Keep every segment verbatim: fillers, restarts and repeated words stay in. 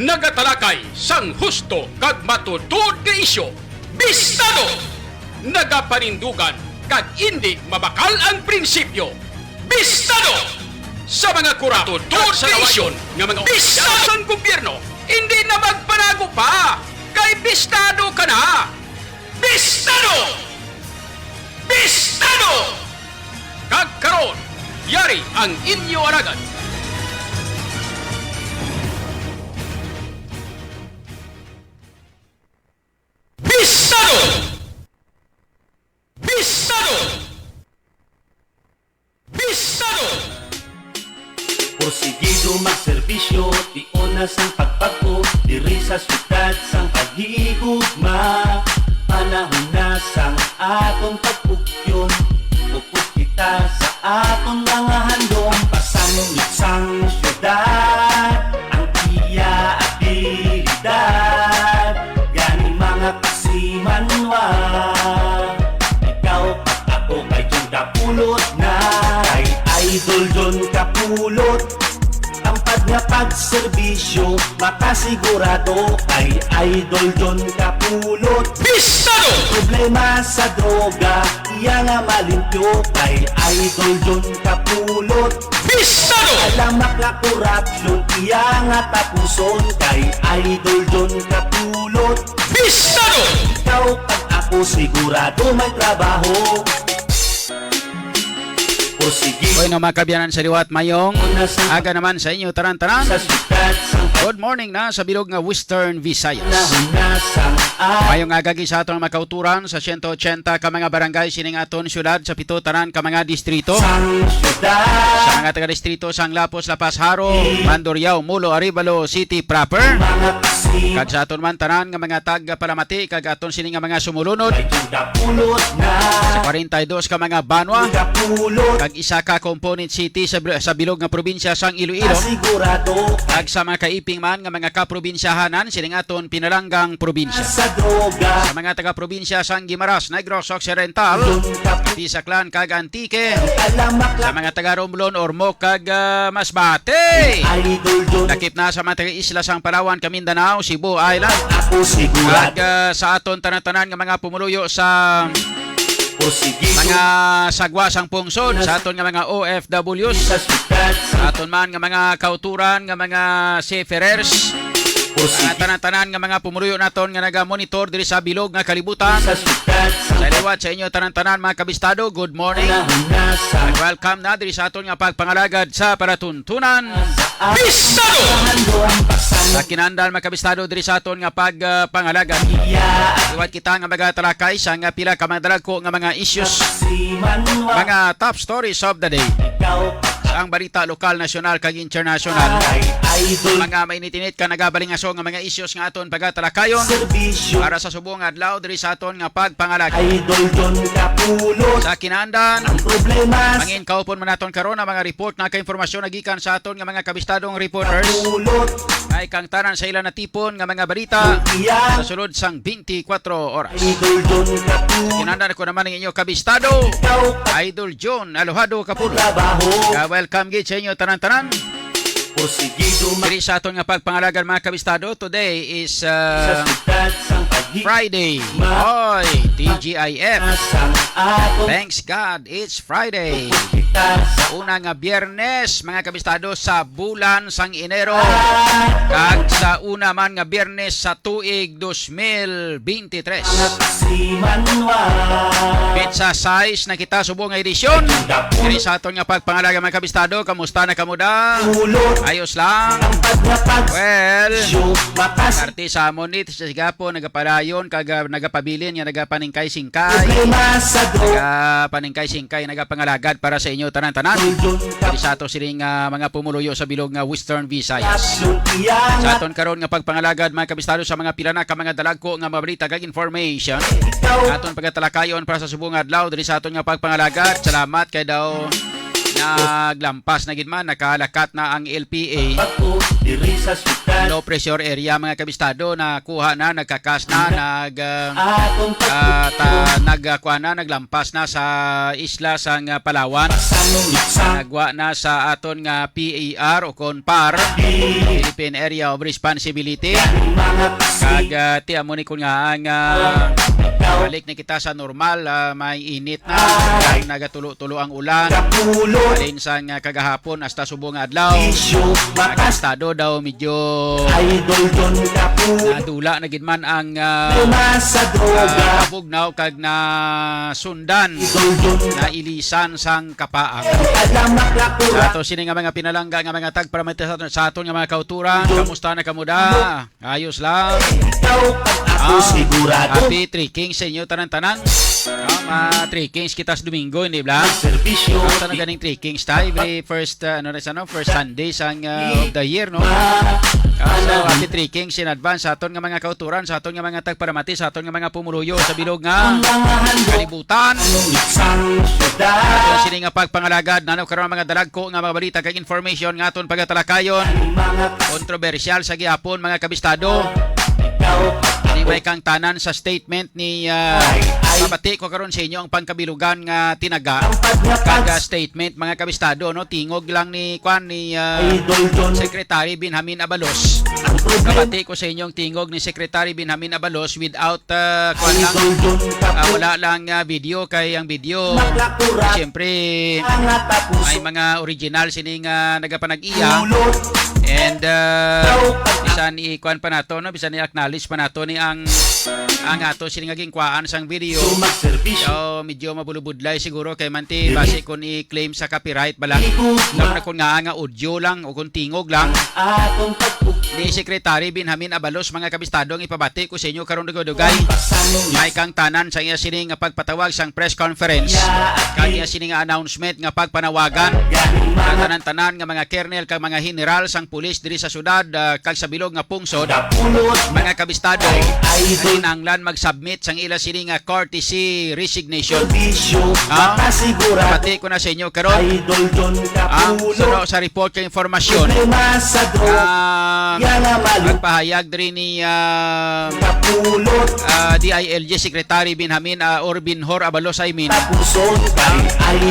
Nagatalakay sang husto kag matuod nga isyu, bistado! Nagapanindugan kag indi mabakal ang prinsipyo, bistado! Sa mga kurap, matuod sa nga isyu nga mga opisyal sang gobyerno, indi na magpanago pa, kay bistado ka na! Bistado! Bistado! Kag karon, yari ang inyo alagad. Bistado! Bistado! Bistado! Porsigido magserbisyo, tion na sang pagpag-o, diri sa siyudad sang paghigugma. Panahon na sang aton pagpugyon, upod kita sa aton mga handom. Pasangit sang siyudad ang iya abilidad, gani mga kasimanwa, ikaw kag ako kay John Kapulot na. Kay Idol John Kapulot, tampad nga pagserbisyo, makasigurado kay Idol John Kapulot. Bistado! Problema sa droga, iya nga malimpyo kay Idol John Kapulot. Bistado! Alamak nga korupsyon, iya nga tapuson kay Idol John Kapulot. Bistado! Ikaw kag ako sigurado may trabaho. O sige. Bueno, mga kaabyanan sa liwat, mayong aga naman sa inyo tanan-tanan. Sa siyudad sang Good morning na sa bilog nga Western Visayas. Panahon na sang Mayong aga gid sa aton mga kauturan sa siyento ochenta ka mga barangay sining aton syudad, sa pito tanan ka mga distrito. Sang syudad. Sa mga taga-distrito sang Lapos, La Paz, Jaro, Mandurriao, Molo, Arevalo City proper. Mga kasing Kag sa aton man tanan nga mga tagpalamati kag aton sini nga mga sumulunod. May John Kapulot na. Sa kwarenta y dos ka mga banwa. John Kapulot. Kag isa ka component city sa, sa bilog nga probinsya sang Iloilo. Sigurado. Kag sa mga kaiping man nga mga kaprobinsyahanan sining aton pinalanggang probinsya. Sa droga. Sa mga taga-probinsya sang Guimaras, Negros Occidental, John Kap- Tisaclan kag Antique. Alamak Sa lang. Mga taga-Romblon, Ormoc kag, ah, Masbate. Idol John. Lakip na sa mga taga-isla sang Palawan, Kamindanao, Cebu Island. Ako sigurado. Kag, ah, sa aton tanan-tanan nga mga pumuluyo sa Porsigido. Mga sagwa sang pungsod, sa aton nga mga O F Ws, Sa siyudad sa sa aton man nga mga kauturan nga mga seafarers, Porsigido. Mga tanan-tanan nga mga pumuluyo naton nga naga-monitor diri sa bilog nga kalibutan. Sa siyudad sa Sa liwat sa inyo tanan-tanan, mga kabistado, good morning. Panahon na sa Welcome na diri sa aton nga pagpangalagad sa palatuntunan. Bistado! Sa kinandal, mga kabistado, diri sa aton nga pagpangalagad. Liwat kita nga magatalakay sa nga pila ka mga dalagko nga mga issues, mga top stories of the day. Sa ang balita lokal, nasyonal, kag internasyonal. Mga mainit-init ka nagabalingaso nga mga issues nga aton pagatalakayon para sa subong nga adlaw diri sa aton nga pagpangalagad. Sa kinandan, mangin kaupon man naton karon ang mga report na kay impormasyon nagikan sa aton nga mga kabistadong reporters. Ay kang tanan sa ila natipon nga mga balita sa sulod sang twenty-four oras. Kinandan ko naman ang inyo kabistado, Idol John Alojado Kapulo. Welcome gid sa inyo tanan-tanan. Diri sa aton nga pagpangalagad, mga kabistado, today is, uh, Friday. Oy, T G I F. Thanks God, it's Friday. Una nga Biyernes, mga kabistado, sa bulan sang Enero. Kag sa una man nga Biyernes sa tuig dos mil twenty-three. Petsa sais na kita subong nga edisyon. Diri sa aton nga pagpangalaga, mga kabistado, kamusta na kamo da? Ayos lang. Well, parte sa amon ni sa gihapon nagapadayon kag, ah, nagapabilin nga nagapaningkay-singkay. Nagapaningkay-singkay, nagapangalagad para sa inyo tanan-tanan. Diri sa ato sining, ah, mga pumuluyo sa bilog nga Western Visayas. Sa aton karon nga pagpangalagad, mga kabistado, sa mga pila na ka mga dalagko nga mga balita kag information, aton pagatalakayon para sa subong nga adlaw diri sa aton nga pagpangalagad. Salamat kay daw naglampas na gid man, nakalakat na ang L P A. Diri sa low pressure area, mga kabistado, nakuha na, nagkakas na, nag, ah, ah, ta-, nag, ah, kuha na, naglampas na sa isla sang, ah, Palawan. Nagwa na sa aton nga P A R o kon PAR, Philippine Area of Responsibility. Kag, ah, ti amo ni kun nga ang, ah, balik na kita sa normal, ah, may init na, nagatulo-tulo ang ulan. Halin sang, ah, kagahapon hasta subong nga adlaw, ang estado daw medyo nadula na gid man ang, ah, ah, kabugnaw kag nasundan, nailisan sang kapaang. Sa ato sini nga mga pinalangga nga mga tagparamati sa, sa aton nga mga kauturan, kamusta na kamo da? Ayos lang. Ikaw at ako Ah, sigurado. Happy Three Kings sa inyo tanan-tanan. Ah, ma Three Kings kita sa Domingo, hindi ba? Serbisyo. Ah, tanong ganing Three Kings tayo every first, ah, ano na sa, no? First Sunday sang, ah, of the year, no? Ah, so, happy Three Kings in advance sa aton nga mga kauturan, sa aton nga mga tagparamati, sa aton nga mga pumuluyo sa bilog nga kalibutan. Ato sini nga pagpangalagad, nano karon mga dalagko nga mga balita kag information nga aton pagatalakayon. Kontrobersyal sa gihapon, mga kabistado. Di may kang tanan sa statement ni, ah, mabati ko karon sa inyo ang pangkabilugan nga tinaga kag, ah, statement, mga kabistado, no? Tingog lang ni, kwan, ni, ah, Secretary Benjamin Abalos. Mabati ko sa inyo ang tingog ni Secretary Benjamin Abalos without, ah, kwan lang, ah, wala lang, ah, video, kay ang video, siyempre, may mga original sini nga nagapanag-iya. And, uh, bisan i-kuan pa nato, no? Bisan i-acknowledge pa nato ni ang, ang ato sini nga ginkuhaan sang video. So, medyo mabulubudlay siguro kay manti basi kun i-claim sa copyright bala. Lalo na kun nga, nga audio lang o kun tingog lang. Ni Secretary Benjamin Abalos, mga kabistado, ang ipabati ko sa inyo karong dugay-dugay. May kang tanan sa iya sini nga pagpatawag sang press conference kag iya sini nga announcement nga pagpanawagan sa tanan-tanan nga mga kernel kag mga general sang pulis diri sa syudad, ah, kag sa bilog nga pungsod, mga kabistado, kinahanglan mag-submit sang ila sini nga courtesy resignation. Ah, pati ko na sa inyo karon. Ah, suno sa report kag informasyon, ah, magpahayag diri ni, ah, ah, D I L G Secretary Benjamin, ah, or Benhur Abalos, I mean.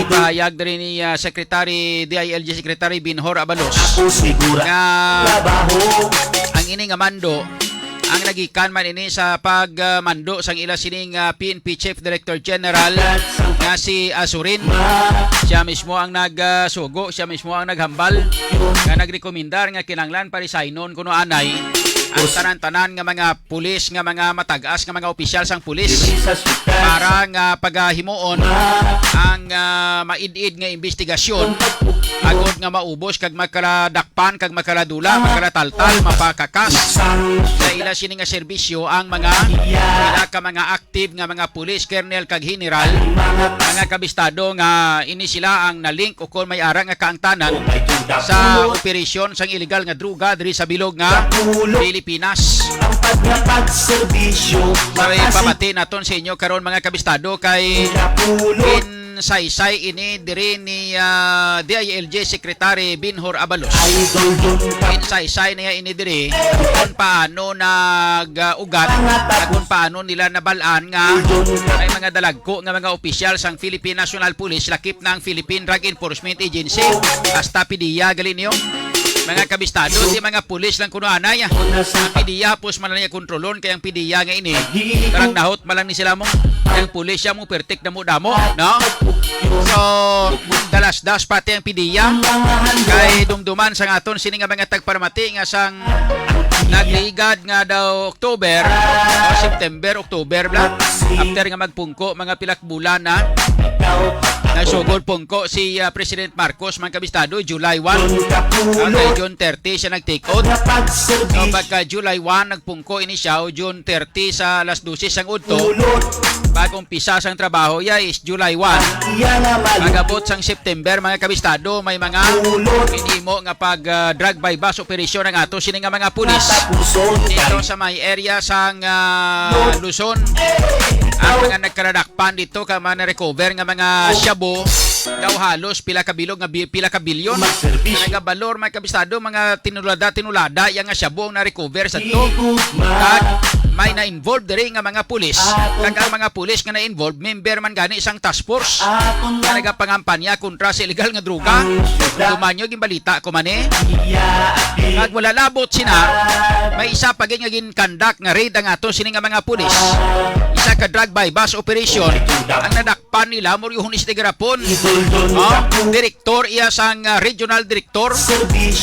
Pahayag diri ni, ah, Secretary, D I L G Secretary Benhur Abalos, nga ang ini nga mando, ang nagikan man ini sa pagmando sang ila sining, ah, P N P Chief Director General nga si Azurin. Siya mismo ang nagsugo, siya mismo ang naghambal, nga nagrekomendar nga kinahanglan parisaynon kuno anay ang tanan-tanan nga mga pulis, nga mga matag-as nga mga opisyal sang pulis, para nga pagahimuon ang, ah, maid-id nga imbestigasyon agod nga maubos kag makaladakpan kag makaladula, makalataltal, mapakakas sa ila sini nga serbisyo ang mga ila ka mga active nga mga pulis, kernel kag general, mga kabistado, nga ini sila ang nalink o kon may ara nga kaangtanan sa operasyon sang iligal nga droga diri sa bilog nga Pilipinas. Ang pagpagserbisyo. So, ipamati naton sa inyo karon, mga kabistado, kay Saysay ini diri ni, ah, D I L G Secretary Benhur Abalos. Idol Jun Cap. Saysay niya ini diri kung paano nag-ugat at kung paano nila nabalaan nga may mga dalagko nga mga opisyal sang Philippine National Police, lakip na ang Philippine Drug Enforcement Agency, hasta PDEA gali niyo. Mga kabistado, di mga pulis lang kuno anay. Ang PDEA, hapos man lang niya kontrolon, kay ang PDEA nga ini, tarang nahot man lang ni sila mo. Ang pulis siya mo, pertik damo-damo, no? So, dalas-das pati ang PDEA. Kay dumduman sa aton sini nga mga tagparamati nga sang nagligad nga daw October, o September, October bla. After nga magpungko, mga pilak bulan na. Nagsugod pungko si, ah, President Marcos, mga kabistado, July one. Ah, kay June thirty siya nag-take oath. So, pagka July one, nagpungko ini siya, o June thirty sa alas dose sang udto. Bag-ong pisa sang trabaho, ya is July one. Pag-abot sang September, mga kabistado, may mga ginhimo nga pag, ah, drug buy-bust operation ang ato sini nga mga pulis dito sa may area sang, ah, Luzon. Ang mga nagkaladak pan dito ka mga na-recover nga mga shabu, daw halos pila ka bilog nga bi-, pila ka bilyon. Masterpiece. Nagabalor, mga kabistado, mga tinulada-tinulada, iya nga shabu ang na-recover sa to. Kag may na-involve diri nga mga pulis. Kag ang mga pulis nga na-involve, member man gani sang task force nga nagapangampanya kontra sa illegal nga droga. Duman nyo, ginbalita ko man eh. Kag wala labot sina, may isa pa gid nga gin-conduct nga raid ang ato sini nga mga pulis. Isa ka drug buy-bust operation ang nadak pan nila, Moriohones de Garapon. Oh, direktor iya sang, ah, regional director.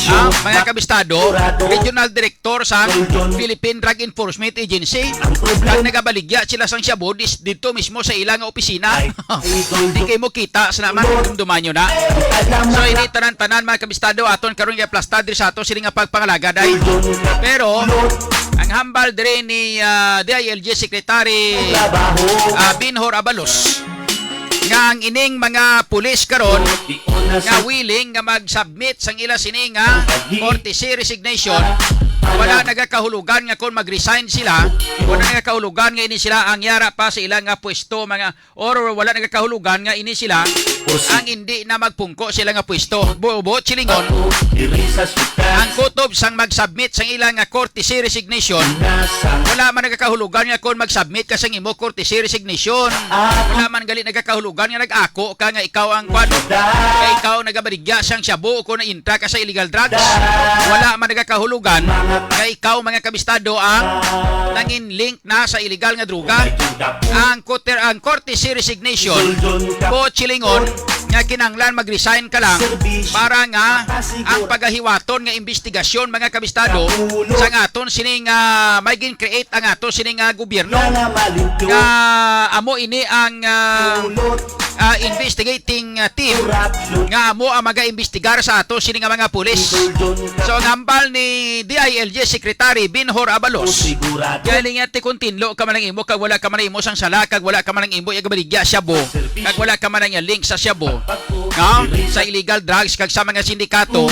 Ah, mga kabistado, regional director sang Philippine Drug Enforcement Agency. Kag nagabaligya sila sang shabu dis-, dito mismo sa ila nga opisina. Di kay mo kita sa naman, dumduman nyo na. So, ini tanan-tanan, mga kabistado, aton karon nga plasta diri sa ato sini nga pagpangalaga, day. Pero, ang hambal diri ni, ah, D I L G Secretary, ah, Binhor Abalos, nga ang ining mga pulis karon nga willing nga mag-submit sang ila sini nga courtesy resignation, wala nagakahulugan nga kon mag-resign sila, wala nagakahulugan nga ini sila ang yara pa sa ila nga pwesto, mga, or wala nagakahulugan nga ini sila ang hindi na magpungko sila nga pwesto. Buot silingon, ang kutob sang mag-submit sang ila nga courtesy resignation, wala man nagakahulugan nga kon mag-submit ka sang imo courtesy resignation, wala man gali nagakahulugan nga nag-ako ka nga ikaw ang kwan, nga ikaw nagabaligya sang shabu o kon na-intra ka sa illegal drugs. Wala man nagakahulugan nga ikaw, mga kabistado, ang nangin-link na sa illegal nga droga. Ang courte-, ang courtesy resignation, buot silingon, nga kinahanglan mag-resign ka lang para nga ang pagahiwaton nga investigasyon, mga kabistado, sang aton sining, ah, may gin-create ang ato sining, ah, gobyerno, nga amo ini ang, ah, ah, investigating, ah, team nga amo ang magaimbestigar sa ato sini nga mga pulis. So, ang hambal ni D I L G Secretary Binhor Abalos, kaya niya ti kung tinlo ka man ang imo, kag wala ka man ang imo sang sala, kag wala ka man ang imo iya gabaligya shabu, kag wala ka man ang iya link sa shabu, no? Sa illegal drugs, kag sa mga sindikato,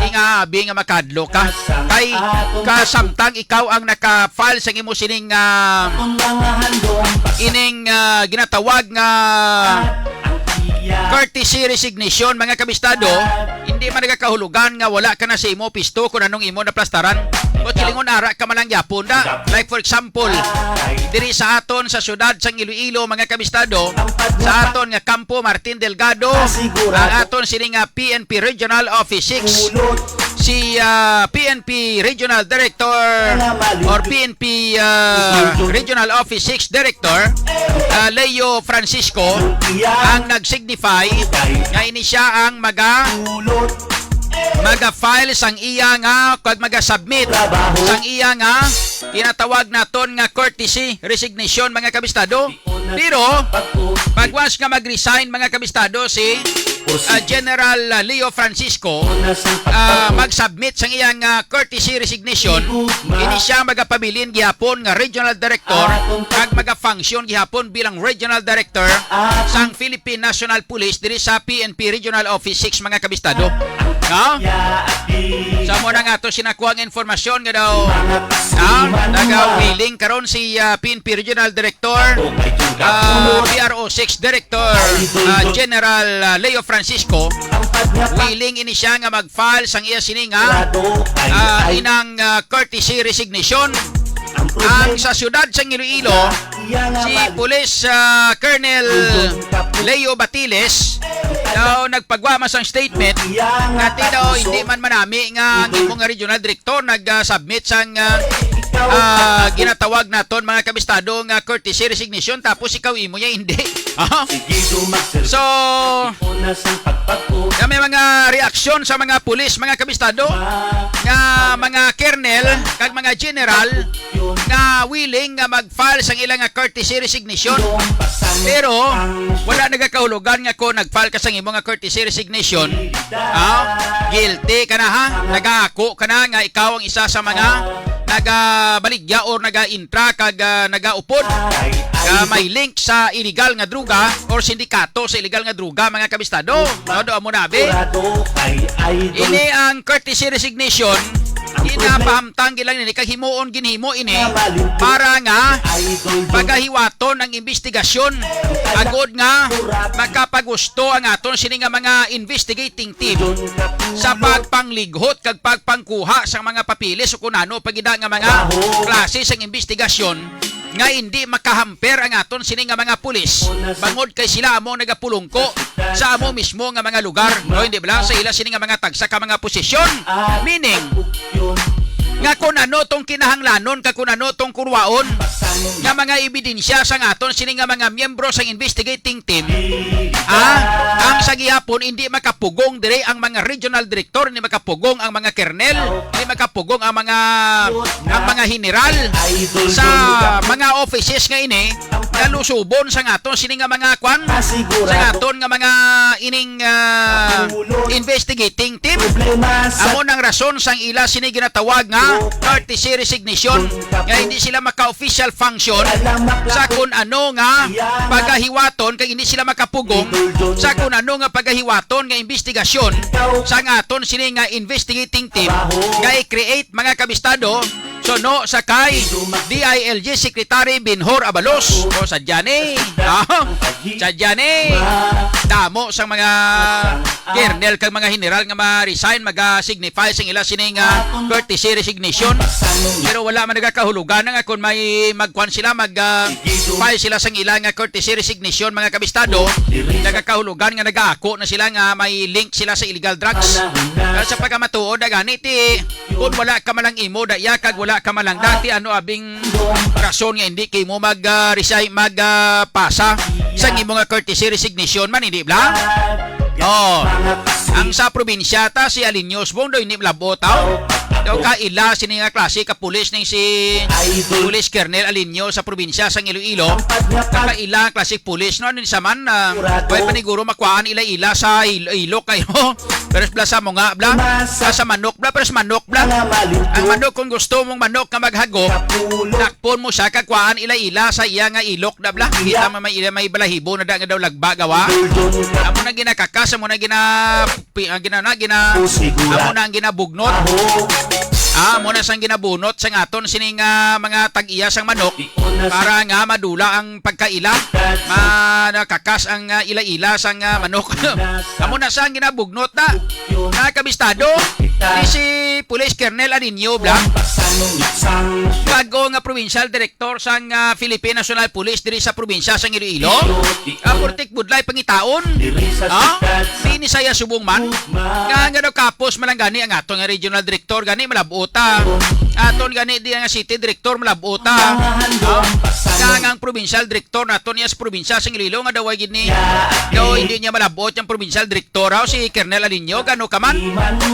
di nga abi nga makadlo ka. Kay kasamtang ikaw ang naka-file sang imo sining, ah, ining, ah, ginatawag nga courtesy resignation, mga kabistado, hindi man nagakahulugan nga wala ka na sa imo pisto kung anong imo naplastaran. O silingon ara ka man lang gyapon da. Like for example, diri sa aton sa siyudad sang Iloilo, mga kabistado, sa aton nga kampo Martin Delgado, ang aton sini nga P N P Regional Office six, si, ah, P N P Regional Director or P N P, ah, Regional Office six Director, ah, Leo Francisco, ang nag-signify nga ini siya ang maga-, maga-file sang iya nga, kag maga-submit sang iya nga tinatawag naton nga courtesy resignation, mga kabistado. Pero, pagwas nga mag-resign, mga kabistado, si, ah, General, ah, Leo Francisco, ah, mag-submit sang iyang, ah, courtesy resignation, ini siya magapabilin gihapon nga regional director kag magafunction gihapon bilang regional director sang Philippine National Police diri sa P N P Regional Office six, mga kabistado. No? So, amo na nga to sinakuha ang informasyon nga daw, ah, naga-willing karon si, ah, P N P Regional Director, ah, P R O six Director, ah, General, ah, Leo Francisco. Willing ini siya nga mag-file sang iya sini nga, ah, inang, ah, courtesy resignation. Ang sa siyudad sang Iloilo, si Police, ah, Colonel Leo Batiles daw nagpagwa man sang statement nga ti daw hindi man manami nga ang imo nga regional director nag, ah, submit sang, ah, ah, ginatawag naton, mga kabistado, nga courtesy resignation, tapos ikaw imo niya hindi. Ah? So, na may mga reaksyon sa mga pulis, mga kabistado, nga mga colonel kag mga general nga willing nga mag-file sang ilang nga courtesy resignation. Pero wala nagakahulugan nga kung nag-file ka sang imo nga courtesy resignation, ah, guilty ka na, ha? Nagaako ka na nga ikaw ang isa sa mga nagabaligya or naga-intra kag, ah, nagaupod nga may link sa illegal nga droga or sindikato sa illegal nga droga, mga kabistado. No, do amo na, abi. Ini ang courtesy resignation Ginapahamtang gid lang ini kag himuon ginhimo ini para nga pagahiwaton ang imbestigasyon agod nga makapagusto ang aton sini nga mga investigating team sa pagpanglighot kag pagpangkuha sa mga papeles o kun ano pa gid nga mga klase sang imbestigasyon nga hindi makahamper ang aton sini nga mga pulis, bangod kay sila amo nagapulungko sa amo mismo nga mga lugar, no? Hindi bala sa ila sini nga mga tagsa ka mga posisyon. Meaning, nga kung ano tong kinahanglanon kag kung ano tong kurwaon nga mga ebidensya sang aton sini nga mga miyembro sang investigating team, ah, ang sa gihapon hindi makapugong dire ang mga regional director, hindi makapugong ang mga kernel, hindi makapugong ang mga ang mga general sa mga offices nga ini nalusubon sa aton sini nga mga kwan, sa aton nga mga ining, ah, investigating team. Amo nang rason sang ila sini ginatawag nga courtesy resignation, nga hindi sila maka-official function sa kun ano nga pagahiwaton, kag hindi sila makapugong sa kun ano nga pagahiwaton nga investigasyon sang aton sini nga investigating team nga i-create, mga kabistado, suno sa kay D I L G Secretary Binhor Abalos. O, sa dyan eh. Ah, sa dyan eh. Damo sang mga kernel kag mga general nga ma-resign, maga-signify sing ila sini nga courtesy resignation. Pero wala man nagakahulugan nga kung may magkuan sila, mag, ah, file sila sang ila nga courtesy resignation, mga kabistado. Nagakahulugan nga nagaako na sila nga may link sila sa illegal drugs. Pero sa pagkamatuod na gani, ti, kung wala ka malang imo, daya kag wala ka malang dati, ano abing rason nga hindi kay mo mag, ah, resign, mag, ah, pasa sa imo nga courtesy resignation man, hindi bla? Oh, ang sa probinsya ta, si Aliño subong daw hindi malabot, aw. Daw kaila sini nga klase ka pulis ning si Pulis Colonel Aliño sa probinsya sang Iloilo. Kaila ang klase pulis, no? Ano ni saman, ah, way paniguro makuhaan ila-ila sa il-, ilok kayo. Pero bla sa mo nga, bla. Ah, sa manok, bla, pero sa manok, bla. Ang manok, kung gusto mong manok nga maghagok, dakpon mo siya, kag kuhaan ila-ila sa iya nga ilok na, bla. Kita mo may ila, may balahibo na da nga daw lagba, gawa. Amo na ginakakas, amo na gina-, pi-, ang gina-, na, gina-, amo na ang ginabugnot. Ah, amo na sang ginabunot sa aton sining, ah, mga tag-iya sang manok para nga madula ang pagkaila, ma-, nakakas ang, ah, ila-ila sang, ah, manok. Amo na sang ginabugnot na. Mga kabistado, ni si Police Colonel Anino Blanc, bago nga provincial director sang, ah, Philippine National Police diri sa probinsya sang Iloilo. Ah, purtik budlay pangitaon. Ah, si ni saya subong man. Nga, nga daw kapos man lang gani ang ato nga regional director gani malab-ota. Aton gani di nga city director malab-ota. Ah, nga ang provincial director nato niya sa probinsya sang Iloilo nga daw ay gid ni daw hindi niya malab-ot yung provincial director, aw, si Colonel Alinio, gano ka man?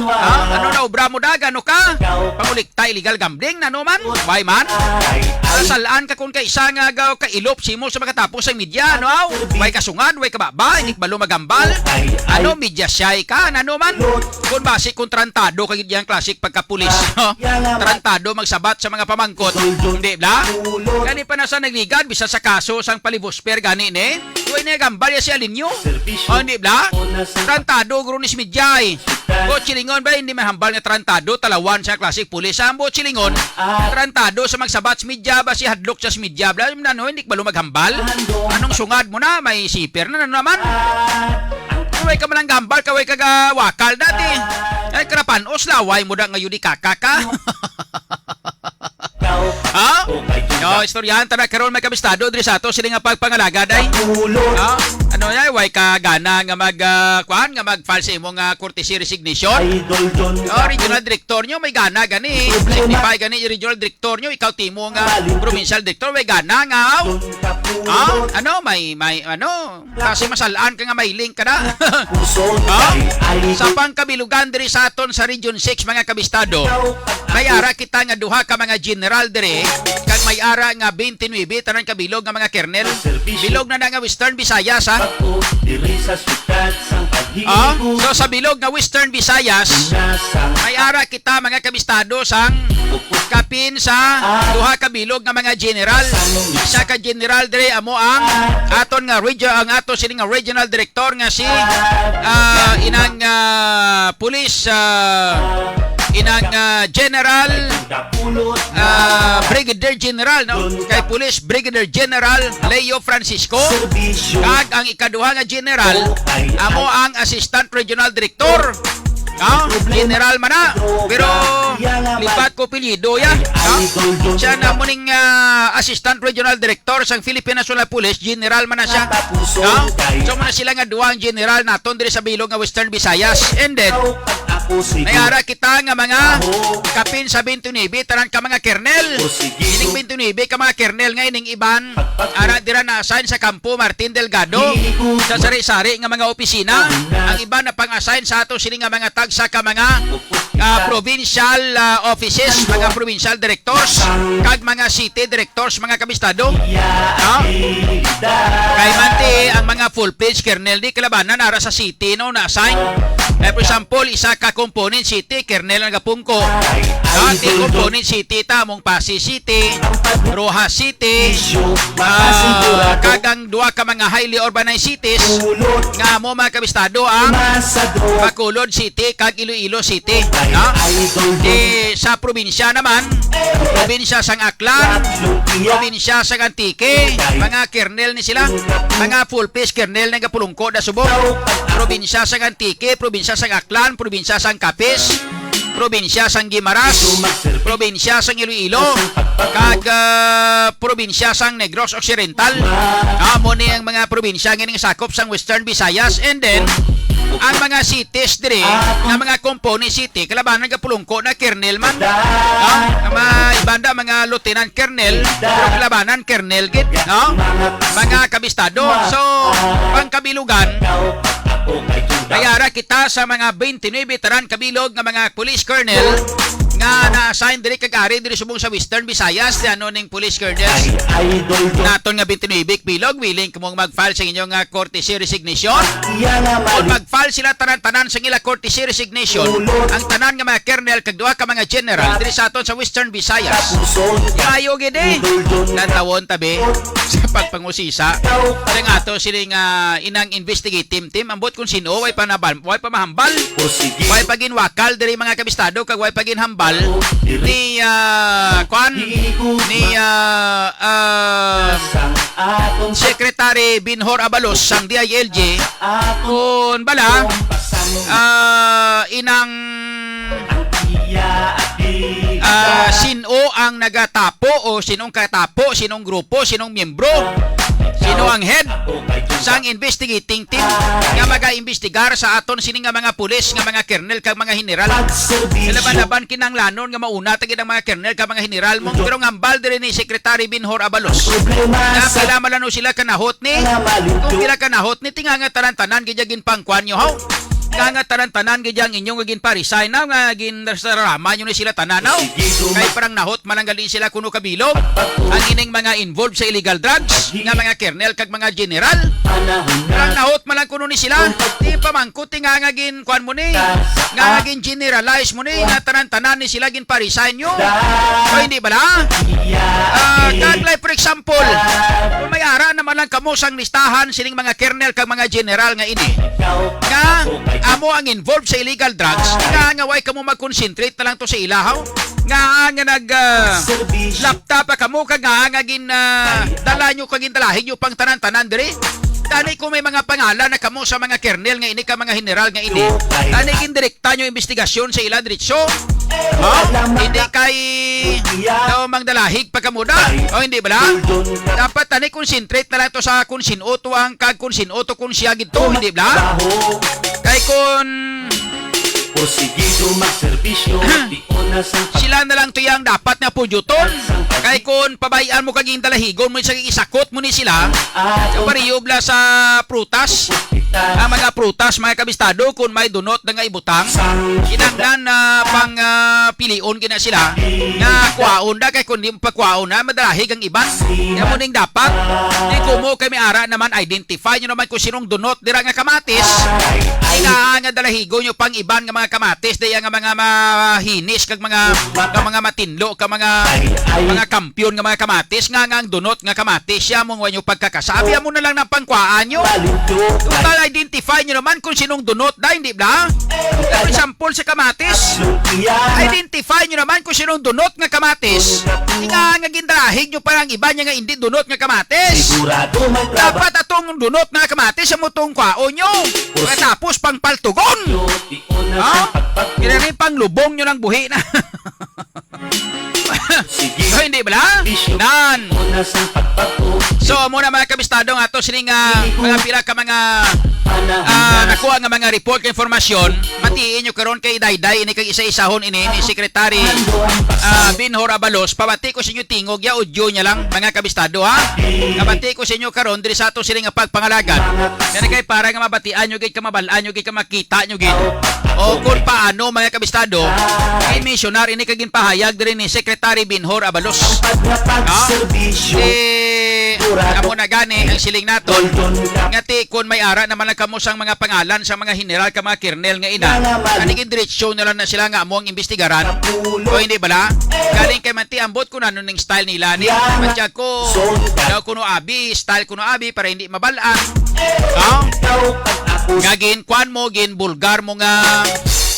Ah, ano na obra mo da, gano ka? Pangulikta illegal gambling, nano man? Why man? Kasalaan ka kung kaisa nga gaw kailop simo sa makatapos ang media, ano aw? Way kasungad, way kababa, hindi kabalo magambal. Ano, media shy ka, nano man? Kung basi kung trantado ka gid yang klasik pagkapulis, no? Trantado magsabat sa mga pamangkot, hindi bla? Gani pa na sa nagligad, bisa sa kaso sang palibusper gani ni. Way na gambal ya si Alinyo. Oh, hindi bla? Trantado guro ni si Mijay. Buot silingon ba, hindi man hambal nga trantado, talawan sa klasik pulis. Ang buot silingon, trantado sa magsabat sa media ba, si hadlok sa media, bla, ano, hindi kabalo maghambal. Anong sungad mo na? May siper na, ano naman? Kaway ka malang gambal, kaway ka gawakal dati. Ay, karapanos, laway mo da ngayon di kakaka. Ha? No, istoryahan ta na karon, may kabistado diri sa ato sila nga pagpangalagad ay. Ha? Ano ya, way ka gana nga mag, ah, kuan, nga mag-file sa imong, ah, courtesy resignation? Oh, regional director nyo, may gana gani. Signify gani, regional director nyo, ikaw timo nga provincial director, may gana nga, aw. Ha? Ano, may, may, ano, kasi masalaan ka nga may link ka na. Ha? Sa pangkabilugan diri sa aton sa Region six, mga kabistado, may ara kita nga duha ka mga general diri, kag may ara nga twenty-nine tanan kabilog nga mga kernel. Bilog na na nga Western Visayas, ha? Ah, so sa bilog nga Western Visayas, may ara kita, mga kabistado, sang kapin sa duha ka bilog nga mga general. Isa ka general diri amo ang aton nga regio-, ang ato sini nga regional director nga si, ah, inang, ah, police, ah, Inang, ah, General, ah, Brigadier General, no? Kay Police Brigadier General Leo Francisco, kag ang ikaduha nga general, amo ang Assistant Regional Director. No? General man na, pero lipat ko apelyido ya. No? Siya na mo ning, ah, Assistant Regional Director sang Philippine National Police, general man na siya. No? So, man sila nga duha ang general naton diri sa bilog nga Western Visayas. And then, may ara kita nga mga kapin sa twenty-nine, tanan ka mga kernel. Ining twenty-nine ka mga kernel nga ining iban, ara dira na-assign sa kampo Martin Delgado, sa sari-sari nga mga opisina. Ang iban na pang-assign sa ato sini nga mga tagsa ka mga, ah, provincial, ah, offices, mga provincial directors, kag mga city directors, mga kabistado. No? Kay manti ang mga full-fledged kernel di kalabanan ara sa city, no, na-assign. Like, for example, isa ka component city, kernel ang gapungko. Dati component city ta, among Passi City, Roxas City, ah, kag ang duha ka mga highly urbanized cities nga amo, mga kabistado, ang Bacolod City kag Iloilo City, no? Di sa probinsya naman, probinsya sang Aklan, probinsya sang Antique, mga kernel ni sila, mga full-fledged kernel nga gapulungko na subong. Probinsya sang Antique, probinsya sang Aklan, probinsya sang Capiz, probinsya sang Guimaras, probinsya sang Iloilo, kag, ah, probinsya sang Negros Occidental. Amo ni ang mga probinsya nga sakop sang Western Visayas. And then, ang mga cities diri, nga mga component city, kalabanan gapulungko na kernel man. No? Ang mga ibanda, mga lieutenant kernel, pero kalabanan kernel gid, no? Mga kabistado. So, pangkabilugan, may ara kita sa mga twenty-nine tanan kabilog nga mga police colonel nga na-assign diri kag ari diri subong sa Western Visayas. Di ano ning police colonel naton nga twenty-nine bilog, willing kamo mag-file sa inyong, ah, courtesy resignation? Kung mag-file sila tanan-tanan sa ila courtesy resignation, ang tanan nga mga colonel kag duha ka mga general diri sa aton sa Western Visayas, maayo gid, eh. Natawon tabi sa pagpangusisa sa ato sini nga inang investigative team, ambot kung sino, way pa nabal-, way pa mahambal, way pa ginwakal diri, mga kabistado, kag way pa ginhambal ni, ah, kwan, ni, ah, ah, Secretary Binhor Abalos sang D I L G, kun bala, ah, inang, ah, sino ang nagatapo o sinong katapo, sinong grupo, sinong miyembro, sino ang head sang investigating team nga magaimbestigar sa aton sini nga mga pulis, nga mga kernel kag mga general. Laban-laban kinahanglanon nga mauna ta gid ang mga kernel kag mga general mo, pero ang hambal diri ni Secretary Binhor Abalos nga pila man lang sila kanahot ni, kung pila kanahot ni, ti nga tanan-tanan gid ya ginpangkuan nyo, haw? Nga, nga tanan-tanan gid ya ang inyo nga ginpa-resign, haw, nga gin-, sararama nyo ni sila tanan, haw? Kay parang nahot man lang gali sila kuno kabilog ang ining mga involved sa illegal drugs nga mga kernel kag mga general. Parang nahot man lang kuno ni sila. Di pamangkot ti nga, nga gin kuan mo ni, nga gin-generalize mo ni, nga tanan-tanan ni sila ginpa-resign nyo. O hindi bala? Ah, kag like, for example, kung may ara naman lang kamo sang listahan sining mga kernel kag mga general nga ini, nga amo ang involved sa illegal drugs, nga, nga way kamo mag-concentrate na lang to sa ila, haw? Nga, nga nag, ah, lapta pa kamo, kag nga, nga gin, ah, dala nyo, kag gindalahig nyo pang tanan-tanan diri. Tani kung may mga pangalan na kamo sa mga kernel nga ini, ka mga general nga ini, tani gindirekta nyo investigasyon sa ila diretso. Ha? Hindi kay daw mangdalahig pa kamo na. O hindi bala? Dapat tani concentrate na lang to sa kung sin-o to ang kag kung sin-o to kung siya gito, hindi bala? Kay kung Porsigido magserbisyo, di una sa sila na lang to yang dapat nga pudyuton. Kay kung pabay-an mo kag dalahigon mo sa isakot mo ni sila, sa pareho bala sa prutas, ang mga prutas, mga kabistado, kung may dunot na nga ibutang, kinahanglan na pang, ah, pilion gina sila nga kuhaon da, kay kung di mo pagkuhaon na, madalahig ang iban. Kaya mo ning dapat, di ko mo kay may ara naman, identify nyo naman kung sinong dunot dira nga kamatis. Ay nga, nga dalahigon nyo pang iban nga mga kamatis, daya nga mga mahinis kag mga, nga mga matinlo, ka mga, mga kampiyon nga mga kamatis, nga, nga ang dunot nga kamatis, siya mong wa nyo pagkakasabi, amo na lang ng pangkuhaan nyo. Total, na-identify nyo naman kung sinong dunot, da, hindi ba? Pero sample sa kamatis, identify nyo naman kung sinong dunot nga kamatis. Nga, nga gindalahig nyo pa ang iba niya nga hindi dunot nga kamatis. Sigurado may trabaho. Dapat atong dunot nga kamatis, amo tong kwaon nyo. Tapos pang paltugon. Ha? Kaya rin pang lubong nyo lang buhi na. Sige. So, hindi bala? Nan. Una sa pagpapo. So, amo na, mga kabistado, nga ato sining, ah, mga pila ka mga, ah, nakuha nga mga report ka informasyon. Matiin nyo karon kay Dayday ini kag isa-isahon ini ni Secretary, ah, Binhor Abalos. Pabati ko sa inyo tingog, ya audio niya lang, mga kabistado, ha. Pabati ko sa inyo karon diri sa ato sining nga pagpangalagan. Kaya kay para nga mabatian nyo gid, ka mabal-an nyo gid, ka makita nyo gid. O kung paano, mga kabistado, i-missionar ini kag ginpahayag diri ni Secretary Binhor Abalos. Ha? Eh, amo na gani ang siling naton. Nga ti, kun may ara naman lang kamo sang mga pangalan sang mga general ka mga kernel nga ina, ani gin diretsyo na lang na sila nga amo ang imbestigaran. O hindi bala? Galing kay man ti ambot kung ano ning style nila ni. Matya ko, daw kuno abi, style kuno abi, para hindi mabal-an. Ha? Nga gin, kuan mo, gin bulgar mo nga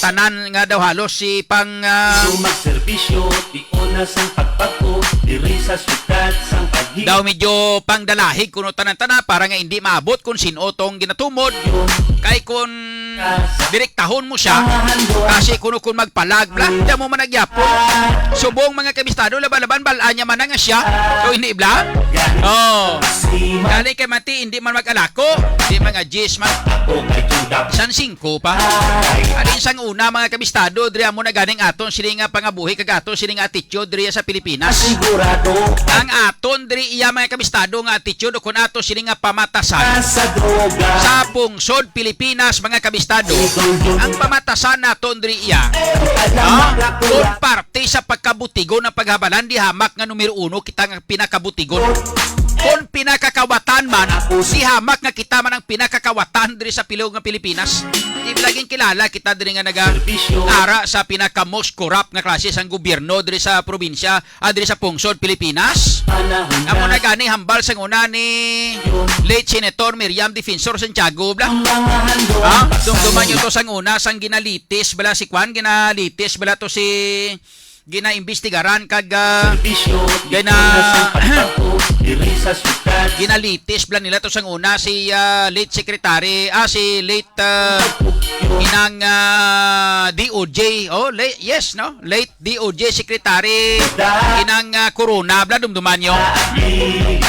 tanan nga daw halos si pang, ah, Sumag serbisyo, di una sang pagpako, diri sa syudad sang paghi- daw medyo pangdalahig kuno tanan-tanan para nga hindi maabot kung sino tong ginatumod. Kay kun direktahon mo siya, kasi kuno kun magpalag, bla, di mo man nagyapon. Subong mga kabistado, laban-laban, bal-an niya man na nga siya. So, hindi, bla? Oh. Gani kay Mati, hindi man mag-alako. Di mga jis man. San singko pa. Alin sang una, mga kabistado, diri amo na ganing aton sini nga pangabuhi kag aton sini nga attitude diri sa Pilipinas. Sigurado. Ang aton diri iya, mga kabistado, nga attitude o kun ato sini nga pamatasan sa droga, sa pungsod Pilipinas, mga kabistado. Ang pamatasan naton diri iya, ah, kung parte sa pagkabutigon ang paghabalan, di hamak nga numero uno kita nga pinakabutigon. Kung pinakakawatan man, di hamak nga kita man ang pinakakawatan diri sa pilog nga Pilipinas. Di laging kilala kita diri nga naga ara sa pinaka most corrupt nga klase sang gobyerno diri sa probinsya, ah, diri sa pungsod Pilipinas. Amo na gani hambal sang una ni late Senator Miriam Defensor Santiago, bla. Ha? Dumduman nyo to sang una, sang ginalitis bala si Kwan, ginalitis bala to si, ginaimbestigaran kag, ah, gina-, ginalitis bala nila to sang una si, ah, late secretary, ah, si late, ah, inang, ah, D O J. Oh, late, yes, no? Late D O J Secretary inang, ah, Corona, bla, dumduman nyo.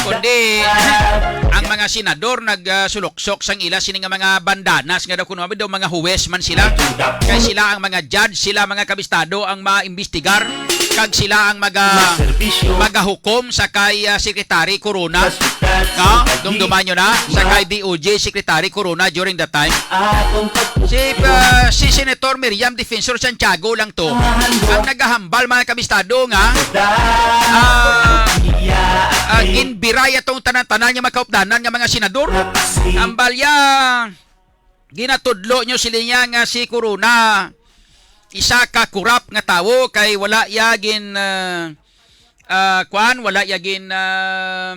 Kundi ang mga senador nag, ah, suluksok sang ila sini nga mga bandanas nga daw kuno daw mga huwes man sila. Kay sila ang mga judge, sila mga kabistado ang maimbestigar, kag sila ang maga-, magahukom sa kay, ah, Secretary Corona. No? Dumduman nyo na sa kay D O J Secretary Corona during that time. Si, ah, si Senator Miriam Defensor Santiago lang to ang nagahambal, mga kabistado, nga, ah, ah, ginbiray atong tanan-tanan nga makaupdanan nga mga senador. Ang balya, ginatudlo nyo sila niya nga si Corona isa ka kurap nga tawo kay wala iya gin, ah, ah, kwan, wala iya gin, ah,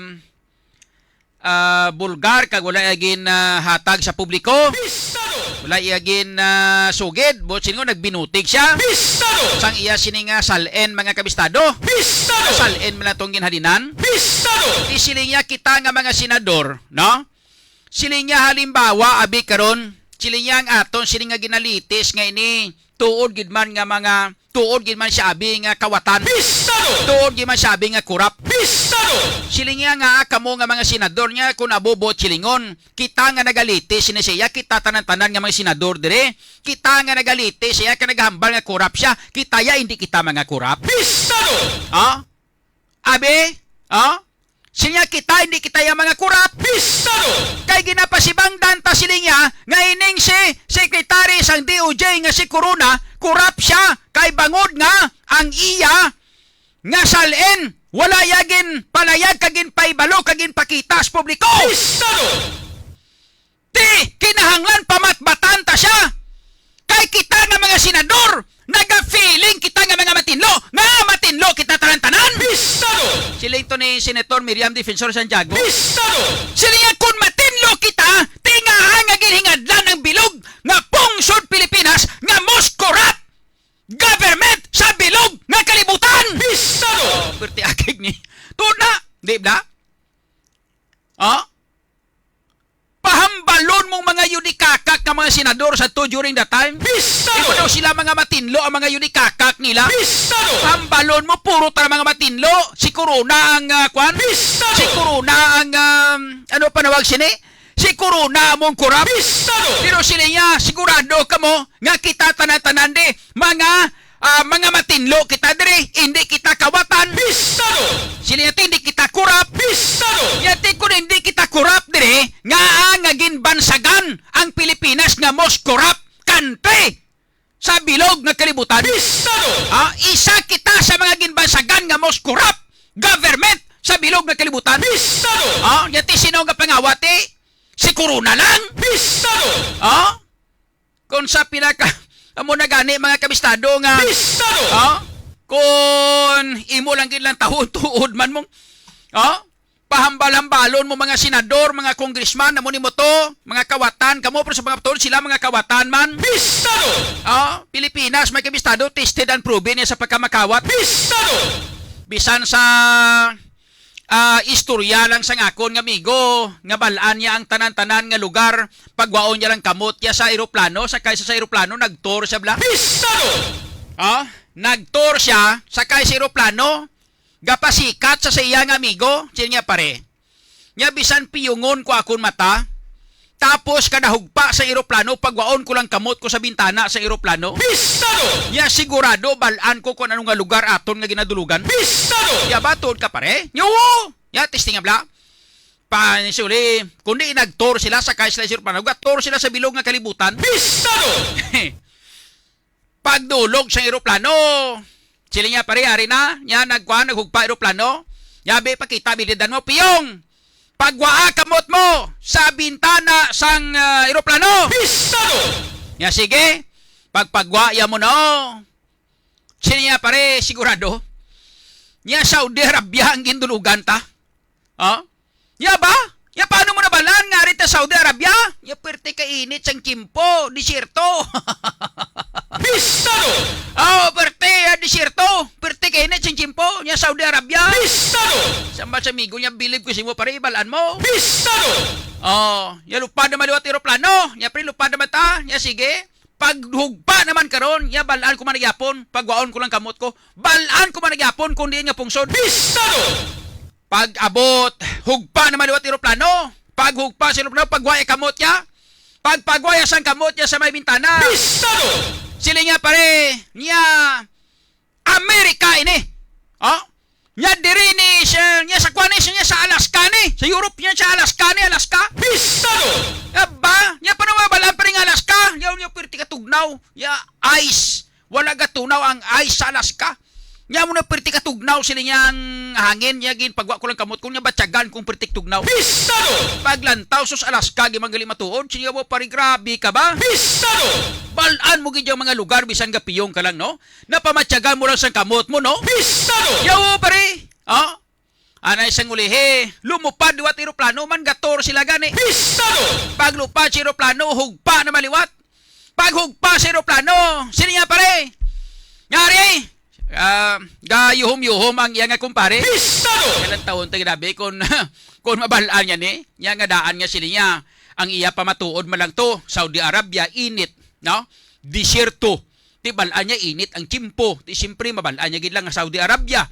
ah, bulgar kag wala iya gin, ah, hatag sa publiko. Wala iya gin, ah, sugid, buot silingon nagbinutig siya. Sang iya sini nga sal-en, mga kabistado. Sal-en man atong ginhalinan. Isiling niya kita nga mga senador, no? Siling niya, halimbawa, abi karon, siling niya ang aton sini nga ginalitis nga ini, tuod gid man nga mga, tuod gid man siya abi nga kawatan. Tuod gid man siya abi nga kurap. Siling niya nga kamo nga mga senador niya, kun abo buot silingon, kita nga nagalitis sini siya, kita tanan-tanan nga mga senador dire, kita nga nagalitis siya, ka nagahambal nga kurap siya, kita ya, hindi kita mga kurap. Ha? Abi? Ha? Sinya kita, hindi kita ya mga kurap. Kay ginapasibangdan ta sini niya nga ining si Secretary sang D O J nga si Corona, kurap siya kay bangod nga ang iya nga sal-in wala ya gin palayag kag gin paibalo kag gin pakita sa publiko. Ti, kinahanglan pamatbatan ta siya. Kay kita nga mga senador, naga-feeling kita nga mga matinlo, nga matinlo kita tanan-tanan. Siling to ni Senator Miriam Defensor Santiago. Siling niya, kun matinlo kita, tingahan nga Ginhingadlan ang bilog nga pungsod Pilipinas nga most corrupt government sa bilog nga kalibutan. Bisado! Oh, perti akig ni. Tuna, di ba? Oh? Pahambalon mong mga yudikakak nga mga senador sa to during that time. Bisado! Di ba daw sila mga matinlo ang mga yudikakak nila? Bisado! Pahambalon mo, puro ta mga matinlo. Si Corona ang, ah, kwan? Bisado! Si Corona ang, um, ano panawag sini? Si Corona among corrupt. Bisado! Pero sila niya, sigurado kamo nga kita tanan-tanan di, mga, ah, mga matinlo kita diri, hindi kita kawatan. Bisado! Sila niya to, hindi kita corrupt. Bisado! Yati kung hindi kita corrupt diri, nga, ah, nga ginbansagan ang Pilipinas nga most corrupt country sa bilog nga kalibutan. Bisado! Ah, isa kita sa mga ginbansagan nga most corrupt government sa bilog nga kalibutan. Bisado! Ah, yati sino nga pangawat, eh? Si Corona lang. Bisado! Ah? Kung sa pinaka, amo na gani, mga kabistado nga, Bisado! Ah? Kung imo lang gid lang tahon tuod man mong, ah? Pahambal-hambalon mo mga senador, mga congressman, amo nimo to, mga kawatan, kamo pero sa mga tuod sila mga kawatan man. Bisado! Ah, Pilipinas, may kabistado, tested and proven niya sa pagkamakawat. Bisado! Bisan sa, ah, istorya lang sang akon nga amigo, nga bal-an niya ang tanan-tanan nga lugar, pagwaon niya lang kamot niya sa eroplano, sakay sa, sa eroplano, nag-tour siya bla. Bisado! Ah, nag-tour siya, sakay sa eroplano, gapasikat sa, sa iya nga amigo, siya niya pare. Nya bisan piyungon ko akon mata, tapos kada hugpa sa eroplano, pagwaon ko lang kamot ko sa bintana sa eroplano. Bisado! Nya sigurado, bal-an ko kung ano nga lugar aton nga ginadulugan. Bisado! Nya ba, tuod ka, pare? Nya, oo! Nya, testing nga bla. Pa, suli, kundi nag-tour sila, sakay sila sa eroplano, ga-tour sila sa bilog nga kalibutan. Bisado! Pagdulog sa eroplano, sila niya, pare, ari na, niya nagkuha, naghugpa eroplano. Yabi, pakita, bilidan mo, piyong! Pagwaa kamot mo sa bintana sang, ah, eroplano! Bisado! Niya, sige, pagpagwa ya mo na. Sila niya, pare, sigurado. Niya, Saudi Arabia ang gindulugan ta. Ha? Nya ba? Nya paano mo nabalaan nga ari ta Saudi Arabia? Nya perte ka init sang tiyempo, disyerto. Bisado! Oh, perte, ah, disyerto. Perte ka init sang tiyempo, nya Saudi Arabia. Bisado! Sambal sa amigo niya, bilib ko sa imo, pare, ibalaan mo. Bisado! Oh, nya lupad na maliwat eroplano. Nya pre, lupad na mata. Nya sige. Paghugpa naman karon, nya bal-an ko man gyapon, pagwaon ko lang kamot ko. Bal-an ko man gyapon kung diin nga pungsod. Bisado! Pag-abot, hugpa naman liwat eroplano. Pag hugpa sa eroplano, pagwa ya kamot ya. Pag pagwa ya sang kamot ya sa may bintana. Bisado! Sila niya, pare, niya, Amerika ini. Oh? Niya diri ni siya, niya sa kuan ni siya, niya sa Alaska ni. Sa Europe niya sa Alaska ni, Alaska. Bisado! Aba, niya pa naman balaan pa rin Alaska. Niya, niya pwerte ka tugnaw. Niya ice. Wala gatunaw ang ice sa Alaska. Nya mo na perti ka tugnaw sini niyang hangin, nya gin pagwa ko lang kamot ko, nya batyagan kong perti tugnaw. Pistado! Paglantaw, sus, Alaska, gid man gali matuod, siya mo, pare, grabe ka ba? Pistado! Balaan mo gid yung mga lugar, bisan gapiyong ka lang, no? Napamatyagan mo lang sang kamot mo, no? Pistado! Yawo, pare! Oh? Anay sang ulihi, lumupad liwat eroplano, man gator sila gani. Pistado! Paglupad sa eroplano, hugpa na maliwat. Paghugpa sa eroplano, sini niya, pare? Ngari, ah, gayuhom-yuhom ang iya nga kumpare. Pistado! Kailan taon ta ginabi kung, kung mabalaan niya ni? Niya nga daan nga sila niya. Ang iya pamatuod man lang to, Saudi Arabia, init, no? Disyerto. Ti balaan niya init ang tiyempo. Ti siyempre, mabalaan niya gid lang nga Saudi Arabia.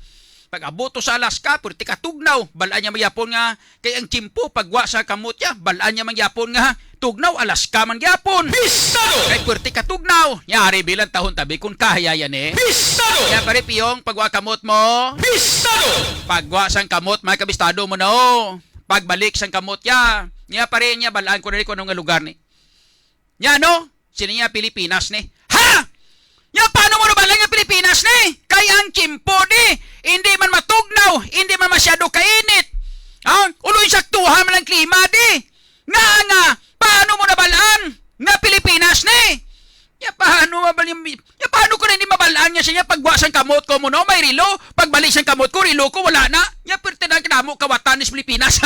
Pag-abot to sa Alaska, pwerte ka tugnaw. Balaan niya magyapon nga kay ang tiyempo, pagwa sa kamot niya, balaan niya man gyapon nga tugnaw, Alaska man gyapon. Pistado! Kay pwerte ka tugnaw. Yari bilang tahon tabi kung kahayaya ni. Pistado! Kaya pare Piyong, pagwa kamot mo. Pistado! Pagwa sang kamot, may kabistado mo na, oh. Pagbalik sang kamot niya. Niya pare niya, balaan ko na rin kung anong nga lugar ni. Nya, no? Sino niya Pilipinas ni? Ha? Nya, paano mo nabalaan nga Pilipinas ni? Kay ang tiyempo di, hindi man matugnaw, hindi man masyado kainit. Ha? Ulo yung saktuhan man ang klima di. Nga, nga, paano mo nabalaan nga Pilipinas ni? Nya, paano mabalaan? Nya, paano ko na hindi mabalaan nga siya? Pagwa sang kamot ko mo, no? May rilo. Pagbalik sang kamot ko, rilo ko, wala na. Nya, pirte na ang kinamo kawatan ni sa Pilipinas.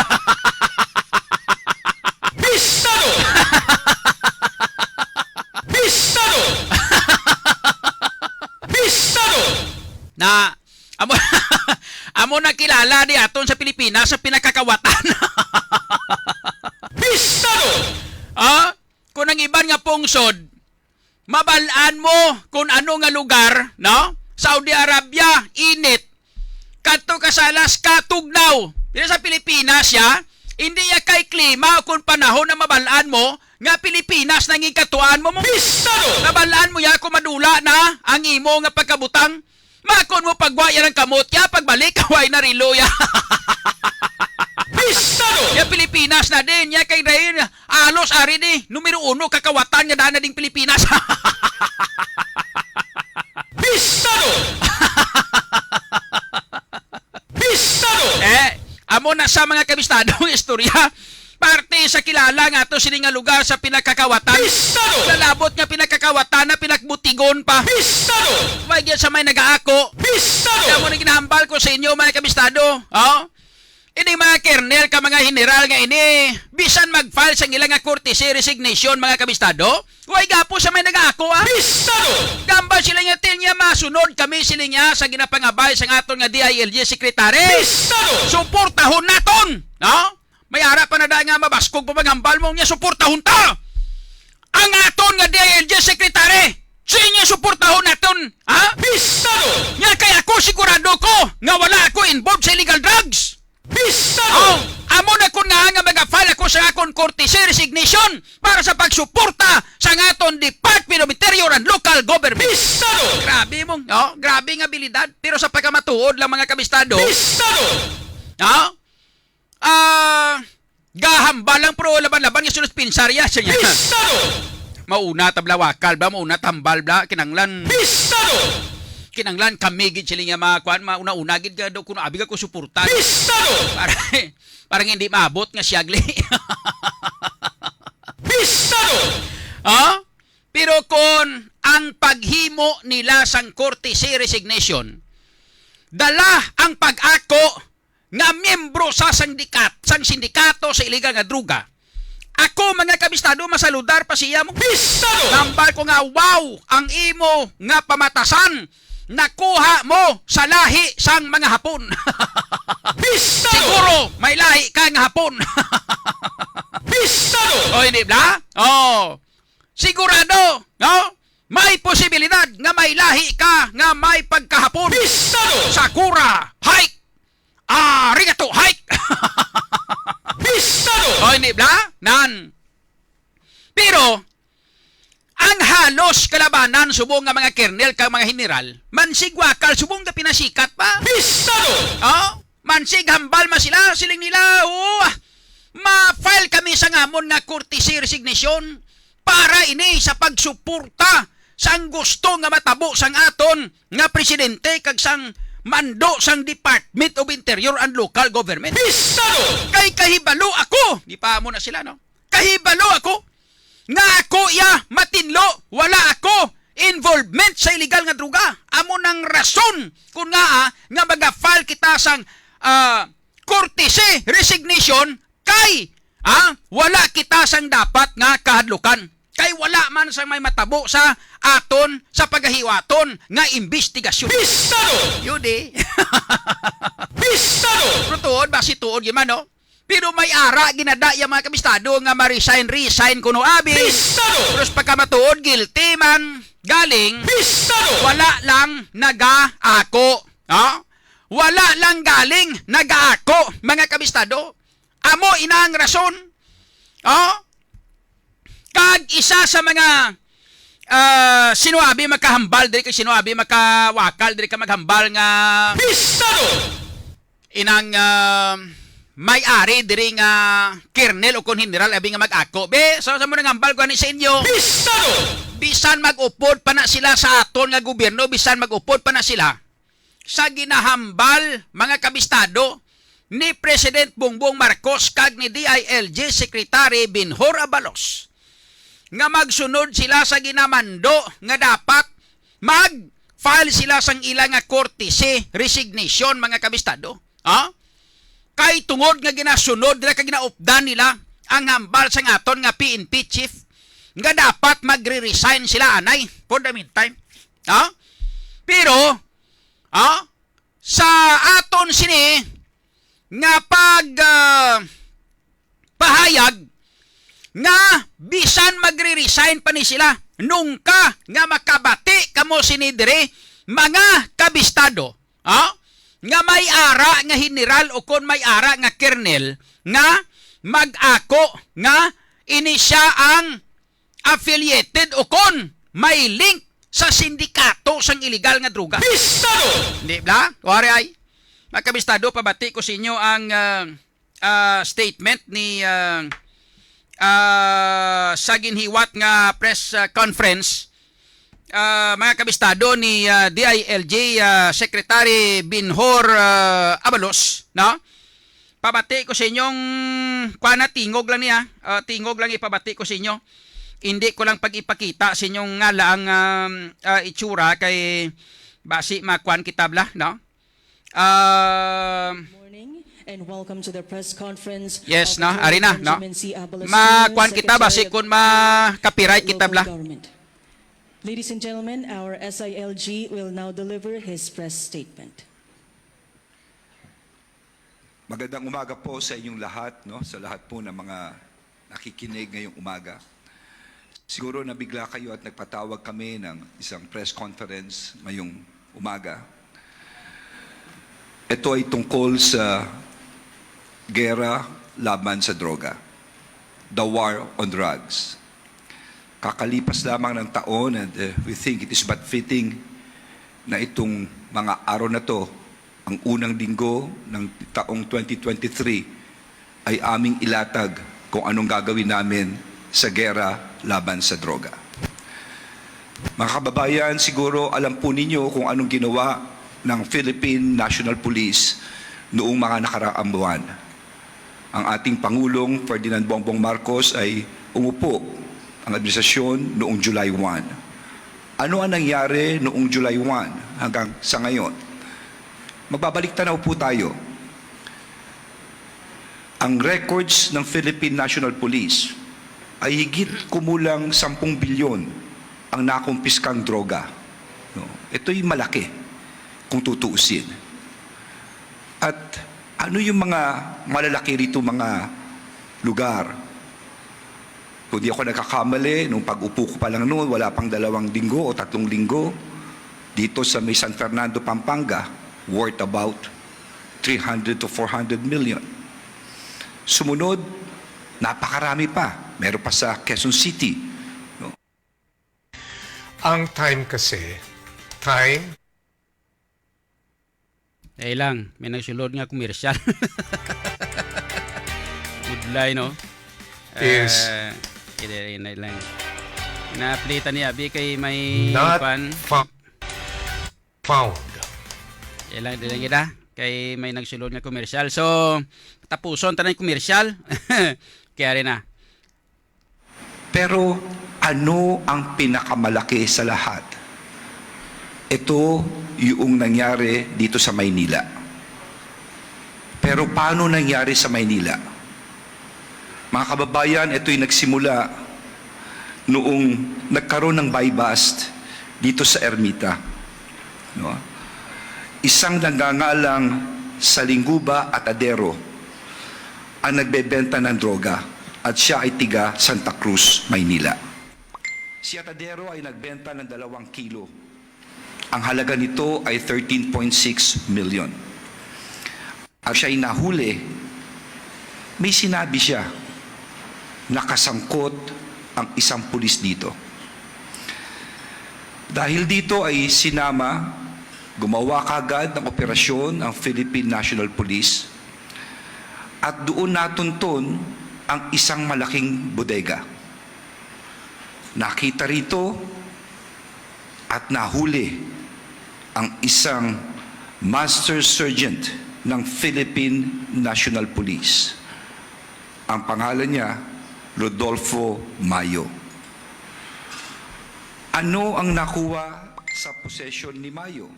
Pistado! sa pinakakawatan. Pistado! Ah, kung ang iban nga pungsod, mabal-an mo kung ano nga lugar, no? Saudi Arabia, init. Kadto ka sa Alaska, tugnaw. Diri sa Pilipinas, ya, hindi ya kay klima o kung panahon na mabal-an mo nga Pilipinas nanging katuan mo, mo. Pistado! Nabal-an mo ya kung madula na ang imo nga pagkabutang. Makon mo pagwa ya ng kamot ya, pagbalik, way na rilo ya. Pistado! Ya Pilipinas na din, ya kay dahil alos ari ni numero uno kakawatan nga daan na ding Pilipinas. Pistado! Pistado! Eh, amo na sa mga kabistadong istorya. Parte sa kilala nga ato sini nga lugar sa pinakakawatan. Pistado! Lalabot nga pinakakawatan na pinakbutigon pa. Pistado! May gyud sa may nagaako. Pistado! Kaya mo na ginahambal ko sa inyo, mga kabistado. Oh? Ini mga kernel ka mga general nga ini, bisan mag-file sa ila nga courtesy resignation, mga kabistado, way gapo sa may nagaako, ah. Pistado! Gambal sila nga til niya masunod kami sila niya sa ginapangabay sa aton nga D I L G secretary. Pistado! Suportahon naton, no? May ara pa na da nga mabaskog pa maghambal mo niya suportahon ta. Ang aton nga D I L G secretary, siya niya suportahon naton, ha? Pistado! Nga kay ako sigurado ko nga wala ako involved sa illegal drugs. Pistado! Oh, amo na kun nga nga mag-file ako sa akon courtesy resignation para sa pagsuporta sa aton Department of Interior and Local Government. Pistado! Grabe mo, no? Grabe nga abilidad. Pero sa pagkamatuod lang, mga kabistado. Pistado! No? Ah, gahambal lang, pero laban-laban nga sulod pinsarya siya niya. Pistado! Mauna tabla wakal ba, mauna tambal bla, kinanglan. Pistado! Kinanglan kami gid sila nga mga kuan, mauna-una gid ka daw kuno abi ka ko suporta. Pistado! Para, para nga hindi maabot nga siyagli. Pistado! Ha? Pero kon ang paghimo nila sang courtesy resignation, dala ang pag-ako nga miyembro sa sindikat-, sang sindikato sa iligal nga droga. Ako, mga kabistado, masaludar pa siya mo. Pistado! Nambal ko nga, wow, ang imo nga pamatasan, nakuha mo sa lahi sang mga Hapon. Pistado! Siguro, may lahi ka nga Hapon. Pistado! O, hindi bla? Oh. Sigurado, no? May posibilidad nga may lahi ka nga may pagkahapon. Pistado! Sakura, hike! Arigato, hike! Pistado! O, hindi bla? Nan. Pero, ang halos kalabanan subong nga mga kernel kag mga general, mansig wakal subong nga pinasikat pa. Pistado! Oh? Mansig hambal man sila, siling nila, "Oo, ma-file kami sa ngamon nga courtesy resignation para ini sa pagsuporta sang gusto nga matabo sang aton nga presidente kag sang mando sang Department of Interior and Local Government." Pistado! Kay kahibalo ako, di pa mo na sila, no? Kahibalo ako nga ako iya matinlo, wala ako involvement sa illegal nga droga. Amo nang rason kun nga, ah, nga maga-file kita sang, ah, courtesy resignation kay, ah, wala kita sang dapat nga kahadlukan. Kay wala man sang may matabo sa aton sa pagahiwaton nga imbestigasyon. Pistado! Yun eh. Pistado! Pero tuod ba si tuod yun man, no? Pero may ara ginada ya mga kabistado nga ma-resign, resign kuno abi. Pistado! Pero sa pagkamatuod, guilty man galing. Pistado! Wala lang nagaako. Ha? Wala lang galing nagaako, mga kabistado. Amo ina ang rason. Oh? Kag isa sa mga, ah, sino abi makahambal diri kag sino abi makawakal diri ka maghambal nga Pistado! Inang, ah, may-ari diri nga kernel o kon general abi nga mag-ako. Be, so sa mo nang hambal ko ani sa inyo. Pistado! Bisan mag-upod pa na sila sa aton nga gobyerno, bisan mag-upod pa na sila sa ginahambal, mga kabistado, ni President Bongbong Marcos kag ni D I L G Secretary Benhur Abalos nga magsunod sila sa ginamando nga dapat mag-file sila sang ila nga courtesy resignation, mga kabistado. Ha? Kay tungod nga ginasunod nila kag ginaupdan nila ang hambal sang aton nga P N P chief nga dapat magre-resign sila anay for the meantime. Ha? Pero, ha? Sa aton sini, nga pag, ah, pahayag nga bisan magre-resign pa ni sila, nungka nga makabati kamo sini diri, mga kabistado, ah, nga may ara nga general o kon may ara nga kernel nga mag-ako nga ini siya ang affiliated o kon may link sa sindikato sang iligal nga droga. Bistado! Di ba? Wari ay. Mga kabistado, pabati ko sa inyo ang, ah, ah, statement ni, ah, ah, sa ginhiwat nga press, ah, conference, ah, mga kabistado ni, ah, D I L G, ah, Secretary Binhor, ah, Abalos, no? Pabati ko sa inyong, kuan na, tingog lang niya. Ah, tingog lang ipabati ko sa inyo. Hindi ko lang pag-ipakita sa inyong nga laang, um, ah, itsura kay basi makuan kita bala, no? Um, Morning and welcome to the press conference Yes, of no? Attorney Ari na, no? Benjamin C. Abalos Makuan Junior, kita, basi Secretary of kun ma-copyright kita Local bala. Government. Ladies and gentlemen, our S I L G will now deliver his press statement. Magandang umaga po sa inyong lahat, no? Sa lahat po ng mga nakikinig ngayong umaga. Siguro nabigla kayo at nagpatawag kami ng isang press conference ngayong umaga. Ito ay tungkol sa gera laban sa droga, the war on drugs. Kakalipas lamang ng taon, and, uh, we think it is but fitting na itong mga araw na to, ang unang linggo ng taong twenty twenty-three, ay aming ilatag kung anong gagawin namin sa gera laban sa droga. Mga kababayan, siguro alam po ninyo kung anong ginawa ng Philippine National Police noong mga nakaraang buwan. Ang ating Pangulong Ferdinand Bongbong Marcos ay umupo ang administrasyon noong July one. Ano ang nangyari noong July one hanggang sa ngayon? Magbabalik tanaw po tayo. Ang records ng Philippine National Police ay higit kumulang sampung bilyon ang nakumpiskang droga. No? Ito'y malaki kung tutuusin. At ano yung mga malalaki rito, mga lugar? Kung di ako nagkakamali, nung pag-upo ko pa lang noon, wala pang dalawang linggo o tatlong linggo, dito sa may San Fernando, Pampanga, worth about three hundred to four hundred million. Sumunod, napakarami pa. Meron pa sa Quezon City. No? Ang time kasi, time Dali lang, may nagsulod nga komersyal. Budlay, no? Is Eh, dali, dali lang. Naplitan ni Abi kay may not fan. Fa- found. Dali lang, dali lang kita. Kay may nagsulod nga komersyal. So, tapuson tanan komersyal. Kaya rin na. Pero ano ang pinakamalaki sa lahat? Ito yung nangyari dito sa Maynila. Pero paano nangyari sa Maynila? Mga kababayan, ito'y nagsimula noong nagkaroon ng buy-bust dito sa Ermita. No? Isang nagngangalang Salingguba Atadero ang nagbebenta ng droga at siya ay tiga Santa Cruz, Maynila. Si Atadero ay nagbenta ng dalawang kilo. Ang halaga nito ay thirteen point six million. At siya'y nahuli, may sinabi siya, nakasangkot ang isang pulis dito. Dahil dito ay sinama, gumawa kaagad ng operasyon ang Philippine National Police at doon natunton ang isang malaking bodega. Nakita rito at nahuli ang isang master sergeant ng Philippine National Police. Ang pangalan niya, Rodolfo Mayo. Ano ang nakuha sa possession ni Mayo?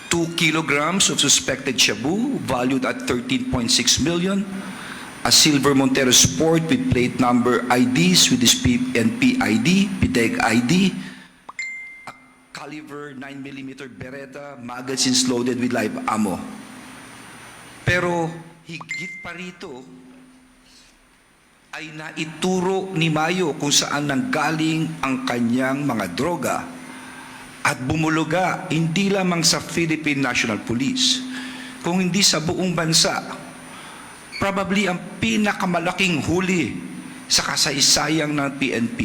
Two kilograms of suspected shabu valued at thirteen point six million, a silver Montero Sport with plate number I D, Swedish P N P I D, PDEG I D, a caliber nine millimeter Beretta, magazines loaded with live ammo. Pero higit pa rito, ay naituro ni Mayo kung saan nanggaling ang kanyang mga droga at bumulaga hindi lamang sa Philippine National Police, kung hindi sa buong bansa. Probably ang pinakamalaking huli sa kasaysayan ng P N P.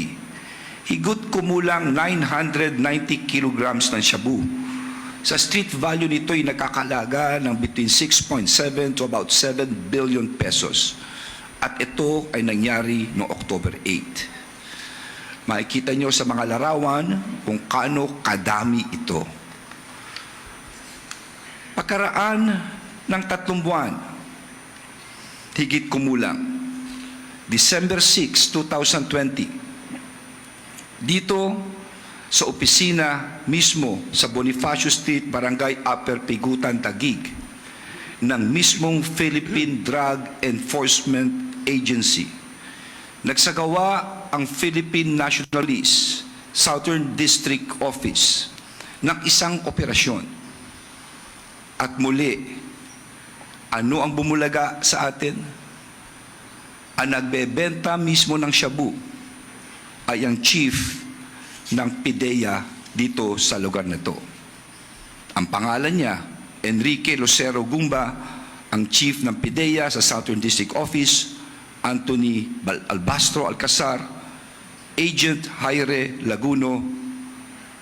Higot kumulang nine hundred ninety kilograms ng shabu. Sa street value nito'y nagkakalaga ng between six point seven to about seven billion pesos. At ito ay nangyari noong October eight. Makikita nyo sa mga larawan kung kano kadami ito. Pagkaraan ng tatlong buwan, higit kumulang, December six, two thousand twenty, dito sa opisina mismo sa Bonifacio Street, Barangay Upper Pigutan, Taguig, ng mismong Philippine Drug Enforcement Agency, nagsagawa ang Philippine National Police Southern District Office ng isang operasyon. At muli, ano ang bumulaga sa atin? Ang nagbebenta mismo ng shabu ay ang chief ng PDEA dito sa lugar na to. Ang pangalan niya, Enrique Lucero Gumba, ang chief ng PDEA sa Southern District Office, Anthony Bal-, Albastro Alcazar, Agent Jaire Laguno,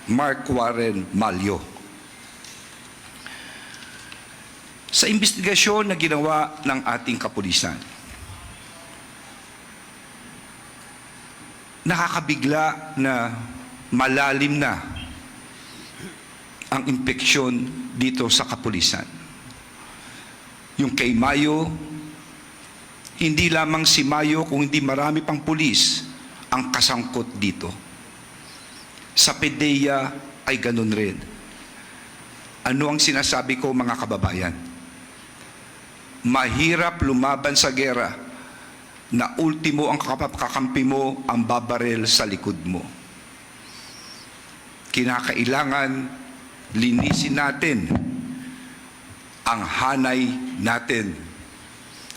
Mark Warren Malyo. Sa imbestigasyon na ginawa ng ating kapulisan, nakakabigla na malalim na ang impeksyon dito sa kapulisan. Yung kay Mayo, hindi lamang si Mayo, kung hindi marami pang pulis ang kasangkot dito. Sa PDEA ay ganun rin. Ano ang sinasabi ko, mga kababayan? Mahirap lumaban sa gera na ultimo ang kakap-, kakampi mo ang babaril sa likod mo. Kinakailangan linisin natin ang hanay natin.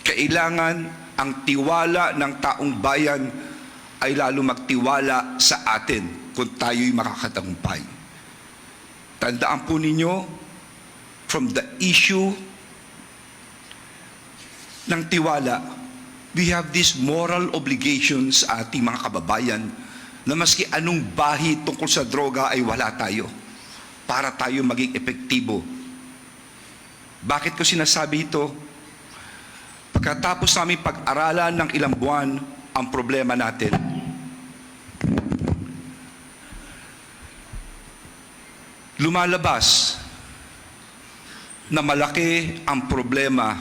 Kailangan ang tiwala ng taong bayan ay lalo magtiwala sa atin kung tayo'y makakatagumpay. Tandaan po ninyo, from the issue ng tiwala, we have this moral obligation sa ating mga kababayan na maski anong bahi tungkol sa droga ay wala tayo para tayo maging epektibo. Bakit ko sinasabi ito? Pagkatapos namin pag-aralan ng ilang buwan ang problema natin, lumalabas na malaki ang problema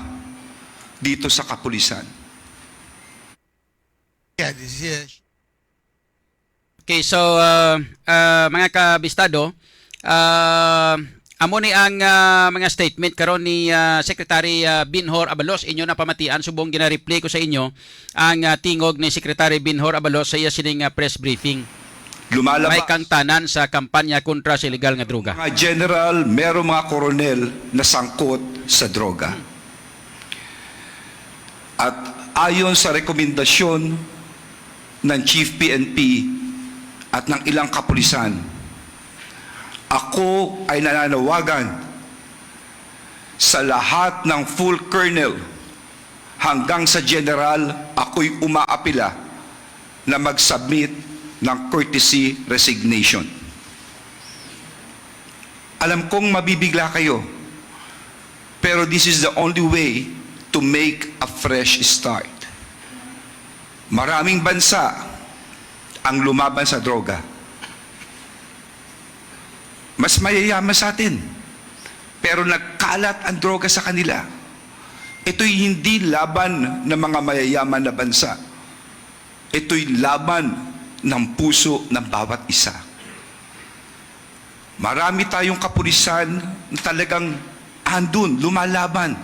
dito sa kapulisan. Yeah, this is Okay, so, ah, ah, mga kabistado, ah, amo ni ang, ah, mga statement karon ni, ah, Secretary, ah, Binhor Abalos. Inyo na pamatian, subong gina-replay ko sa inyo ang, ah, tingog ni Secretary Binhor Abalos sa iya sining, ah, press briefing. Lumalabas May kangtanan sa kampanya kontra sa illegal nga droga. Mga general, merong mga koronel na sangkot sa droga. At ayon sa rekomendasyon ng Chief P N P at ng ilang kapulisan, ako ay nananawagan sa lahat ng full colonel hanggang sa general, ako'y umaapila na mag-submit ng courtesy resignation. Alam kong mabibigla kayo, pero this is the only way to make a fresh start. Maraming bansa ang lumaban sa droga. Mas mayayaman sa atin, pero nagkalat ang droga sa kanila. Ito'y hindi laban ng mga mayayaman na bansa. Ito'y laban ng puso ng bawat isa. Marami tayong kapulisan na talagang andun, lumalaban.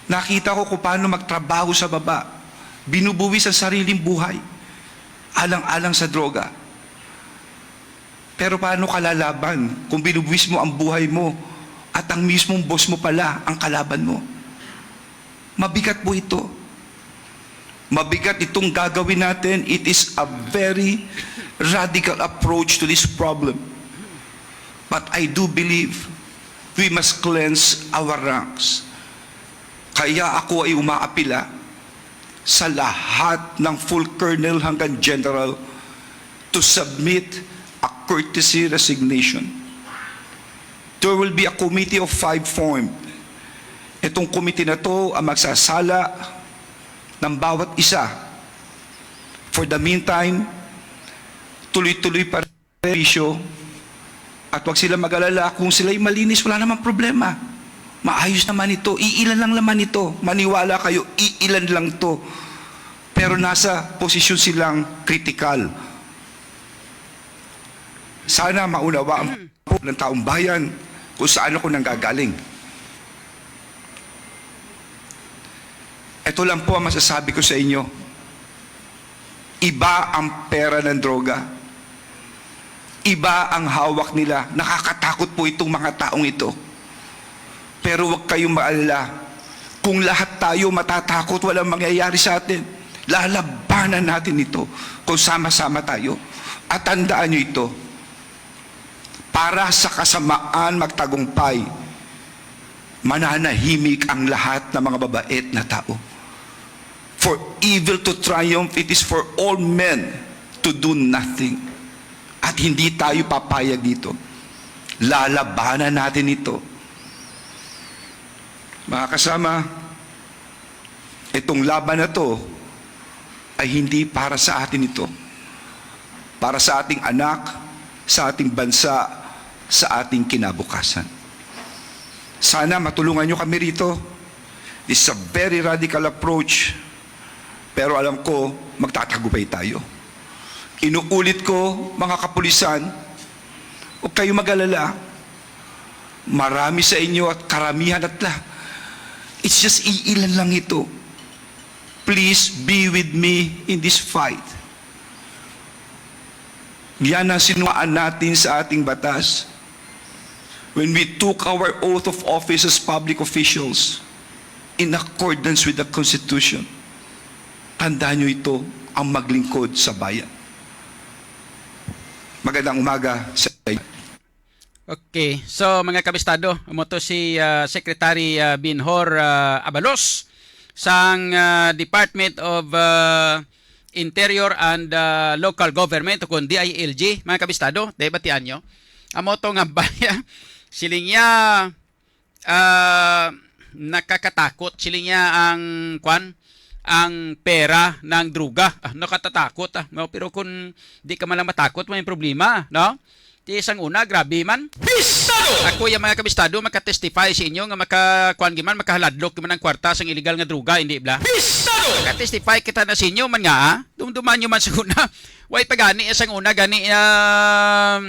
Nakita ko kung paano magtrabaho sa baba. Binubuwis ang sariling buhay. Alang-alang sa droga. Pero paano ka lalaban kung binubuwis mo ang buhay mo at ang mismong boss mo pala ang kalaban mo? Mabigat po ito. Mabigat itong gagawin natin. It is a very radical approach to this problem. But I do believe we must cleanse our ranks. Kaya ako ay umaapila sa lahat ng full colonel hanggang general to submit a courtesy resignation. There will be a committee of five formed. Itong committee na to ang magsasala ng bawat isa. For the meantime, tuloy-tuloy pa rin ang serbisyo at huwag sila mag-alala kung sila'y malinis, wala namang problema. Maayos naman ito, iilan lang naman ito. Maniwala kayo, iilan lang to. Pero nasa posisyon silang kritikal. Sana maunawaan po ng taong bayan kung saan ako nanggagaling. Ito lang po ang masasabi ko sa inyo. Iba ang pera ng droga. Iba ang hawak nila. Nakakatakot po itong mga taong ito. Pero huwag kayong maalala. Kung lahat tayo matatakot, walang mangyayari sa atin. Lalabanan natin ito kung sama-sama tayo. At tandaan niyo ito, para sa kasamaan magtagumpay, mananahimik ang lahat ng mga babait na tao. For evil to triumph, it is for all men to do nothing. At hindi tayo papayag dito. Lalabanan natin ito. Mga kasama, itong laban na to ay hindi para sa atin ito. Para sa ating anak, sa ating bansa, sa ating kinabukasan. Sana matulungan niyo kami rito. This is a very radical approach, pero alam ko, magtatagupay tayo. Inuulit ko, mga kapulisan, huwag kayo mag-alala. Marami sa inyo at karamihan at la-, it's just iilan lang ito. Please be with me in this fight. Yan ang sinuwaan natin sa ating batas. When we took our oath of office as public officials in accordance with the Constitution, tandaan niyo ito, ang maglingkod sa bayan. Magandang umaga sa inyo. Okay. So, mga kabistado, amo to si, ah, Secretary, ah, Binhor, ah, Abalos sang, ah, Department of, ah, Interior and, ah, Local Government, o kun D I L G, mga kabistado, dahil batian nyo. Amo to nga baya, siling niya, ah, nakakatakot, siling niya ang, kwan, ang pera ng druga. Ah, nakatatakot, ah. No? Pero kung di ka man lang matakot, may problema, no? Ti sang una, grabe man. Pistado! Ako, yung mga kabistado, makatestify sa inyo nga maka, kwan, giman, makahaladlok giman ang kwarta sang illegal nga druga, hindi bla? Pistado! Makatestify kita na sa inyo man nga, ah. Dumduman nyo man sa una. Way pa gani, eh, sang una, gani, ah,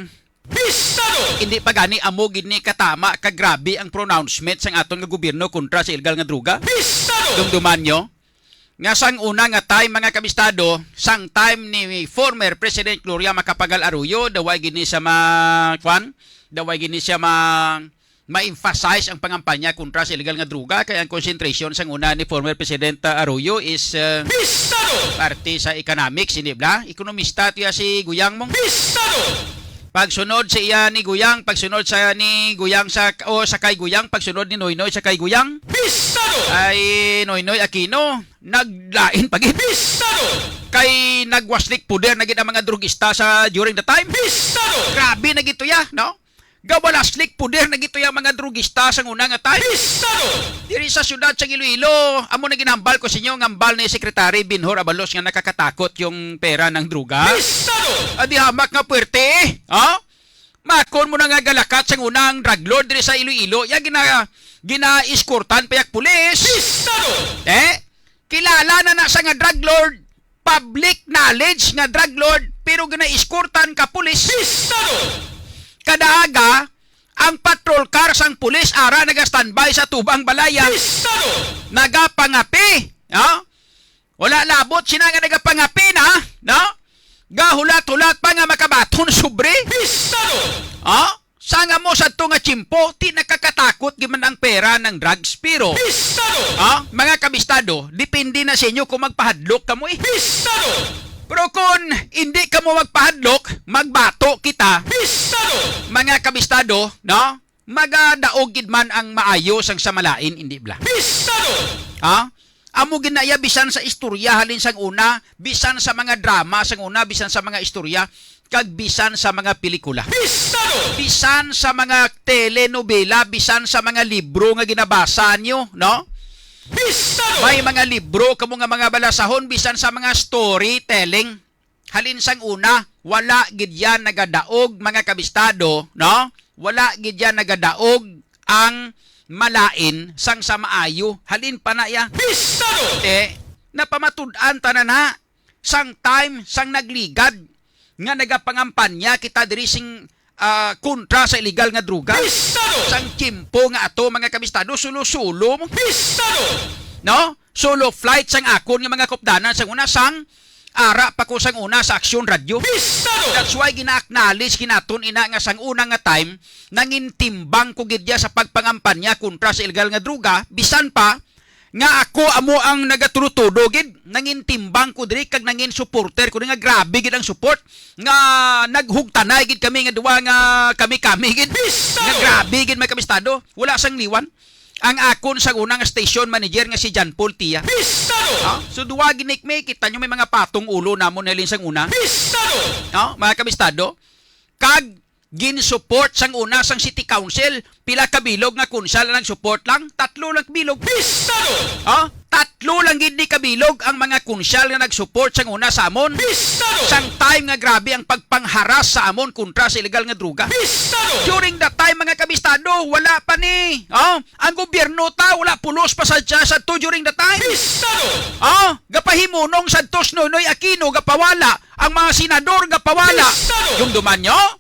Pistado! Hindi pa gani amo gid ni katama ka grabe ang pronouncement sang aton nga gobyerno kontra sa illegal nga druga. Pistado! Dumduman nyo nga sang una nga time, mga kabistado, sang time ni former President Gloria Macapagal Arroyo, daway gini siya ma, kwan, daway gini siya ma, ma-emphasize ang pangampanya kontra sa illegal nga druga, kay ang concentration sang una ni former President, ah, Arroyo is, ah, Pistado! Parte sa economics, hindi bla? Ekonomista tiya si Guyang mong. Pistado! Pagsunod sa iya ni Guyang, pagsunod sa ni Guyang sa, o sa kay Guyang, pagsunod ni Noynoy sa kay Guyang. Pistado! Ay Noynoy Aquino, naglain pa gid. Pistado! Kay nagwaslik puder na gid ang mga drugista sa during the time. Pistado! Grabe na gid to ya, no? Gawalaslik puder na gid to ya mga drugista sa una nga time. Pistado! Diri sa siyudad sa Iloilo, amo na ginambal ko sa inyo nga ambal ni Secretary Binhor Abalos nga nakakatakot yung pera ng druga. Pistado! Adi hamak nga puwerte, ha? Makon mo na nga galakat sang unang drug lord diri sa Iloilo, ya gina, gina-escortan pa yak pulis. Pistado! Eh? Kilala na na sa nga drug lord, public knowledge nga drug lord, pero gina-escortan ka pulis. Pistado! Kada aga, ang patrol car sang pulis ara naga-standby sa tubang balaya. Pistado! Nagapangapi, ha? Wala labot sina nga nagapangapi na, no? Gahulat-hulat pa nga makabaton sobre. Pistado! Ha? Sa nga mo sa to nga tiyempo, ti nakakatakot gid man ang pera ng drugs, pero, Pistado! Ha? Mga kabistado, depende na sa inyo kung magpahadlok kamo, eh. Pistado! Pero kung hindi kamo magpahadlok, magbato kita. Pistado! Mga kabistado, no? Magadaog gid man ang maayo sang sa malain, hindi bala? Pistado! Ha? Amo gid na iya bisan sa istorya halin sang una, bisan sa mga drama sang una, bisan sa mga istorya, kag bisan sa mga pelikula. Pistado! Bisan sa mga telenovela, bisan sa mga libro nga ginabasa nyo, no? Pistado! May mga libro kamo nga mga balasahon, bisan sa mga storytelling. Halin sang una, wala gid yan nagadaog, mga kabistado, no? Wala gid yan nagadaog ang malain sang sa maayo. Halin pa na ya. Pistado! Te, napamatud-an tanan ha, sang time, sang nagligad, nga nagapangampanya kita diri sing, ah, kontra sa illegal nga droga. Pistado! Sang tiyempo nga ato, mga kabistado, sulo-sulo mo. Pistado! No? Solo flight sang akon nga mga kupdanan sang una, sang ara pa ko sang una sa Aksyon Radyo. Pistado! That's why gina-acknowledge ginaton ina nga sang una nga time, nangin timbang ko gid diya sa pagpangampanya kontra sa illegal nga droga, bisan pa nga ako amo ang nagatudo-tudo gid, nangin timbang ko diri kag nangin supporter ko diri nga grabe gid ang support, nga naghugtanay gid kami nga duwa nga kami-kami gid. Pistado! Nga grabe gid, mga kabistado, wala sang liwan. Ang akon sa una nga station manager nga si John Paul Tia. Pistado! Ha? So, duwa ginik mi, kita nyo may mga patong ulo namon halin sang una. Pistado! No? Mga kabistado, kag gin-support sang una sang City Council, pila ka bilog nga konsal ang nag-support lang? Tatlo lang ka bilog. Pistado! Ha? Tatlo lang gid ni ka bilog ang mga konsal nga nag-support sang una sa amon. Pistado! Sang time nga grabe ang pagpangharas sa amon kontra sa illegal nga droga. Pistado! During that time, mga kabistado, wala pa ni, oh, ang gobyerno ta, wala pulos pa sa, sa, sa to during the time. Pistado! Oh, gapahimunong sa tos Noynoy Aquino, gapawala, ang mga senador, gapawala. Pistado! Dumduman nyo?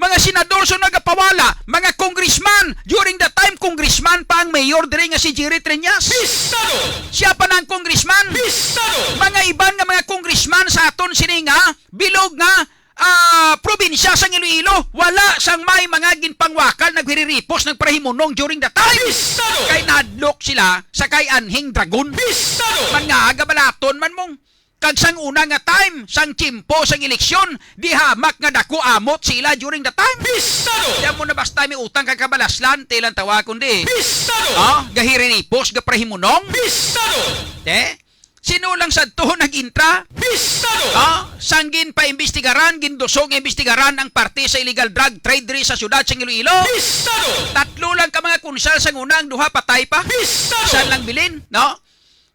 Mga senador sa nagapawala, mga congressman, during the time, congressman pa ang mayor diri nga si Jerry Treñas. Pistado! Siya pa na ang congressman. Pistado! Mga iban nga mga congressman sa aton sini nga bilog nga, ah, probinsya sang Iloilo, wala sang may mga ginpangwakal, naghiriripos, nagparahimunong during the time. Pistado! Kay nadlok sila sa kay anhing dragon. Pistado! Mga gabalaton man mong Kag sang una nga time, sang tiyempo sang eleksyon, di hamak nga daku amot sila during the time. Pistado! Di mo na basta may utang kag kabalaslan, ti lang tawa kundi. Pistado! Ah, gahiriripos, gaprahimunong. Pistado! Te? Sino lang sadto nag-intra? Pistado! Ah, sang ginpaimbestigaran, ginduso nga imbestigaran ang parte sa illegal drug trade diri sa siyudad sang Iloilo. Pistado! Tatlo lang ka mga konsal sang una, ang duha patay pa. Pistado! San lang bilin, no?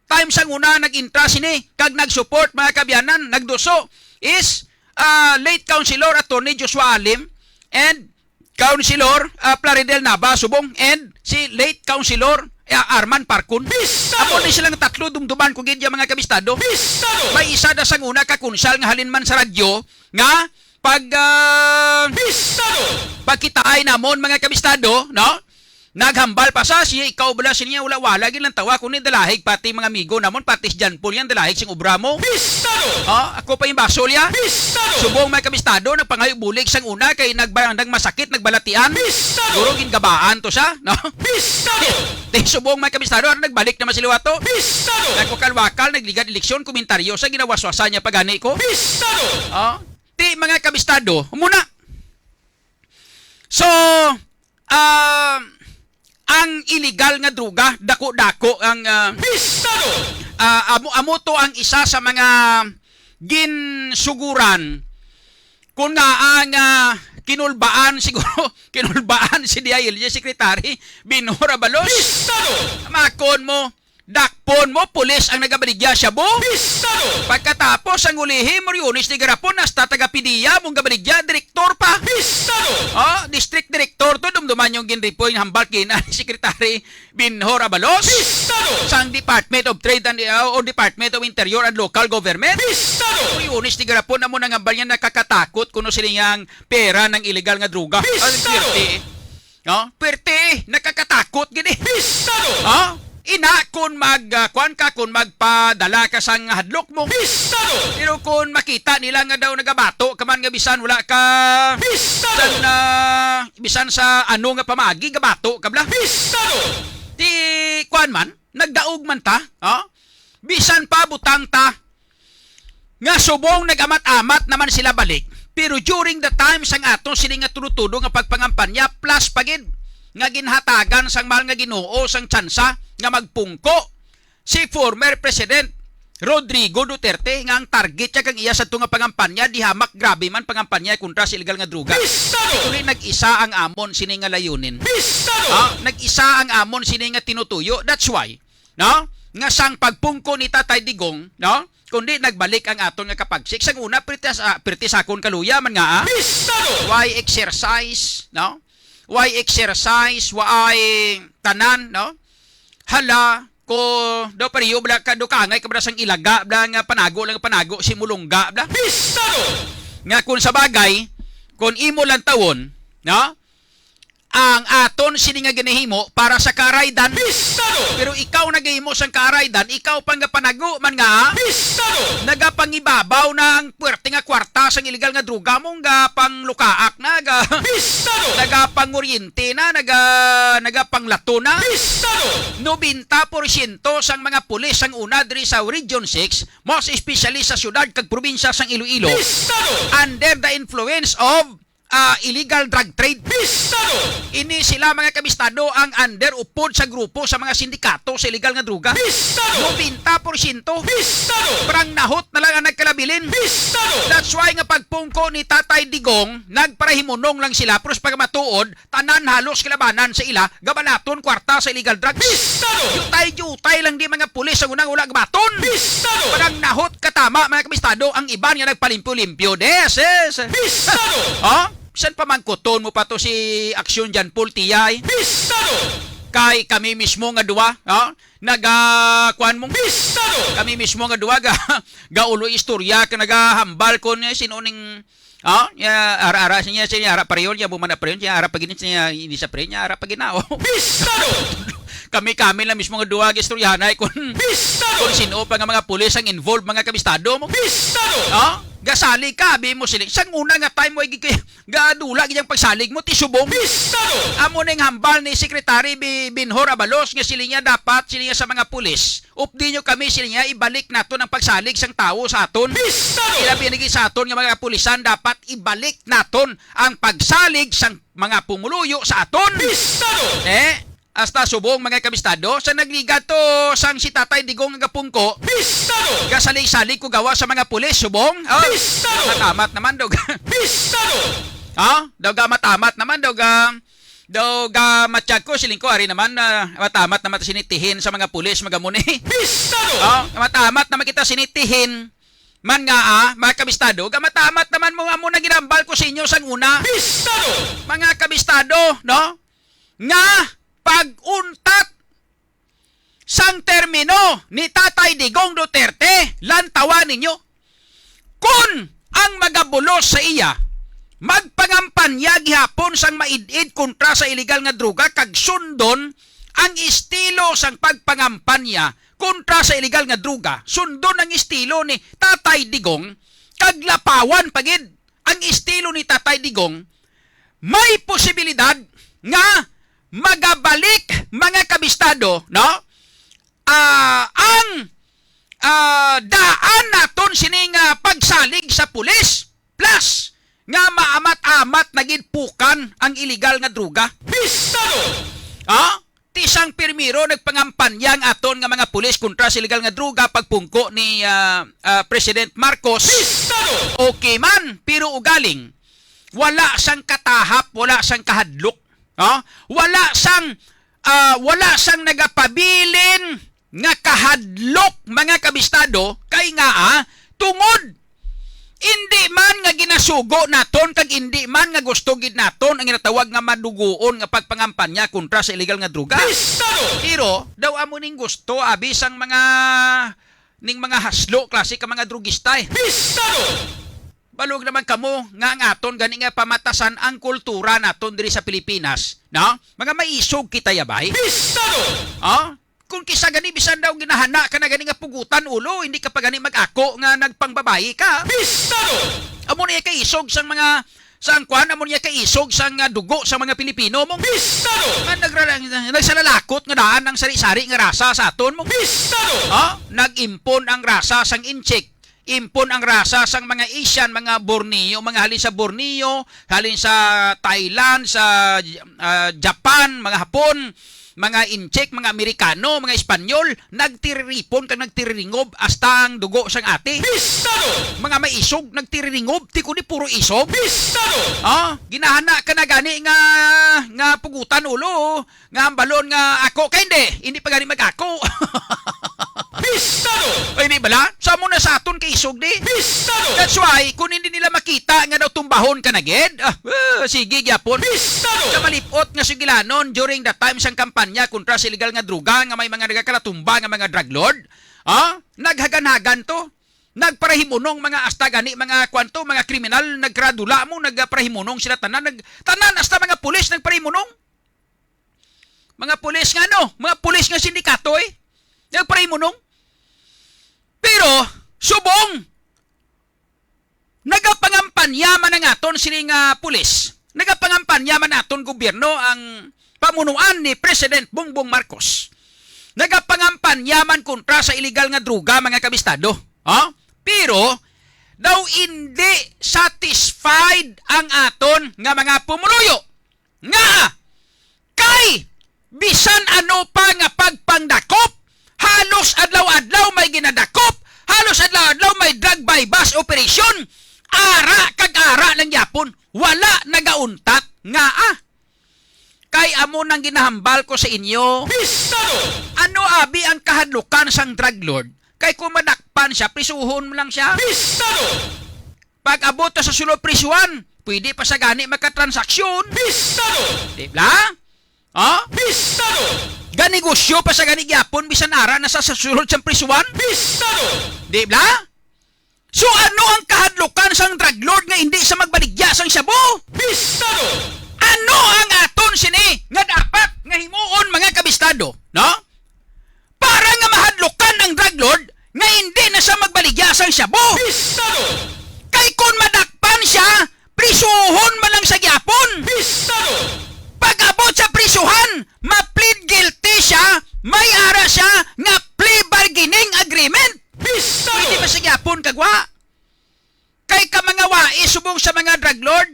Time sang una nag-intra sini kag nag-support, mga kaabyanan, nagduso is, ah, late Councilor Attorney Joshua Alim and Councilor, ah, Plaridel Nava subong and si late Councilor, ah, Arman Parcon. Pistado! Amo ni silang tatlo dumduman ko gid ya, mga kabistado. Pistado! May isa na sang una ka konsal nga halin man sa radyo nga pag, ah, Pistado! Pagkitaay namon, mga kabistado, no? Naghambal pa sa siya, ikaw bala siya niya, wala-wala, ginlantawa ko ni dalahig, pati mga amigo namon, pati si John Paul yan, dalahig sing obra mo. Pistado! Ah, ako pa yung basol ya. Pistado! Subong may kabistado, nagpangayo bulig sang una, kay nagba-, nagmasakit, nagbalatian. Pistado! Siguro gingabaan to siya, no? Pistado! Di subong may kabistado, ano, nagbalik naman sila to. Pistado! Nagwakal-wakal, nagligad eleksyon, komentaryo sa ginawaswasan niya pagani ko. Pistado! Ah, di mga kabistado, muna. So, ah, ang illegal nga droga, dako-dako ang, ah, Pistado! Ah, amo, amo to ang isa sa mga ginsuguran. Kung nga ang, ah, kinulbaan siguro, kinulbaan si D I L G Secretary Benhur Abalos. Pistado! Makon mo, dakpon mo, pulis ang nagabaligya siya, bo? Pistado! Pagkatapos ang ulihi, Moriones ni garapon, hasta taga-PDEA mong gabaligya, direktor pa. Pistado! Oh, district director to, dumduman yung ginripoy ng hambal kina ni Secretary Benhur Abalos. Pistado! Sang Department of Trade and, uh, o Department of Interior and Local Government. Pistado! Moriones ni garapon, amo nang hambal niya, nakakatakot kuno sila yang pera ng illegal nga droga. Pistado! Ang swerte, eh. No? Perte, nakakatakot gid eh. Pistado! Ha? Ina, kung mag, ah, kuwan ka, kung magpadala ka sang hadlok mo. Pistado! Pero kung makita nila nga daw nagabato ka man nga bisan wala ka Pistado! Bisan, ah, bisan sa ano nga pamaagi, gabato ka bla. Pistado! Ti, kuwan man, nagdaog man ta, ha? Bisan pa butang ta, nga subong nag-amat-amat naman sila balik, pero during the time sang aton sini nga tudo-tudo nga pagpangampanya, plus pa gid nga ginhatagan sang mahal nga Ginoo sang tsansa nga magpungko si former President Rodrigo Duterte, nga ang target niya kag iya sa tunga pangampanya, di hamak grabe man pangampanya kontra sa illegal nga droga. Pistado! Actually, nag-isa ang amon sini nga layunin. Pistado! Ha? Nag-isa ang amon sini nga tinutuyo. That's why, no? Nga sang pagpungko ni Tatay Digong, no? Kundi nagbalik ang aton nga kapagsik. Sang una, pirti sa, pirti sa akon kaluya man nga, ah. Pistado! Why exercise, no? Why exercise? Why tanan, no? Hala, ko, daw pariyo, bla, ka, daw kaangay ka, bla, sang ilaga, bla, nga panago lang, panago, simulungga, bla. Pistado! Nga kung sa bagay, kung imo lang tawon, no? Ang aton sini nga ginahimo para sa karaydan. Pistado! Pero ikaw nagahimo sang karaydan, ikaw pang gapanago man nga, Pistado! Nagapangibabaw na ang puwerte nga kwarta sang illegal nga droga mo, nga panglukaak na, ga-, Pistado! Nagapanguryente na, naga-, nagapanglato na. Pistado! Nobenta porsyento sang mga pulis sang una diri sa Region six, most especially sa siyudad kag probinsya sang Iloilo, Pistado! Under the influence of ah, illegal drug trade. Pistado! Ini sila, mga kabistado, ang under, upod sa grupo sa mga sindikato sa illegal nga droga. Pistado! Nobenta porsyento. Pistado! Parang nahot na lang ang nagkalabilin. Pistado! That's why nga pagpungko ni Tatay Digong, nagparahimunong lang sila, pero sa pagmatuod, tanan halos kilabanan sa ila, gabalaton kwarta sa illegal drugs. Pistado! Jutay-jutay lang di mga pulis ang unang wala gabaton. Pistado! Parang nahot katama, mga kabistado, ang iban nga nagpalimpyo-limpyo. Des, yes. Pistado! Oh? San pamangkuton mo pa to si Aksyon John Paul Tiyay? Pistado! Kay kami mismo nga duwa, oh? Naga, kuwan mo? Pistado! Kami mismo nga duwa, ga, gaulo istorya, ka nagahambal ko niya, sino ning Ah, ya, ara, ara, siya, siya, ara pa rin, ya, bumana pa rin, ya, ara pa gini, siya, hindi sa pa rin, ya, ara pa ginaw. Pistado! Kami, kami lang mismo nga duha, gistoryahanay, kung, Pistado! Kung sino pa nga mga pulis ang involved, mga kabistado mo. Pistado! Ah? Gasalig ka, abi mo sila. Sang una nga time mo, igi-, gadula, gid ang pagsalig mo, ti subong. Pistado! Amo ning hambal ni Secretary Bi-, Binhor Abalos, nga sila niya dapat, sila niya sa mga pulis. Updi nyo kami, sila niya, ibalik naton ang pagsalig sang tawo sa aton. Pistado! Ilabi na gid sa aton nga mga kapulisan, dapat ibalik naton ang pagsalig sang mga pumuluyo sa aton. Pistado! Eh, hasta subong, mga kabistado, sa nagligat to sang si Tatay Digong nga gapungko. Pistado! Gasalig-salig ko gawa sa mga pulis, subong. Oh, Pistado! Matamat naman daw. Pistado! Ha? Daw gamatamat naman daw ga Daw ga matyag ko, siling ko, ari naman, ah, matamat naman ta sinitihin sa mga pulis, magamuni. Pistado! Oh, matamat naman kita sinitihin. Man nga, ah, mga kabistado, ga matamat naman mo, amo na ginambal ko sa inyo sang una. Pistado! Mga kabistado, no? Nga pag-untat sang termino ni Tatay Digong Duterte, lantawan ninyo. Kon ang magabulos sa iya magpangampanya gihapon sang maid-id kontra sa iligal nga droga kag sundon ang estilo sang pagpangampanya kontra sa iligal nga droga, sundon ang estilo ni Tatay Digong, kag lapawan pa gid ang estilo ni Tatay Digong, may posibilidad nga magabalik, mga kabistado, no? Ah, ang, ah, daan naton sini nga pagsalig sa pulis, plus nga maamat-amat na gid pukan ang iligal nga droga. Pistado! Ha? Ti sang pirmiro nagpangampanya ang aton nga mga pulis kontra sa iligal nga droga, pagpungko ni, ah, ah, President Marcos. Pistado! Okay man, pero ugaling wala sang katahap, wala sang kahadlok. Ha? Wala sang, ah, wala sang nagapabilin nga kahadlok, mga kabistado, kay nga, ah, tungod indi man nga ginasugo naton kag indi man nga gusto gid naton ang ginatawag nga madugoon nga pagpangampanya kontra sa iligal nga droga. Pistado! Pero daw amo ning gusto abi sang mga, ning mga haslo, klase ka mga drugista, eh. Pistado! Balog naman kamo nga ang aton gani nga pamatasan ang kultura naton diri sa Pilipinas, no? Mga maisog kita, yabay. Pistado! Oh? Kung kisa gani, bisan daw ginahana ka na gani nga pugutan ulo, hindi ka pa gani mag-ako nga nagpangbabayi ka. Pistado! Amo na iya kaisog sang mga, sang kwan, amo niya kaisog sang, ah, dugo sa mga Pilipino mo. Pistado! Nga nagra-, nagsalalakot nga daan ang sari-sari nga rasa sa aton mo. Pistado! Ha? Nag-impon ang rasa sang Intsik. Impon ang rasa sang mga Asian, mga Borneo, mga halin sa Borneo, halin sa Thailand, sa, ah, Japan, mga Hapon, mga Intsik, mga Amerikano, mga Espanyol, nagtiriripon kag nagtiriringob hasta ang dugo sang ati. Pistado! Mga may isog, nagtiriringob, ti kundi puro isog. Pistado! Ah, ginahana ka na gani nga, nga pugutan ulo, nga hambalon nga ako, kay hindi, hindi pa gani mag-ako. Pistado! Ay, di bala? Sa mo na sa aton kay isog di? Pistado! That's why, kung hindi nila makita nga daw tumbahon ka na gid, ah, ah, sige gyapon. Pistado! Sa malipot nga sugilanon during the time sang kampanya kontra sa illegal nga droga nga may mga nagakalatumba nga mga drug lord, ah, naghaganhagan to. Nagparahimunong mga hasta gani mga kwanto, mga kriminal, nagkaradula mo, nagparahimunong sila tanan, nag, tanan hasta mga pulis nagparahimunong. Mga pulis nga ano, mga pulis nga sindikato eh. Nagparahimunong. Pero, subong, nagapangampanya man ang aton sini nga pulis. Nagapangampanya man aton gobyerno ang pamunuan ni President Bongbong Marcos. Nagapangampanya man kontra sa illegal nga droga, mga kabistado. Ha? Pero, daw hindi satisfied ang aton nga mga pumunuyo. Nga, kay bisan ano pa nga pagpangdakop, halos adlaw-adlaw may ginadakop, halos adlaw-adlaw may drug buy-bust operation, ara kag ara lang gyapon, wala nagauntat nga, ah. Kay amo nang ginahambal ko sa inyo. Pistado! Ano abi ang kahadlukan sang drug lord? Kay kung madakpan siya, prisuhon mo lang siya. Pistado! Pag-abot ta sa sulod prisuhan, pwede pa sa gani makatransaksyon. Pistado! Di ba? Ha? Pistado! Ganegosyo pa sa gani gyapon bisan ara na sa, sa sulod sang prisuhan. Pistado! Di ba? So ano ang kahadlukan sang drug lord nga hindi sa magbaligya sang shabu? Pistado! Ano ang aton sini nga dapat nga himuon, mga kabistado? No? Para nga mahadlukan ang drug lord nga hindi na siya magbaligya sang shabu. Pistado! Kay kon madakpan siya, prisuhon man lang sa gyapon. Pistado! Pag-abot sa prisuhan, ma-plead guilty siya, may ara siya nga plea bargaining agreement. Pistado! Pwede ba sa gyapon kagwa? Kay ka mga wais subong sa mga drug lord,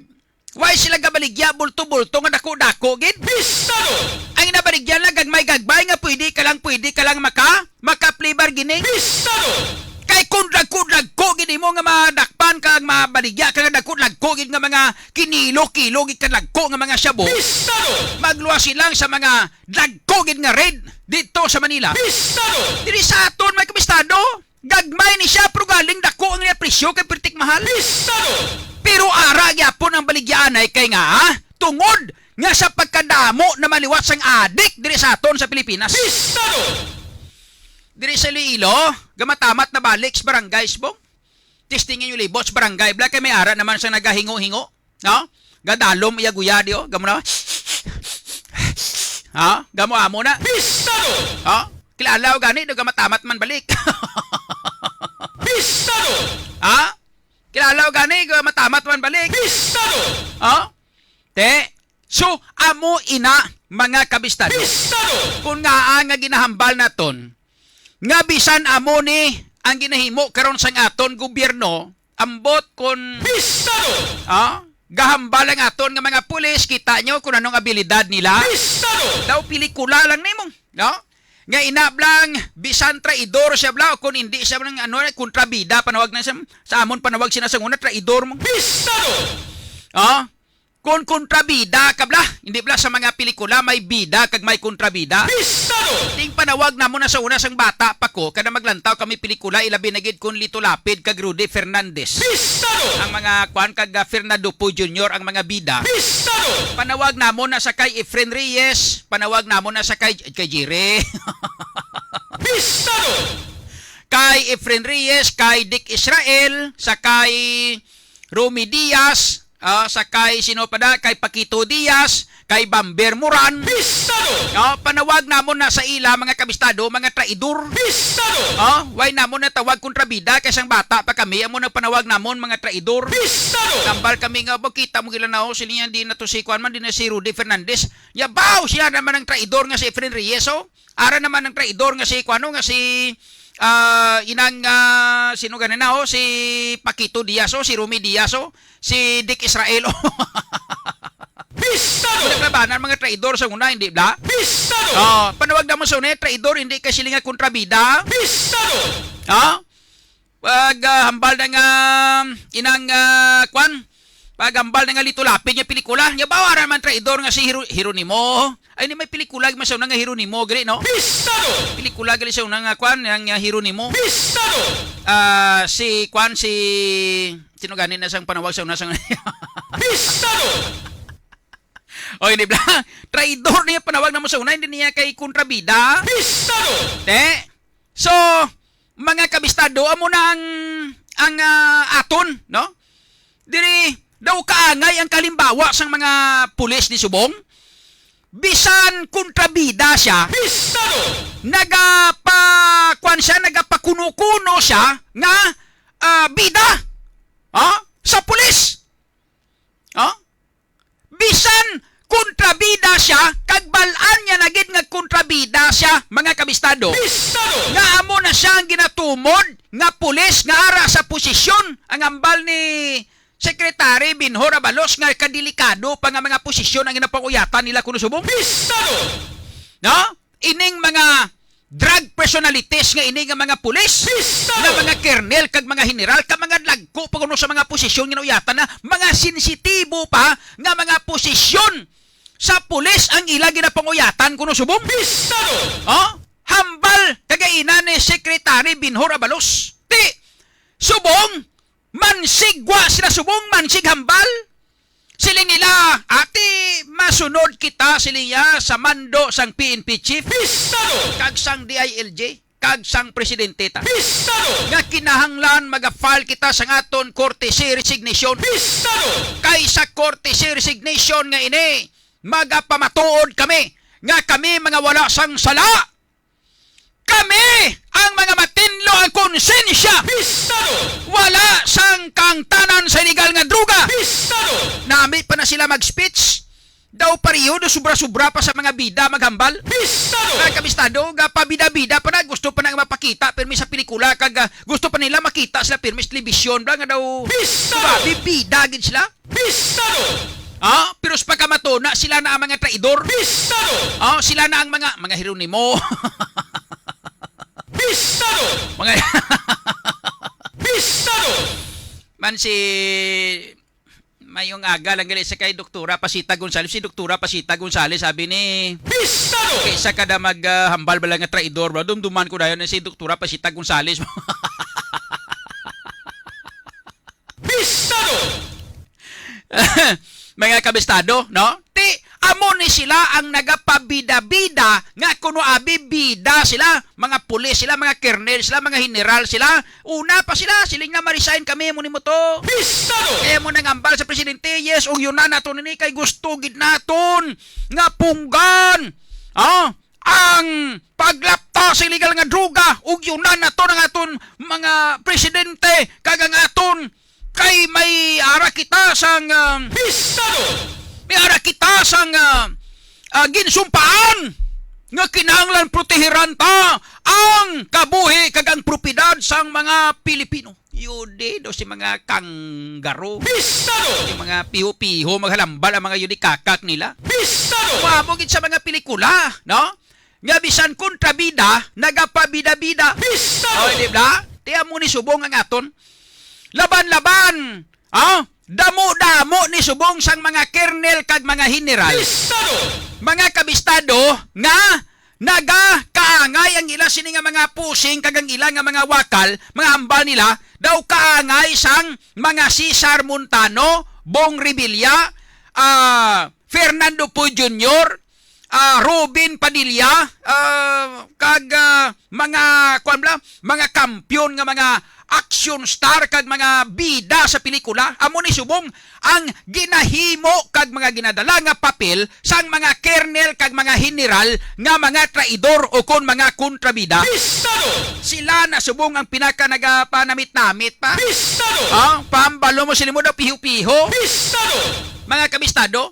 why sila gabaligya bulto-bulto nga dako-dako gid? Pistado! Ang nabaligya lang gagmay-gagmay nga pwede ka lang, pwede ka lang maka, maka-plea bargaining. Pistado! Kay kung dagko-dagko gid imo nga madakpan ka, ang mabaligya ka nga dagko-dagko gid nga mga kinilo-kilo gid ka dagko nga mga shabu. Pistado! Magluwas silang sa mga dagko gid nga raid dito sa Manila. Pistado! Diri sa aton may kabistado. Gagmay ni siya, pero galing dako ang iya presyo kay pertik mahal. Pistado! Pero ara gyapon ang baligyaanay kay nga, ah, tungod nga sa pagkadamo na maliwat sang adik diri sa aton sa Pilipinas. Pistado! Diri sa Iloilo, gamatamat na balik sa barangay, Sbong. Testingan yung libot sa barangay, bla, kay may ara naman sa nagahingo-hingo. No? Gadalom iya guya di, oh. Gamo na. Ha? Gamo amo na. Pistado! Ha? Kilala ko gani, do gamatamat man balik. Pistado! Ha? Kilala ko gani, gamatamat man balik. Pistado! Ha? Te, so, amo ina, mga kabistado. Pistado! Kung nga nga ginahambal naton, nga bisan amo ni ang ginahimo karon sang aton gobyerno, ambot kon Pistado! Ah, gahambal ang aton nga mga pulis, kita nyo kung anong abilidad nila. Pistado! Daw pelikula lang nimo, no? Nga inablang, bisan traidor siya bla, o kung hindi siya ng ano, kontrabida, panawag na sa, sa amon panawag sina sa una, traidor mo. Pistado! Ah, kung kontrabida ka bla, hindi bla sa mga pelikula may bida kag may kontrabida. Pistado! Ting panawag namo na sa una sang bata pa ko, kada maglantaw kami pelikula, ilabi na gid kun Lito Lapid kag Rudy Fernandez. Pistado! Ang mga kuan kag, ah, Fernando Poe Junior ang mga bida. Pistado! Panawag namo na sa kay Efren Reyes, panawag namo na sa kay, kay Jire. Pistado! Kay Efren Reyes, kay Dick Israel, sa kay Romy Diaz, Ah, sa kay sino pa da? Kay Paquito Diaz, kay Bamber Moran. Pistado! Ah, panawag namon na sa ila, mga kabistado, mga traidor. Pistado! Ah, why namon natawag kontrabida kay sang bata pa kami, amo nang panawag namon, mga traidor. Pistado! Tambal kami nga, "Ba, kita mo gila na, oh, sila yan, di na to si kuan man, di na si Rudy Fernandez." Yabaw, siya naman ang traidor nga si Efren Reyes, oh. Ara naman ang traidor nga si, kuano, nga si, ah, inang, ah, sino gani na, oh? Si Paquito Diaz, oh, si Romy Diaz, oh, si Dick Israel, oh. Pistado! Naglabanan mga traidor sa una, hindi bla? Pistado! Oh, panawag namon sa una, traidor, hindi kay sila nga kontrabida. Pistado! Ha? Pag, ah, hambal na nga, inang, ah, kwan? Pag hambal na nga Lito Lapid nga pelikula, nya ba ara man traidor nga si Hiro-, Hironimo? Ay, ni may pelikula man sa una nga Hironimo, gali, no? Pistado! Pelikula gali sa una nga kwan, yang, ah, Hironimo. Pistado! Ah, si kwan, si, sino gani na sang panawag sa una sang Pistado! Oy, di ba? Traidor niya panawag namon sa una, hindi niya kay kontrabida. Pistado! Te? So, mga kabistado, amo na ang, ang, ah, aton, no? Diri daw kaangay ang kalimbawa sang mga pulis ni Subong. Bisan kontrabida siya, Pistado! Nagapa-, kwan siya, nagapakuno-kuno siya nga, ah, bida, ha? Sa pulis. Ha? Bisan kontrabida siya, kag bal-an niya na gid nga kontrabida siya, mga kabistado. Pistado! Nga amo na siya ang ginatumod nga pulis nga ara sa posisyon. Ang hambal ni Secretary Benhur Abalos nga kadelikado pa nga mga posisyon ang ginapanguyatan nila kuno subong. Pistado! No? Ining mga drug personalities nga ini nga mga pulis, Pistado! Nga mga kernel kag mga general, ka mga dagko pa kuno sa mga posisyon nga nauyatan na, mga sensitibo pa nga mga posisyon sa pulis ang ila ginapanguyatan kuno subong. Pistado! Oh? Hambal kagainan ni Secretary Benhur Abalos. Ti, subong, mansigwa sila subong, mansig hambal. Siling nila, "Ati, masunod kita," siling niya, "sa mando sang P N P chief, Pistado! Kag sang D I L G, kag sang presidente ta. Pistado! Nga kinahanglan maga-file kita sa aton courtesy resignation. Pistado! Kay sa courtesy resignation nga ini, magapamatuod kami nga kami mga wala sang sala." Kami ang mga matinlo ang konsensya. Pistado! Wala sang kangtanan sa iligal nga droga. Pistado! Nami pa na sila mag-speech. Daw pareho, daw sobra-sobra pa sa mga bida maghambal. Pistado! Mga kabistado, ga pabida-bida pa na, gusto pa na mapakita, pirmi sa pelikula, kag, ah, gusto pa nila makita sila pirmi sa telebisyon, bla, nga daw, Pistado! Grabe, bida gid sila. Pistado! Ah, pero sa pagkamato na, sila na ang mga traidor. Pistado! Ah, sila na ang mga, mga Jeronimo. Pistado! Mga Pistado! Man si mayong aga lang gali sa kay Doktora Pasita Gonzales. Si Doktora Pasita Gonzales, sabi ni, Pistado! Kaysa kada mag, ah, hambal bala nga traidor, bro. Dumduman ko dayon si Doktora Pasita Gonzales. Pistado! Mga kabistado, no? Ti, amo ni sila ang nagapabida-bida nga kuno abi bida sila, mga pulis sila, mga kernel sila, mga general sila. Una pa sila, siling na, "Ma-resign kami, mo nimo to." Pistado! Kaya mo nang ambal sa presidente, "Yes, og yun na nato nini kay gusto gid naton nga punggan." Ah, ang paglapta sa illegal nga droga, ug yun na nato ng aton mga presidente, kag ang aton kay may ara kita sang, ah, Pistado! May ara kita sang, ah, ah, ginsumpaan nga kinahanglan protehiran ta ang kabuhi kag ang propiedad sang mga Pilipino. Yudi daw si mga kanggaro. Pistado! Si mga piho-piho, maghalambal ang mga yudi kakak nila. Pistado! Mamo gid sa mga pelikula, no? Nga bisan kontrabida, nagapabida-bida. Pistado! Oh, di ba? Ti amo ni subong ang aton. Laban-laban, ah? Damo-damo ni subong sang mga kernel kag mga general. Pistado! Mga kabistado nga nagakaangay ang ila sini nga mga pusing kag ang ila nga mga wakal, mga hambal nila, daw kaangay sang mga Cesar Montano, Bong Revilla, ah, Fernando Poe Junior, ah, Robin Padilla, ah, kag, ah, mga, kuwan bala, mga kampiyon nga mga action star kag mga bida sa pelikula, amo ni subong ang ginahimo kag mga ginadala nga papel sang mga kernel kag mga heneral nga mga traidor o kon mga kontrabida. Pistado! Sila na subong ang pinaka nagapanamit-namit pa. Pistado! Ah, pahambalo mo sila mo daw piho-piho. Pistado! Mga kabistado,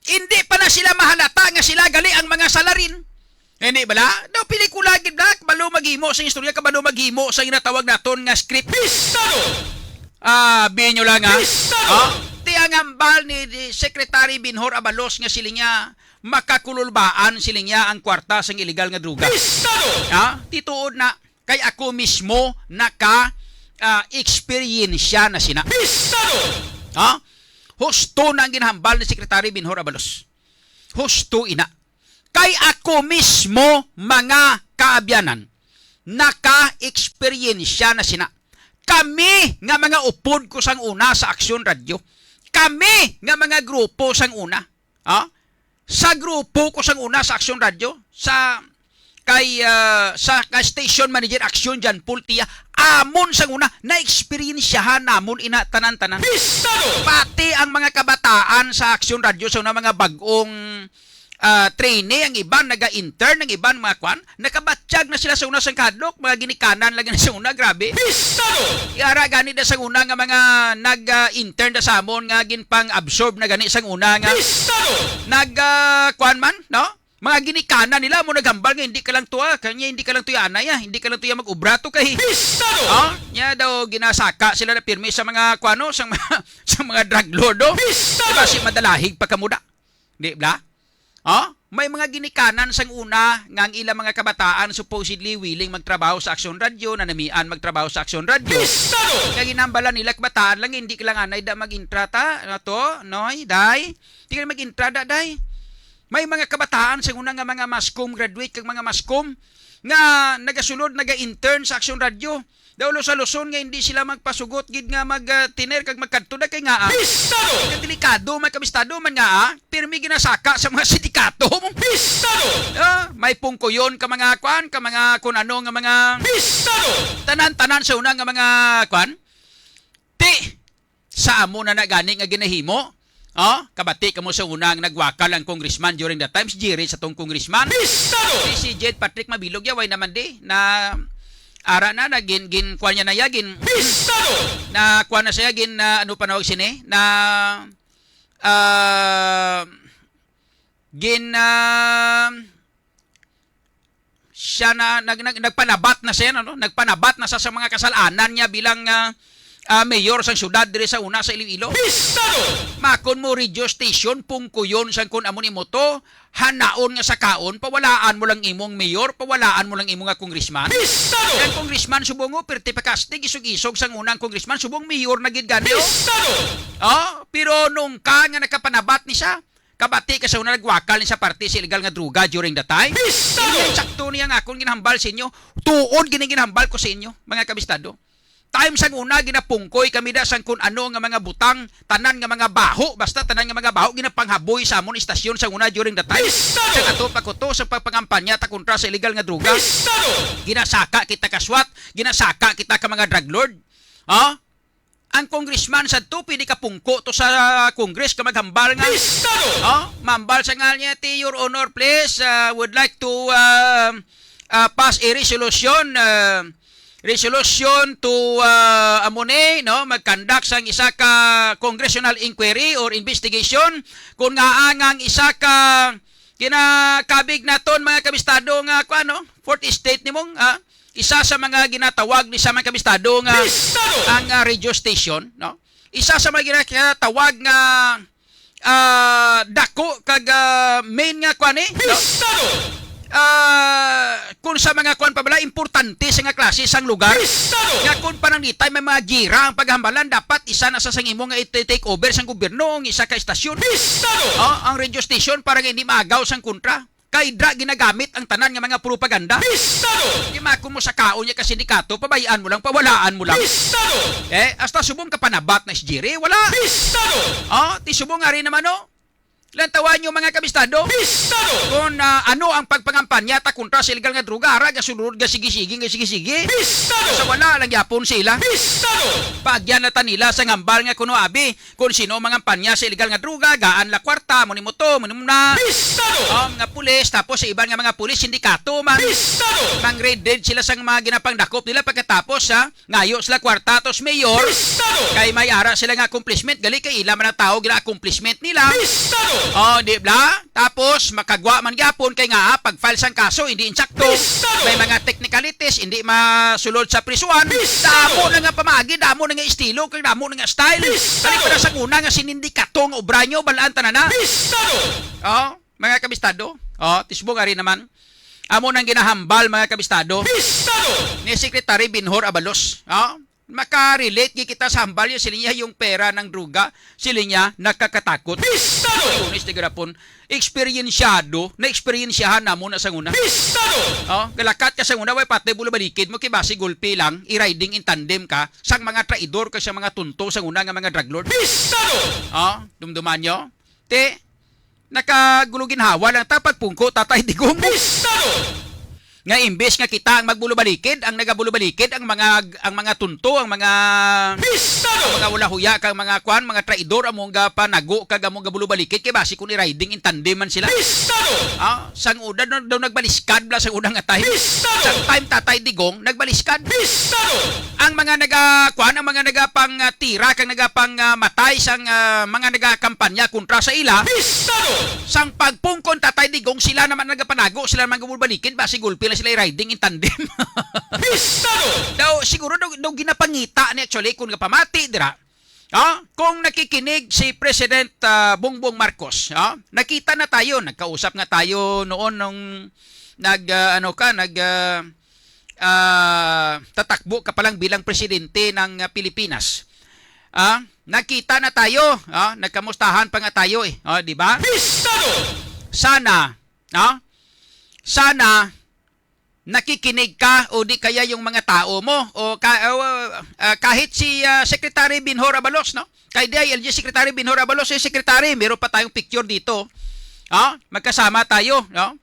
hindi pa na sila mahalata nga sila gali ang mga salarin. Hindi bala? No, pelikula gid na, kabalo maghimo sa istorya, kabalo maghimo sa ginatawag naton nga script. Pistado! Ah, binyo lang, ha? Pistado! Ah, ti ang hambal ni, ni Secretary Binhor Abalos nga siling niya, makakululbaan siling niya ang kwarta sang illegal nga droga. Pistado! Ha? Tituod na, kay ako mismo naka, ah, eksperyensya na sina. Pistado! Ha? Husto na ang ginahambal ni Secretary Binhor Abalos. Husto ina. Kay ako mismo, mga kaabyanan, naka-eksperyensya na sina. Kami nga mga upod ko sang una sa Aksyon Radyo, kami nga mga grupo sang una, ha? Sa grupo ko sang una sa Aksyon Radyo, sa kay, ah, sa kay station manager Aksyon John Paul Tia, amon sang una, na-eksperyensyahan namon ina tanan-tanan. Pistado! Pati ang mga kabataan sa Aksyon Radyo sa una, mga bag-ong ah, trainee, ang iban naga-intern, ang iban mga kwan, nakabatyag na sila sa una sang kahadlok, mga ginikanan lagi na sa una, grabe. Pistado! Yara gani da sa una nga mga nag-intern da sa amon nga ginpang-absorb na gani sang una nga Pistado! nag, ah, kwan man, no? Mga ginikanan nila mo naghambal nga hindi ka lang tuwa, kanya hindi ka lang tuya anay, ah, hindi ka lang tuya mag-ubra to kay Pistado! Ah, nya daw ginasaka sila na pirmi sa mga kwano, sa mga sa mga drug lord, oh. Pistado! Diba si madalahig pa kamuda? Di bala? Oh? May mga ginikanan sang una nga ang ilang mga kabataan supposedly willing magtrabaho sa Aksyon Radyo, nanamian magtrabaho sa Aksyon Radyo. Pistado! Nga ginambalan nila kabataan lang, hindi ka lang anay da mag-intra ta, ano to, noy, day? Di ka mag-intra da, day. May mga kabataan sang una nga mga mascom graduate kag mga mascom nga nagasulod, naga-intern sa Aksyon Radyo. Daw sa Luzon nga hindi sila magpasugot gid nga mag, ah, tiner kag magkadto na kay nga, ah, Pistado! Kag delikado, may kabistado man nga, ah, pirmi ginasaka sa mga sindikato. Pistado! Ah, may pungkuyon ka mga kwan, ka mga kun ano nga mga Pistado! Tanan-tanan sa una nga mga kwan. Ti, sa amo na na gani nga ginahimo. Oh, kabati kamo sa una nga nagwakal ang congressman during the times, Jerry sa tong congressman. Pistado! Si, si Jed Patrick Mabilog ya, way naman di na ara na, na gin, gin, kuwan niya na ya, gin, Pistado! Na kuwan na siya, gin, ah, ano panawag sini? Na, ah, gin, ah, siya na, nag-, nag-, nagpanabat na siya, ano? Nagpanabat na sa, sa mga kasalanan niya bilang, ah, ah, mayor sang syudad diri sa una sa Iloilo. Pistado! Makon mo radio station, pungkuyon sang kun amo nimo to, hanaon nga sakaon, pawalaan mo lang imong mayor, pawalaan mo lang imo nga congressman. Pistado! Ang congressman subong, oh, pirti pa kastig, isog-isog sang unang congressman, subong mayor na gid gani, oh. Pistado! Oh, pero nung ka nga nakapanabat ni siya, kabati ka sa una nagwakal ni sa parte sa illegal nga droga during the time. Pistado! Hindi yan sakto niya nga akong ginahambal sa inyo. Tuod gini ginahambal ko sa inyo, mga kabistado. Time sang una, ginapungkoy kami da sang kun ano nga mga butang, tanan nga mga baho, basta tanan nga mga baho, ginapanghaboy sa amon istasyon sang una during the time. Pistado! Sa ato pa kuto sa pagpangampanya ta kontra sa illegal nga droga. Pistado! Ginasaka kita ka swat, ginasaka kita ka mga drug lord. Ha? Ang congressman sa to, pwede ka pungko to sa Congress ka maghambal nga. Pistado! Oh, mambal sa ngal niya, ti, Your Honor, please, uh, would like to, uh, uh, pass a resolution, uh, resolution to, uh, amo ni, no, mag-conduct sang isa ka congressional inquiry or investigation kung nga ang, ang isa ka kinakabig naton, mga kabistado, nga, kuwan, no, fourth estate nimong, ah, isa sa mga ginatawag ni sa mga kabistado nga Pistado! Ang, ah, radio station, no? Isa sa mga ginatawag nga, ah, dako kag, ah, main nga kwan, eh, no? Pistado! Ah, kung sa mga kwan pa bala, importante sa nga klase sang lugar, Pistado! Nga kung pananglitan may mga gira ang paghambalan, dapat isa na sa sang imo nga i-take over sang gobyerno ang isa ka estasyon. Pistado! Oh, ang radio station para nga hindi maagaw sang kontra. Kay dra ginagamit ang tanan nga mga propaganda. Pistado! Di man ako mo sa kaon niya ka sindikato, pabayaan mo lang, pawalaan mo lang. Pistado! Eh, hasta subong ka panabat na si Jerry, wala. Pistado! Oh, ti subong nga rin naman, oh. Lantawan nyo, mga kabistado. Bistado! Kung, ah, ano ang pagpangampanya ta kontra sa illegal nga droga, ara, gasulod, gasigi-sige, gasigi-sige. Bistado! Sa wala lang yapon sila. Bistado! Paagyan na ta nila sa ngambal nga kuno abi, kung sino mangampanya sa illegal nga droga, gaan la kwarta, mo ni mo to, mo ni mo na. Bistado! Oh, mga pulis, tapos sa iban nga mga pulis, sindikato man. Bistado! Mang raid-raid sila sa mga ginapangdakop nila pagkatapos, ha? Ngayo sila kwarta to sa mayor. Bistado! Kay may ara sila nga accomplishment, gali kay ila man ang tao gina-accomplishment nila. Bistado! Oh, di ba? Tapos makagwa man gyapon kay nga, ah, pag-file sang kaso hindi insakto. Bistado! May mga technicalities hindi masulod sa prisuan. Bistado! Damo na nga pamaagi, damo na nga estilo, kag damo na nga style. Bistado! Balik pa na sa una nga sinindikato nga obra nyo, balaan tanan na. Bistado! Oh, mga kabistado. Oh, tisbong ari naman. Amo nang ginahambal, mga kabistado. Bistado! Ni Secretary Binhor Abalos. Oh, makarelate gi kita sa hambal niya, sila niya yung pera ng druga, sila niya nakakatakot. Bistado! Lunes de Garapon, eksperyensyado, na eksperyensyahan namo na sa una. Bistado! Oh, galakat ka sa una, way patay bulo balikid mo, kay basi gulpi lang, i-riding in tandem ka, sang mga traidor ka sa mga tunto sa una nga mga drug lord. Bistado! Oh, dumduman nyo? Te, nakagulo ginhawa lang ta pagpungko, Tatay Digong. Bistado! Nga imbes nga kita ang magbulo-balikid, ang nagabulo-balikid ang mga, ang mga tunto, ang mga Bistado! Ang mga wala huya, kag mga kwan, mga traidor, among gapanago kag among gabulo-balikid kay basi kung i-riding in tandem man sila. Bistado! Ah, sang uda daw, daw nagbaliskad bla sang uda nga time. Bistado! Sang time Tatay Digong nagbaliskad. Bistado! Ang mga naga, kwan, ang mga nagapang, ah, tira kag nagapang, ah, matay sang, ah, mga nagakampanya kontra sa ila. Bistado! Sang pagpungkon Tatay Digong, sila naman nagapanago, sila naman gabulo-balikid, basi gulpi lang sila i-riding in tandem. Bistado! Daw, siguro daw, daw ginapangita ni actually kung gapamati dira. Ah, kung nakikinig si President, ah, Bongbong Marcos, ah, nakita na tayo, nagkausap nga tayo noon nung nag, ah, ano ka, nag, ah, ah, tatakbo ka pa lang bilang presidente ng, ah, Pilipinas. Ah, nakita na tayo, ah, nagkamustahan pa nga tayo eh, oh, di ba? Bistado! Sana, no? Sana nakikinig ka o di kaya yung mga tao mo o ka, o, ah, kahit si, ah, Secretary Binhor Abalos, no? Kay D I L G Secretary Binhor Abalos, si Secretary, meron pa tayong picture dito. Ah, magkasama tayo, no?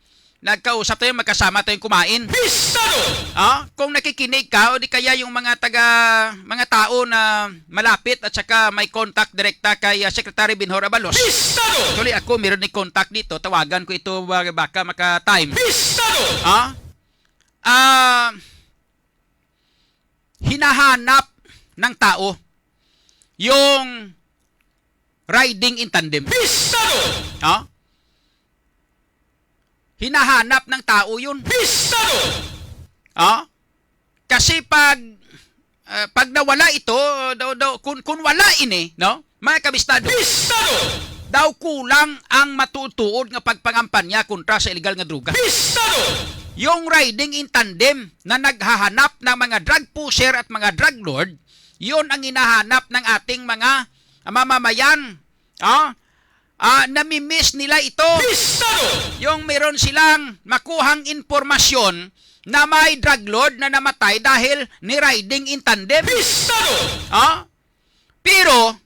Nagkausap tayo, magkasama tayong kumain. Bistado! Ah, kung nakikinig ka o di kaya yung mga taga, mga tao na malapit at saka may contact direkta kay, ah, Secretary Binhor Abalos. Bistado! Actually, ako meron ni contact dito, tawagan ko ito, ah, baka maka-time. Bistado! Ah, ah, hinahanap ng tao yung riding in tandem. Bistado! Ah? Hinahanap ng tao yun. Bistado! Ah? Kasi pag, ah, pag nawala ito, daw, daw, kung, kung wala ini, no? Mga kabistado, Bistado! Daw kulang ang matuod-tuod nga pagpangampanya kontra sa illegal nga droga. Bistado! Yung riding in tandem na naghahanap ng mga drug pusher at mga drug lord, yun ang hinahanap ng ating mga mamamayan. Ah? Ah, namimiss nila ito. Bistado! Yung meron silang makuhang impormasyon na may drug lord na namatay dahil ni riding in tandem. Bistado! Ah? Pero,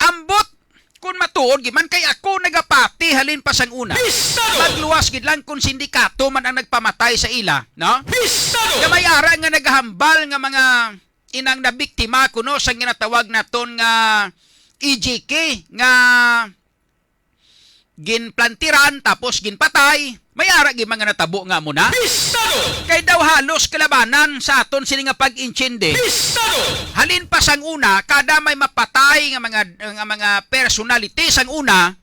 ambot, kung matuod gid man, kay ako nagapati halin pa sang una. Bistado! Magluwas gid lang kung sindikato man ang nagpamatay sa ila, no? Bistado! Nga may ara nga nagahambal nga mga inang nabiktima kuno sa ginatawag naton nga E G K nga ginplantiran tapos ginpatay, may ara gid mga natabo nga amo na. Bistado! Kay daw halos kalabanan sa aton sini nga pag-intindi. Bistado! Halin pa sang una, kada may mapatay nga mga, nga mga personality sang una,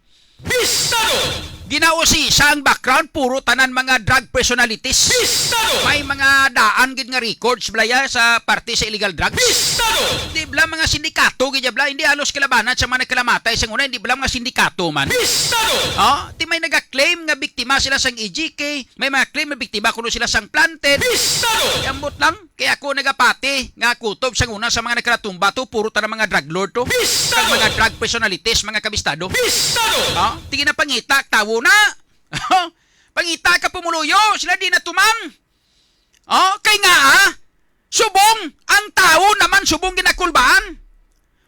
Bistado! Ginausisa ang background, puro tanan mga drug personalities. Bistado! May mga daan gid nga records, blaya, sa parte sa illegal drugs. Bistado! Di bala mga sindikato gid bala, hindi halos kalabanan sa mga nagkalamatay sa una, hindi bala mga sindikato man. Bistado! Oh, ti may naga-claim nga biktima sila sang E G K, may mga claim nga biktima kuno sila sang planted. Bistado! Ambot lang, kay ako nagapati nga kutob sang una sa mga nagkalatumba to, puro tanan mga drug lord to. Bistado! Kag mga drug personalities, mga kabistado. Bistado! Oh, ti ginapangita tawo na. Pangita ka pumuluyo, sila di natuman. Oh, kay nga, ah, subong ang tawo naman subong ginakulbaan.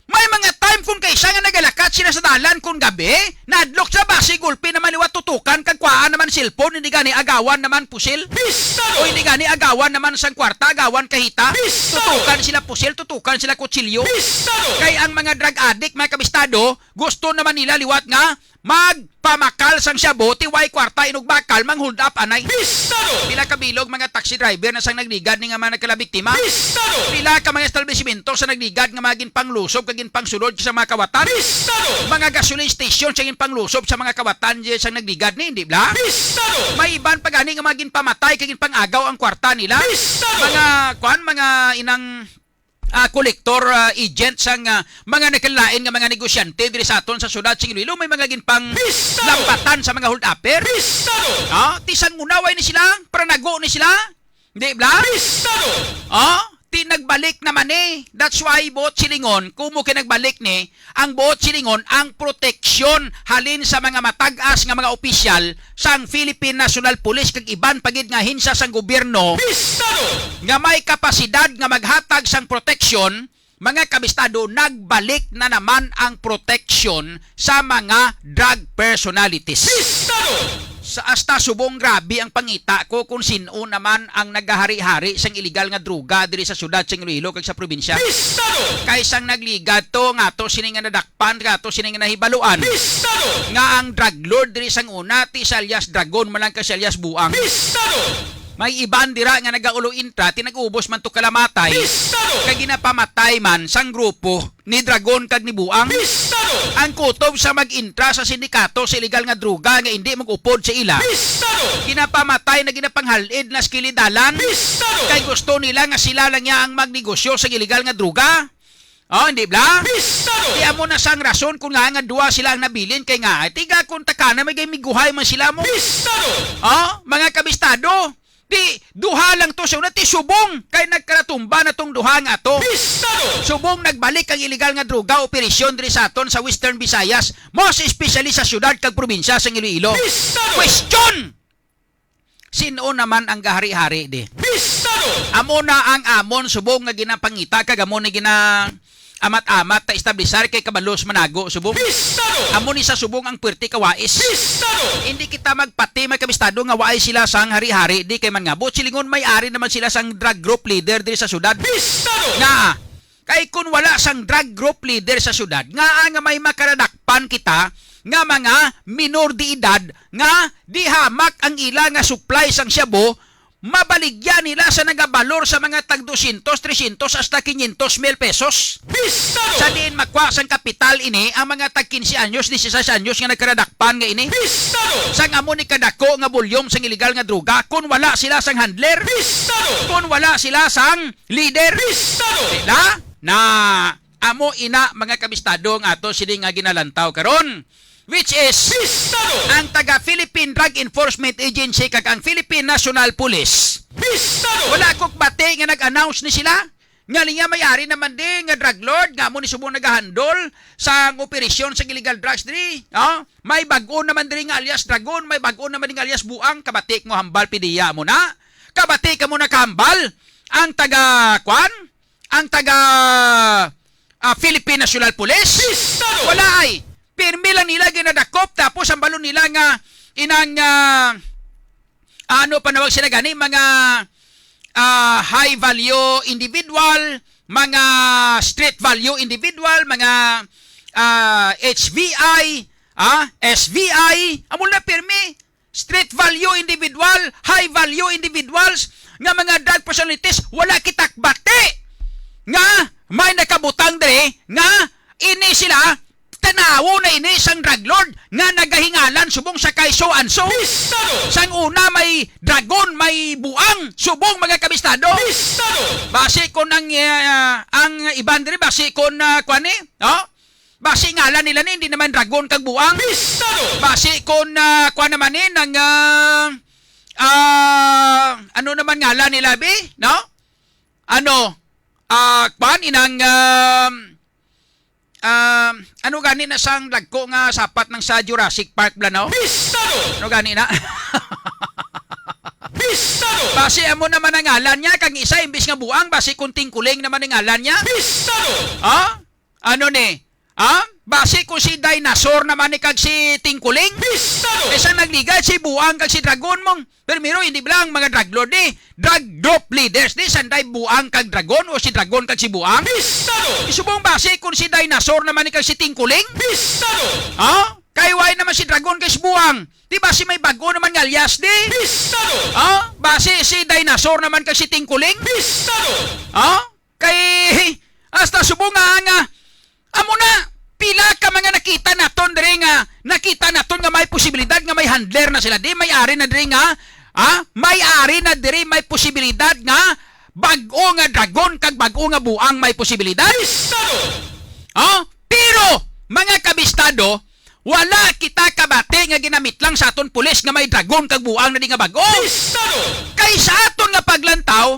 May mga time kung Kaysa nga nagalakat sila sa dalan kon gabi, nadlok sa basi gulpi naman liwat tutukan kag kuhaan naman cellphone, hindi gani agawan naman pusil. Pistol! O hindi gani agawan naman sang kwarta, agawan kahita. Pistol! Tutukan sila pusil, tutukan sila kutsilyo. Pistol! Kay ang mga drug addict, mga kabistado, gusto naman nila liwat nga magpamakal sang shabu, ti way kwarta, inugbakal, mang-hold up anay. Pistol! Pila ka bilog mga taxi driver na sang nagligad ni nga mga nagkalabiktima? Pistol! Pila ka mga establisimento sa nagligad nga mga ginpanglusob kag ginpangsulod sa mga kawatan? Pistol! Mga gasoline station sa ginpanglusob sa mga kawatan di sang nagligad ni, hindi bala? Pistol! May iban pa gani nga mga ginpamatay kag ginpang-agaw ang kwarta nila? Pistol! Mga, kwan, mga inang ah, kolektor, ah, agent sang, ah, mga nagkalain nga mga negosyante diri sa aton sa syudad sing Iloilo, may mga ginpang Pistol! Lambatan sa mga hold-upper. Pistol! Ah, ti sang una way ni sila, para nago ni sila. Di bala? Pistol! Ah, ti nagbalik naman ni. That's why, buot silingon, kumo kay nagbalik ni, ang buot silingon, ang proteksyon halin sa mga matag-as nga mga opisyal sang Philippine National Police kag iban pa gid nga ahensya sang gobyerno Pistol! Nga may kapasidad nga maghatag sang proteksyon, mga kabistado, nagbalik na naman ang proteksyon sa mga drug personalities. Pistol! Sa asta subong grabe ang pangita ko kung sin-o naman ang nagahari-hari sang iligal nga droga diri sa syudad sang Iloilo kag sa probinsya. Pistol! Kay sang nagligad to nga to sini nga nadakpan, nga to sini nga nahibaluan. Pistol! Nga ang drug lord diri sang una, ti si alias Dragon man lang kag si alias Buang. Pistol! May iban dira nga nagaulo intra, ti nag-ubos man to kalamatay. Pistol! Kag ginapamatay man sang grupo ni Dragon kag ni Buang. Pistol! Ang kutob sa mag-intra sa sindikato sa iligal nga droga nga indi mag-upod sa ila. Pistol! Ginapamatay na ginapanghal-id na sa kilid dalan. Pistol! Kay gusto nila nga sila lang niya ang magnegosyo sa iligal nga droga. Oh, hindi bala? Pistol! Di amo na sang rason kung nga nga duha sila ang nabilin kay nga, tiga kung takana may gay miguhay man sila mo. Pistol! Oh, mga kabistado, di duha lang to sa una, ti subong kay nagkaratumba na tong duha nga to. Pistol! Subong nagbalik ang iligal nga droga operasyon diri sa aton sa Western Visayas, most especially sa syudad kag probinsya sa Iloilo. Pistol! Question! Sin-o naman ang gahari-hari di? Pistol! Amo na ang amon subong nga ginapangita kag amo ni gina amat-amat ta establisar kay kabalo sa manago subong. Pistol! Amo ni sa subong ang puwerte ka wais. Pistol! Hindi kita magpati may kabistado nga waay sila sang hari-hari di kay man nga buot silingon may ari naman sila sang drug group leader diri sa syudad. Pistol! Nga Kay kun wala sang drug group leader sa syudad, ngaa nga may makaradakpan kita nga mga minor de edad nga di hamak ang ila nga supply sang shabu, mabaligya nila sa nagabalor sa mga tag dosyentos, tresyentos hasta kinyentos mil pesos. Pistol! Sa diin makuha sang kapital ini ang mga tag quince anyos, dieciséis anyos nga nagkaradakpan nga ini? Pistol! Sang amo ni kadako nga volume sang iligal nga droga, kun wala sila sang handler, Pistol! Kun wala sila sang leader. Pistol! Sila na amo ina, mga kabistado, nga ato sini nga ginalantaw karon, which is Pistol! Ang taga Philippine Drug Enforcement Agency kag ang Philippine National Police. Pistol! Wala ko bati nga nag-announce ni sila nga niya may ari naman di nga drug lord nga amo ni subong nagahandol sa operasyon sa illegal drugs diri. Oh, may bag-o naman diri nga alias Dragon, may bag-o naman diri nga alias Buang, kabati mo hambal pidiya mo na. Kabati ka mo nakahambal ang taga, kwan? Ang taga, ah, Philippine National Police? Pistol! Wala ay. Pirmi lang nila ginadakop, tapos ang balon nila nga inang, ah, ano panawag sila gani? Mga, ah, high value individual, mga street value individual, mga, ah, H V I, ah, S V I, amo na pirmi. Street value individual, high value individuals, nga mga drug personalities, wala kita bati nga may nakabutang diri nga ini sila, tanawo na ini sang drug lord nga nagahingalan subong sa kay so and so. Pistol! Sang una may dragon, may buang, subong mga kabistado. Pistol! Basi kon ang, ah, ang iban diri, basi kon, ah, kuan ni, no? Basi ngalan nila ni, hindi naman dragon kag buang. Pistol! Basi kon, ah, kuan naman ni, nang, ah, ah, ano naman ngalan nila, bi? No? Ano? Ah, kuan, inang, um, um, ano gani na sang dagko nga sapat nang sa Jurassic Park, bala, no? Pistol! Ano gani na? Pistol! Basi amo naman ang ngalan niya, kag isa, imbis nga buang, basi kon tingkuling naman ang ngalan niya. Pistol! Ha? Ano ni? Ha? Basi kung si Dinosaur naman ni kag si Tingkuling? Pistado! Kaysa nagligad si Buang kag si Dragon mong. Pero miro, hindi ba lang mga drug lord, eh? Drug dope leaders, di sanday Buang kag Dragon o si Dragon kag si Buang? Pistado! Isubong basi kung si Dinosaur naman ni kag si Tingkuling? Pistado! Ha? Kay why naman si Dragon kay si Buang? Di ba si may bago naman nga alias, di? Pistado! Ha? Basi si Dinosaur naman kag si Tingkuling? Pistado! Ha? Kay hasta subong nga, nga, amo na, pila ka mga nakita naton diri nga, nakita naton nga may posibilidad nga may handler na sila. Di may ari na diri nga, ha? May ari na diri, may posibilidad nga bag-o nga Dragon kag bag-o nga Buang may posibilidad. Pistado! Ha? Pero, mga kabistado, wala kita kabati nga ginamit lang sa aton pulis nga may Dragon kag Buang na di nga bag-o. Pistado! Kay sa aton nga paglantaw,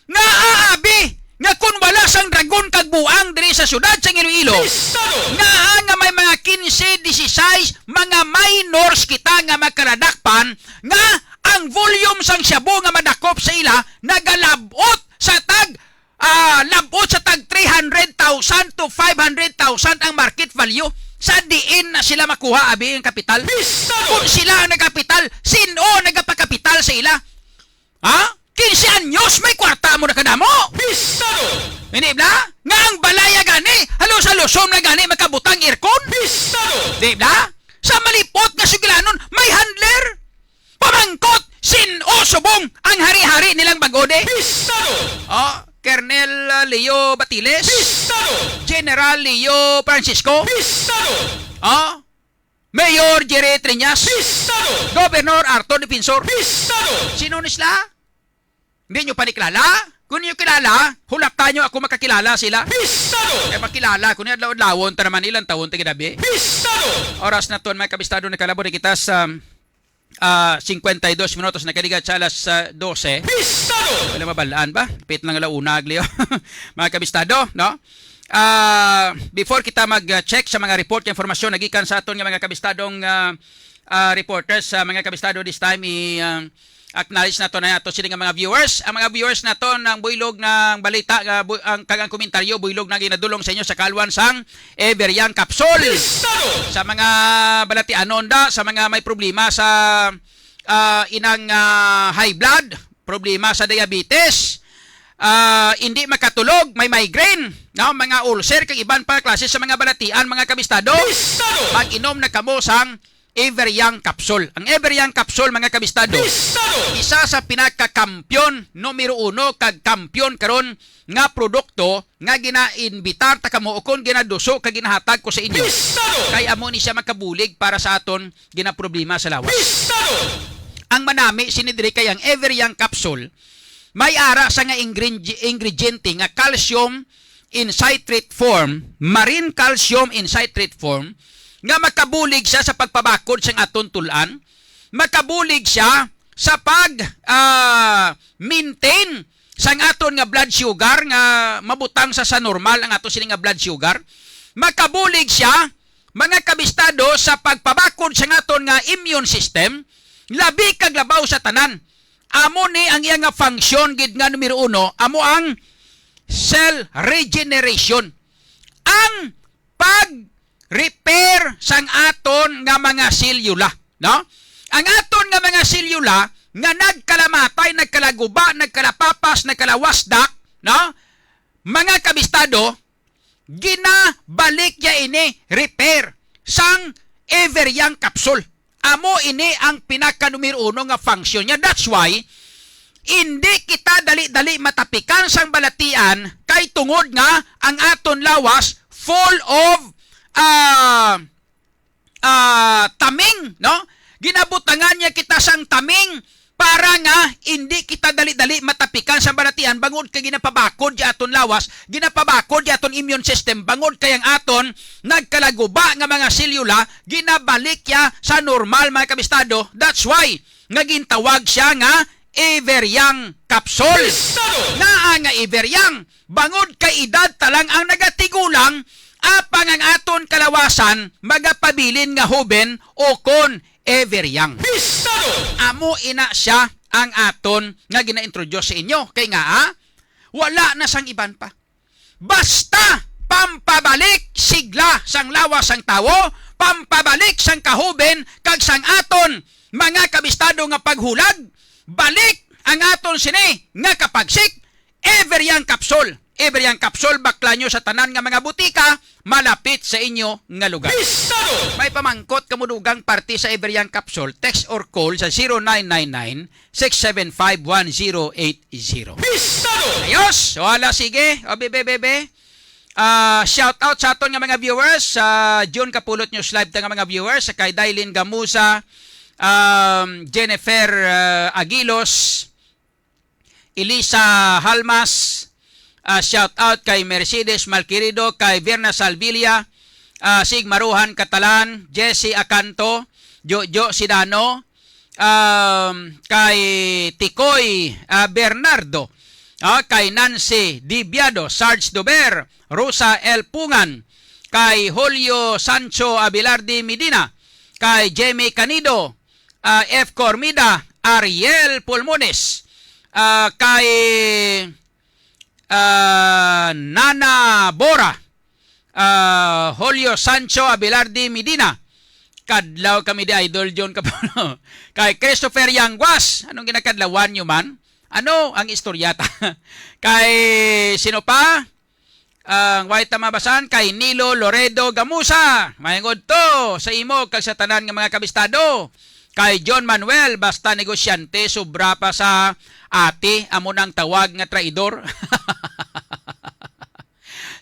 nga aabi nga kun wala sang Dragon kag Buang diri sa siyudad sang Iloilo, Pistado! Nga, nga may mga quince, disisais, mga minors kita nga makaladakpan, nga ang volume sang shabu nga madakop sa ila nagalabot sa tag, ah, labot sa tag three hundred thousand to five hundred thousand ang market value. Sa diin na sila makuha, abi, ang kapital? Pistado! Kung sila ang nagkapital, sin-o nagapakapital sa ila? Ha? Quince anyos, may kwarta mo na kadamo. Pistado! Hindi ba? Nga ang balaya gani, halos-halusom na gani, makabutang aircon. Pistado! Di ba? Sa malipot nga sugilanon, may handler. Pamangkot, sin-o subong ang hari-hari nilang bag-o, di? Pistado! Oh, Colonel, uh, Leo Batiles. Pistado! General Leo Francisco. Pistado! Oh, Mayor Jerry Treñas. Pistado! Governor Arthur Defensor. Pistado! Sino ni sila? Hindi nyo pa ni kilala? Kung nyo kilala, hulata nyo ako makakilala sila. Pistado! Eh, makilala ko ni adlaw-adlawon ta naman ilang taon ta ginabi. Pistado! Oras na ton, mga kabistado, nakalabot na kita sa, ah, cincuenta y dos minutos, nakaligat sa alas, ah, doce. Pistado! Wala mabalaan ba? Pit lang alauna, aglio. Mga kabistado, no? Ah, before kita mag-check sa mga report, informasyon nagikan sa aton nga mga kabistadong, ah, ah, reporters, sa mga kabistado, this time, i, ah, acknowledge nato na ato sini nga mga viewers. Ang mga viewers nato ng buylog ng balita, ah, bu-, ang, kag ang komentaryo, buylog na ginadulong sa inyo sa kalwan sang Everian Capsule. Pistado! Sa mga balatianon da, sa mga may problema sa, ah, inang, ah, high blood, problema sa diabetes, ah, hindi makatulog, may migraine, no? Mga ulcer, kag iban pa klase sa mga balatian, mga kabistado. Pistado! Mag-inom na kamo sang Everian Capsule. Ang Everian Capsule, mga kabistado, Pistado! Isa sa pinakakampiyon, numero uno, kag kampiyon karon nga produkto nga ginainbitar ta kamo ukon ginaduso kag ginahatag ko sa inyo. Pistado! Kay amo ni siya makabulig para sa aton ginaproblema sa lawas. Pistado! Ang manami sini diri kay ang Everian Capsule may ara sa nga ingredye-, ingrediente nga calcium in citrate form, marine calcium in citrate form, nga makabulig siya sa pagpabakod sang aton tul-an, makabulig siya sa pag, ah, maintain sang aton nga blood sugar nga mabutang sa, sa normal ang ato sini nga blood sugar. Makabulig siya, mga kabistado, sa pagpabakod sang aton nga immune system, labi kag labaw sa tanan. Amo ni ang iya nga function gid nga numero uno, amo ang cell regeneration. Ang pag-repair sang aton nga mga selula, no? Ang aton nga mga selula nga nagkalamatay, nagkalaguba, nagkalapapas, nagkalawasdak, no? Mga kabistado, ginabalik niya ini, repair, sang Everian Capsule. Amo ini ang pinaka numero uno nga function niya. That's why, hindi kita dali-dali matapikan sang balatian kay tungod nga ang aton lawas full of, ah, ah, taming, no? Ginabutangan niya kita sang taming para nga hindi kita dali-dali matapikan sa balatian bangod kay ginapabakod ya aton lawas, ginapabakod ya aton immune system bangod kay ang aton nagkalaguba nga mga selula ginabalik ya sa normal, mga kabistado. That's why nga gintawag siya nga Everiang capsule. Pistado! Naa nga Everiang, bangod kay edad ta lang ang nagatigulang, apang ang aton kalawasan magapabilin nga hoben o kon Everiang. Pistado! Amo ina siya ang aton nga gina-introduce sa inyo. Kay nga, ah, wala na sang iban pa. Basta pampabalik sigla pagkwarta sang lawas sang tawo, pampabalik sang kahuben kag sang aton mga kabistado nga paghulag, balik ang aton sini nga kapagsik, Everyang Capsule. Everyang Capsule, bakla nyo sa tanan nga mga butika, malapit sa inyo nga lugar. Bistado! May pamangkot kamo dugang parte sa Everyang Capsule, text or call sa zero nine nine nine, six seven five, one zero eight zero. Bistado! Ayos! So, hala, sige. O, bebe, bebe. Ah, shout out sa aton nga mga viewers, sa June Kapulot News Live ta nga mga viewers, sa kay Dailin Gamusa, um, Jennifer, ah, Aguilos, Elisa Halmas, ah, shout out kay Mercedes Malquerido, kay Verna Salvilla, ah, Sig Maruhan Catalan, Jesse Acanto, Jojo Sidano, um, kay Tikoy, ah, Bernardo, ah, kay Nancy Dibiado, Sarge Dober, Rosa L. Pungan, kay Julio Sancho Abilardi Medina, kay Jemmy Canido, ah, F. Cormida, Ariel Pulmones, ah, kay, ah, Nana Bora, ah, Julio Sancho Abilardi Medina. Kadlaw kami di, Idol John Capano. Kay Christopher Yanguas, anong ginakadlawan nyo man? Ano ang istorya ta? Kay sino pa? Ang way ta mabasan kay Nilo Loredo Gamusa. Mayong udto sa imo kag sa tanan nga mga kabistado. Kay John Manuel, basta negosyante, sobra pa sa ate, amo nang tawag nga traidor.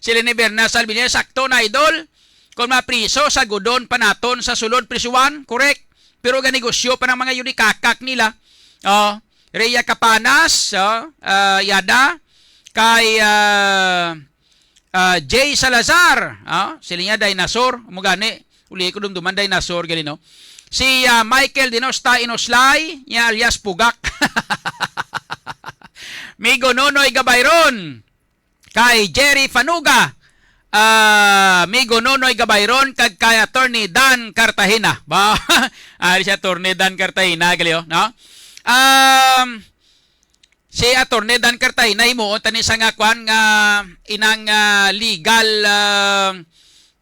Si Lene Berna Salvinier, sakto na, Idol. Kung mapriso, sagudon pa naton sa sulod prisuhan, correct? Pero ganegosyo pa ng mga yunikakak nila. Oh, Rhea Capanas, oh, ah, Yada, kay, ah, ah, Jay Salazar, ah, sila niya dinosaur, mo gani, uli ko dumduman dinosaur, gani, no? Si, ah, Michael Dinosta Inoslay, niya alias Pugak. Migo Nonoy Gabayron, kay Jerry Fanuga, ah, Migo Nonoy Gabayron, kag kay Attorney Dan Cartagena. Ba, ari si Attorney Dan Cartagena, gali, oh, no? Um, si Attorney Dan Cartagena, himuon tani sa nga kwan nga inang, ah, legal, ah,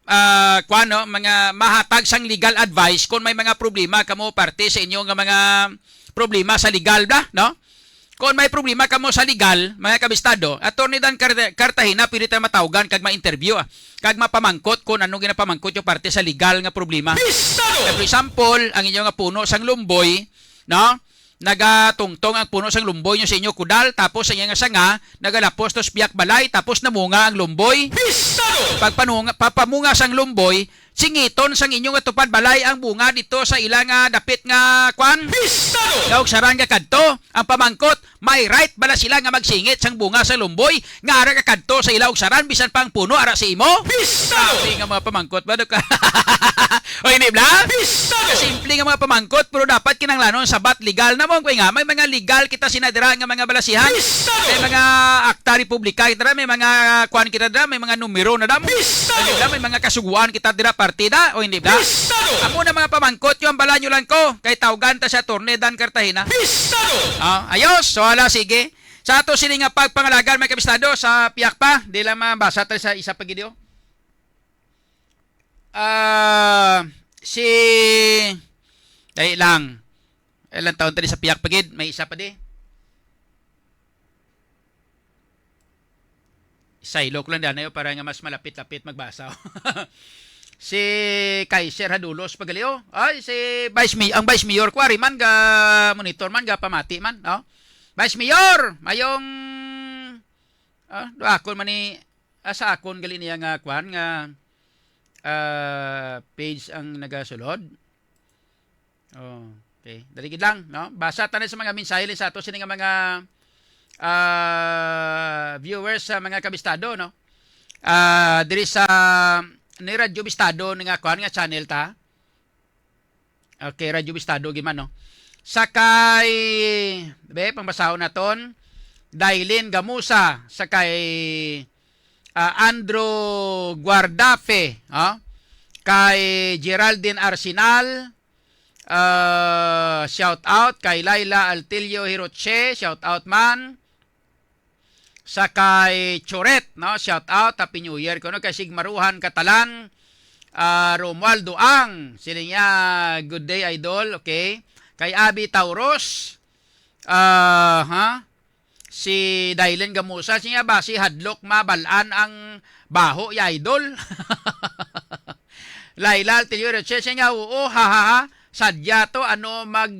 ah, kwan, no, mga mahatag sang legal advice kung may mga problema kamo parte sa inyo nga mga problema sa legal, bla, no? Kung may problema kamo sa legal, mga kabistado, Attorney Dan Car-, Cartagena, pwede tayo matawgan kag ma-interview, ah, kag mapamangkot kung ano ginapamangkot yung parte sa legal nga problema. Bistado! For example, ang inyo nga puno sang lumboy, no? Nagatungtong ang puno sang lumboy nyo sa inyo kudal, tapos ang iyang sanga nagalapos to sa piyak balay, tapos namunga ang lumboy. Bistado! Pagpanunga, papamunga sang lumboy, singiton sang inyo nga tupad balay ang bunga dito sa ila nga dapit nga kwan. Bistado! Nga ugsaran nga kadto, ang pamangkot, may right bala sila nga magsingit sang bunga sa lumboy nga ara ka kadto sa ila ugsaran, bisan pa ang puno ara sa imo? Bistado! Grabe nga mga pamangkot ba, Dok? O hindi, bla? Bistado! Simple nga mga pamangkot, pero dapat kinahanglanon sabat legal na mo. Kaya nga, may mga legal kita sina dira nga mga balasihan. Bistado! May mga akta republika kita dira, may mga kwan kita dira, may mga numero na damo. Bistado! Ano na, may mga kasuguan kita dira, partida, o hindi, bla? Bistado! Amo na mga pamangkot, yung bala nyo lang ko, kay tawgan ta si Attorney Dan Cartagena. Bistado! Ah, ayos, so hala, sige. Sa ato sini nga pagpangalagan, may kabistado, sa piyak pa, di lang mabasa tayo sa isa pa gid, oh. Ah, si, dali lang. Ilang taon tadi sa piyak pa gid, may isa pa di. Saylo ko lang danayo para nga mas malapit-lapit magbasa. Si Kaiser Hadulos Pagalio. Ay, si Vice Mayor, ang Vice Mayor ko, ari man, ga monitor man, ga pamati man, no? Vice Mayor, mayong, ah, do akon man ni, ah, sa akon gali niya nga kwan nga, ah, page ang nagasulod. Oh, okay. Dali gid lang, no? Basa ta na sa mga mensahe sa ato sini nga mga, ah, viewers, sa mga kabistado, no? Ah, diri sa ni Radyo Bistado ni nga kwan nga channel ta. Okay, Radyo Bistado gid man, no? Sa kay, be, pangbasahon naton, Dailin Gamusa, sa kay, ah, Andrew Guardafe, ah, kay Geraldine Arsenal, ah, shout out, kay Laila Altilio Hiroche, shout out man. Sa kay Choret, no? Shout out, Happy New Year kuno kay Sigmaruhan, Catalan, Ah, Romualdo Ang, siling niya, "Good day, idol." Okay. Kay Abby Tauros, ah, ha? Si Dylan Gamusa, siya ba, si hadlok mabalaan ang baho, ya idol? Laila Altillo Roche, siya nga, "Oo, ha, ha, ha. Sadya to, ano, mag,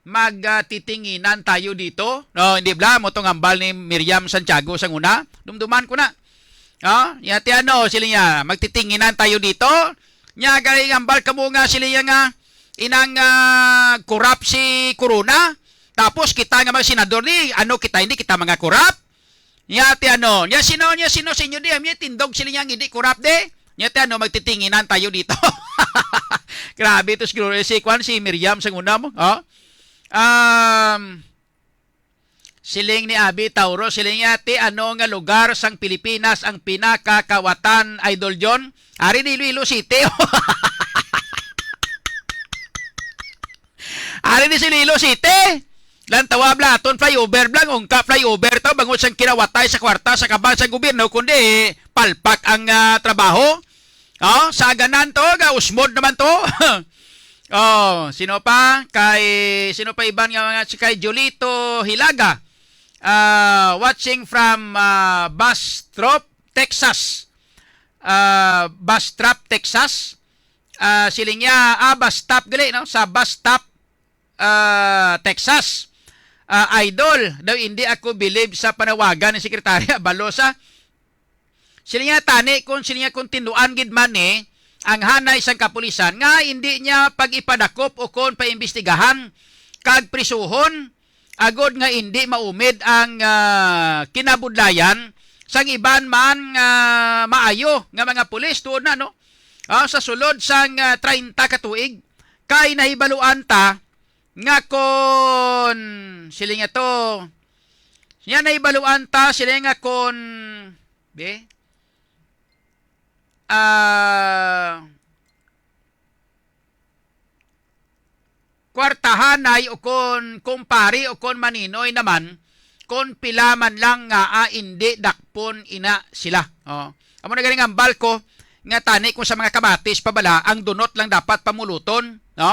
mag, ah, titinginan tayo dito?" No, hindi bla, mo tong hambal ni Miriam Santiago sang una. Dumduman ko na. Oh, ya ti ano, sila niya, "Magtitinginan tayo dito." Nya, kay hambal kamo nga sila niya nga inang, ah, corrupt si Corona. Tapos kita nga mga senador ni, ano kita, hindi kita mga corrupt? Nya ti ano, nya sino, nya sino sa inyo di, nya tindog sila niya nga hindi corrupt di? Nya ti ano, "Magtitinginan tayo dito." Grabe to siguro, eh, si kwan, si Miriam sang una mo, oh. Um, siling ni Abi Tauro, siling niya, "Ti ano nga lugar sang Pilipinas ang pinakakawatan, Idol John?" Ari ni Iloilo City. Ari ni si Iloilo City. Lantawa bla, aton flyover bla, ungka flyover to, bangod sang kinawatay sa kwarta sa kabang sa gobyerno, kundi palpak ang, ah, trabaho. Oh, sa aganan to, ga usmod naman to. Oh, sino pa? Kay, sino pa iban nga mga, si kay Julito Hilaga. Ah, watching from, ah, Bastrop, Texas. Ah, Bastrop, Texas. Ah, siling niya, ah, Bastrop gali, no? Sa Bastrop, ah, Texas. Ah, idol, daw hindi ako bilib sa panawagan ni Sekretarya Balosa. Sila niya tani kung sila niya kung tinduan gid man ni ang hanay sang kapulisan nga hindi niya pag-ipadakop o kon paimbestigahan kag prisuhon agod nga hindi maumid ang, ah, kinabudlayan sang iban man nga maayo nga mga pulis tuod na, no? Ah, sa sulod sang, ah, treinta ka tuig kay nahibaluan ta nga kon sila nga to, niya nahibaluan ta sila nga kon, be, ah, kwartahanay o kon kumpari o kon maninoy naman, kon pila man lang nga, ah, indi dakpon ina sila. Oh. Amo na ganing hambal ko nga tani kung sa mga kamatis pa bala, ang dunot lang dapat pamuluton, no?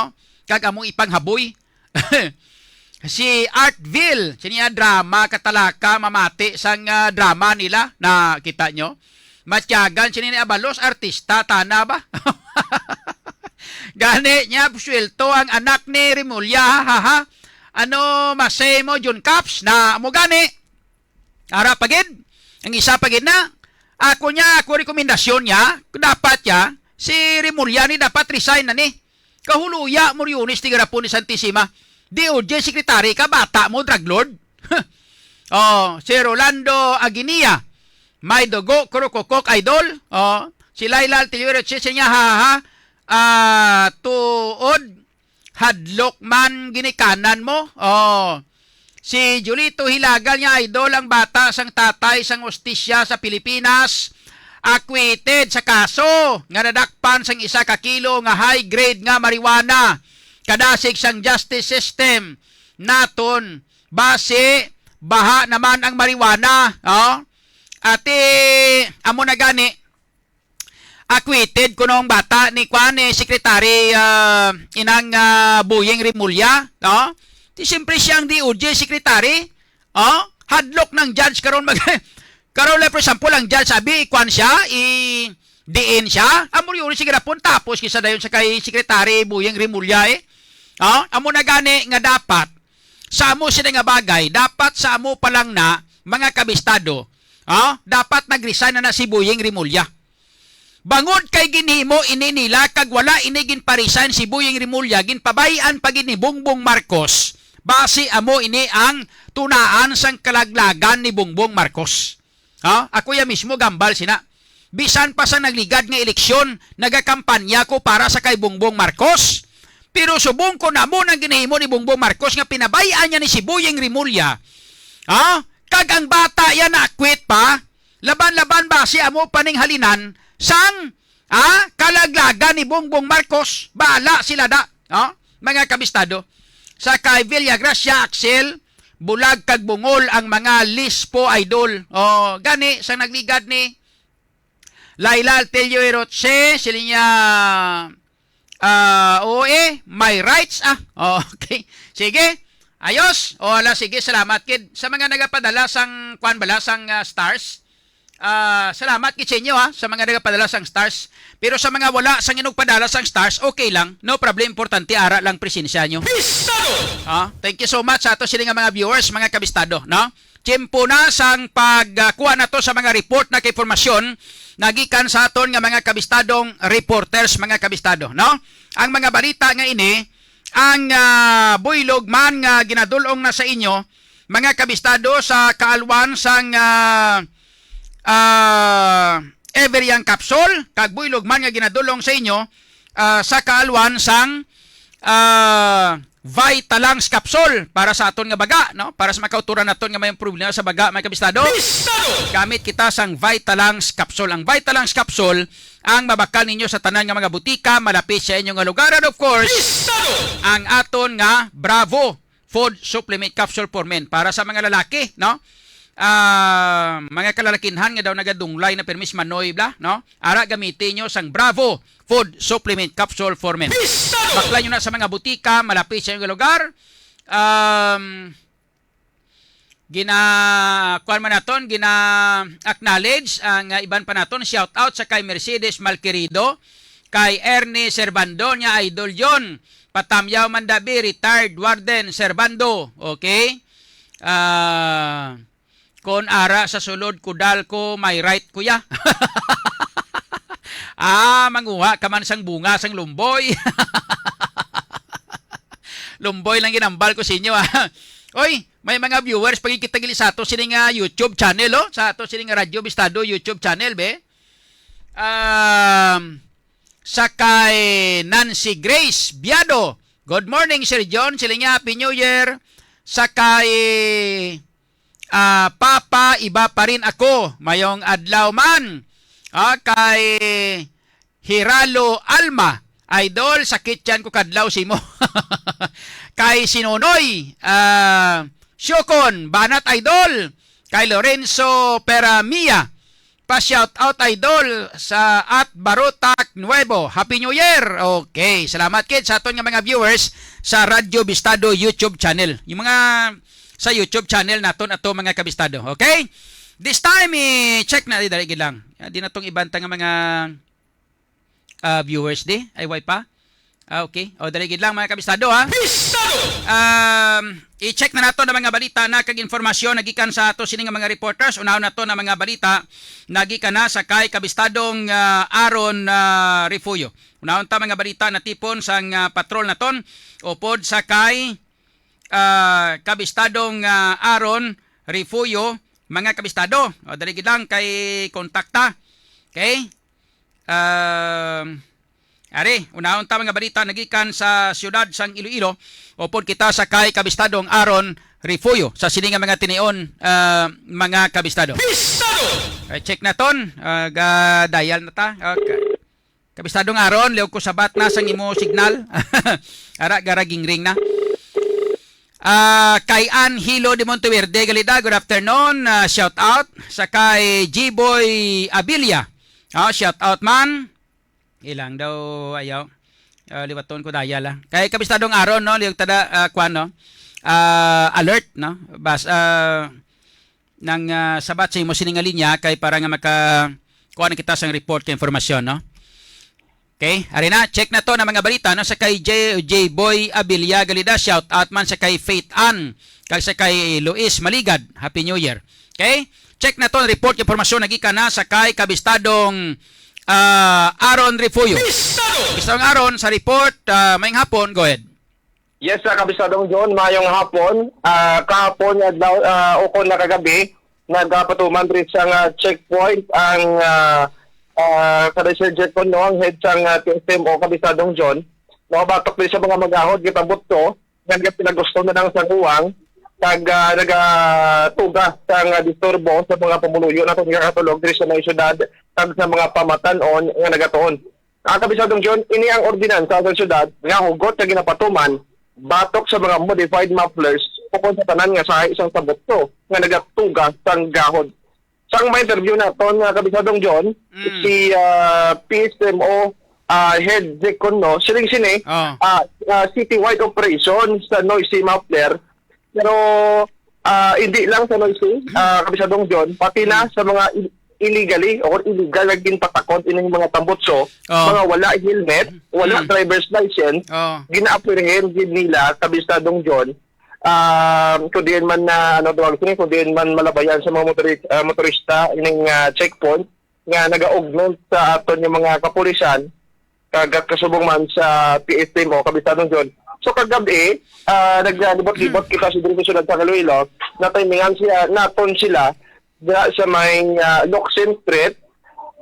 Kag amo ipanghaboy. Si Artville, siya niya drama, katalaka, mamati sang, ah, drama nila. Nakita nyo? Matyagan, siya ni Abalos, artista, tana ba? Gani niya, swelto ang anak ni Remulla, ha, ha, ha. Ano, masay mo, Jun Caps, na mo gani. Ara pa gid, ang isa pa gid na. Ako niya, ako rekomendasyon niya, dapat ya, si Remulla ni dapat resign na ni. Kahuluya mo, Riones, tigarapon ni Santisima. D O J secretary ka, bata mo, drug lord. Oh, si Rolando Aguinia, may dugo, kurukukok, idol. Oh, si Laila Altillo, siya niya, ha, ha, ha. Ah, tuod, hadlok man ginikanan mo. Oh, si Julito Hilaga niya, idol, ang bata sang tatay sang hustisya sa Pilipinas, acquitted sa kaso nga nadakpan sang isa ka kilo nga high grade nga marijuana. Kadasig sang justice system naton, basi baha naman ang marijuana, oh. Ati, amo na gani, acquitted kuno ang bata ni kwan, ni Secretary, ah, inang, ah, Boying Remulla, no? Di siyempre siya ang D O J secretary, oh? Hadlok ng judge karon mag-, karon lang, for example, ang judge sabi, ikwan siya, i-, diin siya, amo yun, sige ra pun, tapos kisa dayon sa kay Secretary Boying Remulla, eh. Oh? Amo na gani nga dapat, sa amo sila nga bagay, dapat sa amo pa lang na, mga kabistado, oh? Dapat nag-resign na na si Boying Remulla. Bangod kay ginhimo ini nila kag wala ini ginpa-resign si Boying Remulla, ginpabay-an pa gid ni Bongbong Marcos. Basi amo ini ang tunaan sang kalaglagan ni Bongbong Marcos. Ha? Ako ya mismo gambal sina. Bisan pa sa nagligad nga eleksyon, nagakampanya ko para sa kay Bongbong Marcos. Pero subong ko na mo nang ginahimo ni Bongbong Marcos nga pinabay-an niya ni si Boying Remulla. Ha? Kag ang bata ya na-acquit pa, laban-laban ba si amo paninghalinan sang, ah, kalaglagan ni Bongbong Marcos? Bahala sila da, oh, mga kabistado. Sa kay Villagracia Axel, bulag kag bungol ang mga lispo, idol. Oh, gani sa nagligad ni Laila Altelio Eroche, siling niya, ah, oo eh, my rights, ah. Oh, okay. Sige. Ayos. O, ala, sige, salamat kid. Sa mga nagapadala sang, kwan bala, sang, ah, stars. Ah, salamat kid sa inyo, ha, sa mga nagapadala sang stars. Pero sa mga wala sang inugpadala sang stars, okay lang. No problem, importante ara lang presensya nyo. Bistado! Ah, thank you so much sa ato sila nga mga viewers, mga kabistado, no? Tiyempo na sang pagkuha nato sa mga report na kay impormasyon nagikan sa aton nga mga kabistadong reporters, mga kabistado, no? Ang mga balita nga ini, ang, ah, buylog man nga ginadul-ong na sa inyo, mga kabistado, sa kaalwan sang, ah, ah, Everyang Capsule, kag buylog man nga ginadul-ong sa inyo, ah, sa kaalwan sang, ah, Vitalangs Capsule para sa aton nga baga, no? Para sa makauturan naton nga may problema sa baga, mga kabistado. Bistado! Gamit kita sang Vitalangs Capsule. Ang Vitalangs Capsule ang mabakal ninyo sa tanan nga mga butika, malapit sa inyo nga lugar. And of course, Bistado! Ang aton nga Bravo Food Supplement Capsule for Men para sa mga lalaki, no? Ah, mga kalalakinhan nga daw nagadunglay na permis manoy bla, no? Ara, gamitin nyo sang Bravo Food Supplement Capsule for Men. Bistado! Bakla nyo na sa mga butika, malapit sa inyong lugar. Um, gina, kuwan man naton, gina-acknowledge ang, ah, iban pa naton. Shout out sa kay Mercedes Malquerido, kay Ernie Servando, niya idol yon. Patamyaw man dabi, retired warden Servando. Okay? Ah, kon ara sa sulod, kudal ko, may right, kuya. Ah, manguha ka man sang bunga sang lumboy. Lumboy lang ginambal ko sa inyo, ah. Oy, may mga viewers, pagkikita gili sa ato sini nga YouTube channel, oh. Sa ato sini nga Radyo Bistado YouTube channel, be. Um, sa kay Nancy Grace Biado. "Good morning, Sir John." Sila niya, "Happy New Year." Sa kay, ah, "Papa, iba pa rin ako." Mayong adlaw man. Ah, kay Hiralo Alma, "Idol, sakit yan ko kadlaw simo." Kay Sinonoy, ah, Siokon, "Banat, Idol." Kay Lorenzo Peramia, "Pa-shout out, Idol, sa at Barotac Nuevo. Happy New Year." Okay, salamat kid sa aton nga mga viewers sa Radyo Bistado YouTube channel. Yung mga sa YouTube channel naton ato, mga kabistado. Okay? This time, i-check na, di, dali gid lang. Ah, di na tong ibanta nga mga, ah, viewers di. Ay, way pa? Ah, okay. O, dali gid lang, mga kabistado, ha? Bistado! Um, i-check na nato ang mga balita na kag informasyon nagikan sa ato sini nga mga reporters. Unahon nato na mga balita nagikan na sa kay kabistadong, ah, Aaron, ah, Refugio. Unahon ta mga balita natipon sang, ah, patrol naton upod sa kay, ah, kabistadong, ah, Aaron Refugio, mga kabistado. O, dali gid lang kay kontakta. Okay? Um, ari, unahon ta mga balita nagikan sa siyudad sang Iloilo, upod kita sa kay kabistadong Aaron Refugio sa sini nga mga tinion, ah, mga kabistado. Bistado! Ay, check naton. Ah, ga-dial na ta. Okay. Kabistadong Aaron, liog ko sabat na sang imo signal. Ara, garagingring na. Ah, kay Ann Hilo de Monteverde, Galida, good afternoon. Ah, shout out sa kay G-Boy Abilia. Ah, shout out man. Ilang daw, ayaw. Ah, liwaton ko dial, ah. Kay kabistadong Aaron, no, liog tada, ah, kwan, no? Ah, alert, no? Bas, ah, nang, ah, sabat sa imo sini nga linya kay para nga maka kuha na kita sang report kay informasyon, no? Okay, ari na, check na to na mga balita, no, sa kay J, J Boy Abilia Galida, shout out man sa kay Faith Ann, kag sa kay Luis Maligad. Happy New Year. Okay? Check na to, report, impormasyon nagikan na sa kay kabistadong, ah, Aaron Refugio. Bistado! Kabistadong Aaron sa report, ah, mayong hapon, go ahead. Yes, ah, Kabistadong John, mayong hapon. Ah, kahapon, adlaw, ah, ukon na kagabi, nagapatuman diri sa nga checkpoint ang, ah, ah, kada Sir Jetcon, no, ang head sang, ah, T S M O, Kabistadong John. No, batok diri sa mga magahod, gitabot to, nga nagapinagusto na lang sa uwang, kag, ah, nagatuga sa nga disturbo sa mga pumuluyo naton nga katulog diri sa may syudad, kag sa mga pamatan-on nga nagatuon. Ah, Kabisadong John, ini ang ordinansa sa syudad nga hugot nga ginapatuman batok sa mga modified mufflers ukon sa tanan nga sahi sang tabutso nga nagatuga sang gahod. Sang ma-interview naton, ah, Kabisadong John, Mm. si, ah, P S M O, ah, Head Zek Conlo, siling sini, Oh. ah, ah, citywide operation sa noisy muffler. Pero, ah, hindi lang sa noisy, ah, Kabisadong John, pati na Mm. sa mga i-, illegally or illegal nga ginpatakod ining mga tambutso, Oh. mga wala helmet, wala Mm. driver's license, Oh. gina-apprehend gid nila, Kabisadong John. Ah, kung diin man na, ano tawag sini, kung diin man malabayan sa mga motori-, ah, motorista ining, ah, checkpoint nga nag-augment sa aton nga mga kapulisan, kag kasubong man sa P S M O, Kabisadong John. So, kagab-i, ah, naglibot-libot kita sa diri sa siyudad sa Iloilo, natimingan siya, naton sila, dira sa may, ah, Locsin Street,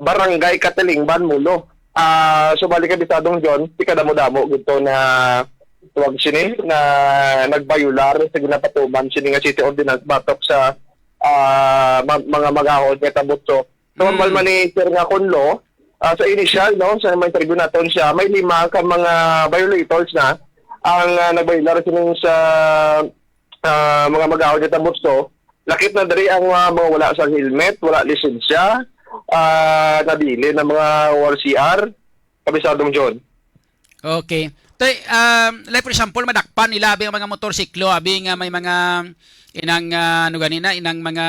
Barangay Catalingban, Molo. Ah, so, bali, Kabisadong John, di kadamo-damo gid to na, tawag sini, na nagbayular sa ginapatuman sini nga city ordinance batok sa, ah, ma-, mga magahod nga tambutso. So, ang Mm. man ni Sir nga Conlo, ah, sa initial, no, sa mga interview naton siya, may lima ka mga violators na ang, ah, nagbayular sini sa, ah, mga magahod nga tambutso. Lakip na diri ang, ah, mga wala sa helmet, wala lisensya, ah, nabilin ang mga O R C R, Kabisadong John. Okay. Tay, um, like for example, madakpan nila abi ang mga motorsiklo, abi nga may mga inang, ah, ano gani na, inang mga,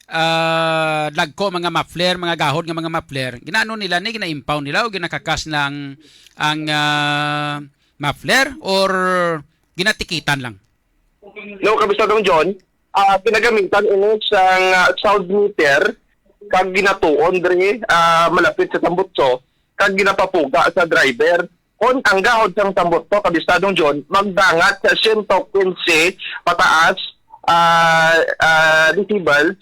ah, dagko, mga muffler, mga gahod nga mga muffler. Ginaano nila ni, gina-impound nila o ginakakas lang ang, ah, muffler or ginatikitan lang? No, Kabisadong John, ah, ginagamitan ini sang, ah, sound meter kag ginatuon diri, ah, malapit sa tambutso kag ginapapuga sa driver. Kon ang gahod sang tambutso, Kabisadong John, magdangat sa siyento quince pataas, ah, ah, decibels,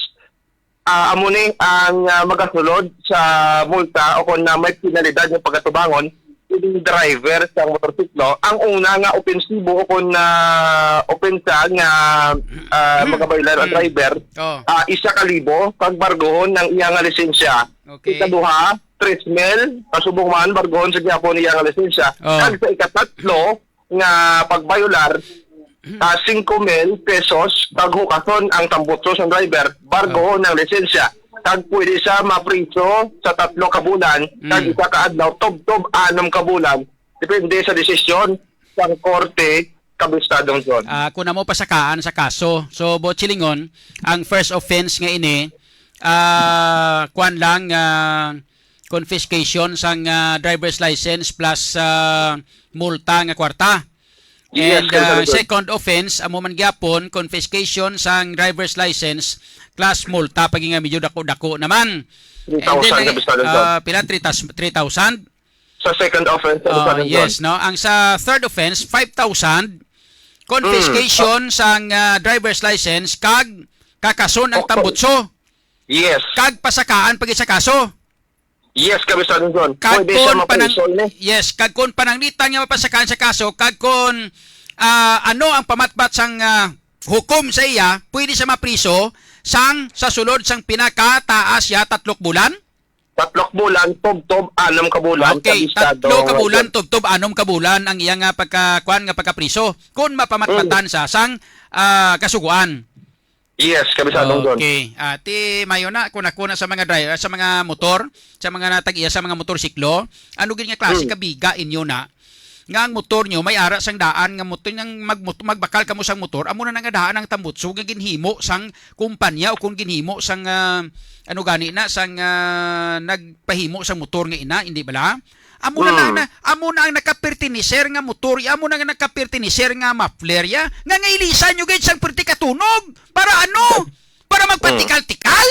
ah, amo ni ang, ah, magasulod sa multa o kon na may penalidad nga pagatubangon ining driver sang motorsiklo. Ang una nga opensibo o kon na opensa nga, ah, magabayular ang Mm. driver, Oh. ah, isa ka libo kag bargohon ang iya nga lisensya. Okay. Ikaduha, tres mil, kasubong man, bargohon sa gyapon iya nga lisensya. Oh. Kag sa ikatatlo nga pagbayular, ah, singko mil pesos, kag hukason ang tambutso sang driver, bargohon ang lisensya. Kag pwede siya mapriso sa tatlo ka bulan, kag Mm. isa ka adlaw, tubtob anom ka bulan. Depende sa desisyon sang korte, Kabistadong John. Ah, kung amo pasakaan sa kaso. So, buot silingon, ang first offense nga ini, ah, kuwan lang, ah, confiscation sang, ah, driver's license plus, ah, multa nga kwarta. Yes, And, ah, Kabistadong John. Second offense, amo man gyapon, confiscation sang driver's license plus multa, pag nga medyo dako-dako naman. And then, Three thousand, eh, Kabistadong John. Ah, pila? Three thous-, three thousand? Sa second offense, Ah, Kabistadong John. Yes, no? Ang sa third offense, five thousand, confiscation Mm. sang, ah, driver's license, kag kakason ang Opo. tambutso. Yes. Kag pasakaan pa gid sa kaso. Yes, Kabistadong John. Kag Pwede siya kon panang-, mapriso ini. Yes, kag kon pananglitan nga mapasakaan sa kaso, kag kon, ah, ano ang pamatbat sang, ah, hukom sa iya, pwede siya mapriso sang sa sulod sang pinakataas ya tatlok bulan. Tatlok bulan, tubtob anom ka bulan, Okay, Kabistadong tatlo ka bulan, John. Tubtob anom ka bulan ang iya nga pagka-, kuwan nga pagkapriso. Kon mapamatbatan Mm. sa sang, ah, kasugoan. Yes, Kabistadong John. Okay. Ah, ti mayo na, kung ako na sa mga driver, sa mga motor, sa mga natag-iya sa mga motorsiklo, ano gid nga klase Mm. kabiga inyo na nga ang motor nyo may ara sang daan nga motor, nang mag-, mot-, magbakal kamo sang motor, amo na nga daan ang tambutso nga ginhimo sang kumpanya o kung ginhimo sang, ah, ano gani na, sang, ah, nagpahimo sang motor nga ina, hindi bala? Amo na, Mm. na, na, amo na ang nakapertiniser nga motor, amo na ang nakapertiniser nga muffler ya, nga nga ilisan nyo gid sang perti katunog. Para ano? Para Mm. magpatikal-tikal?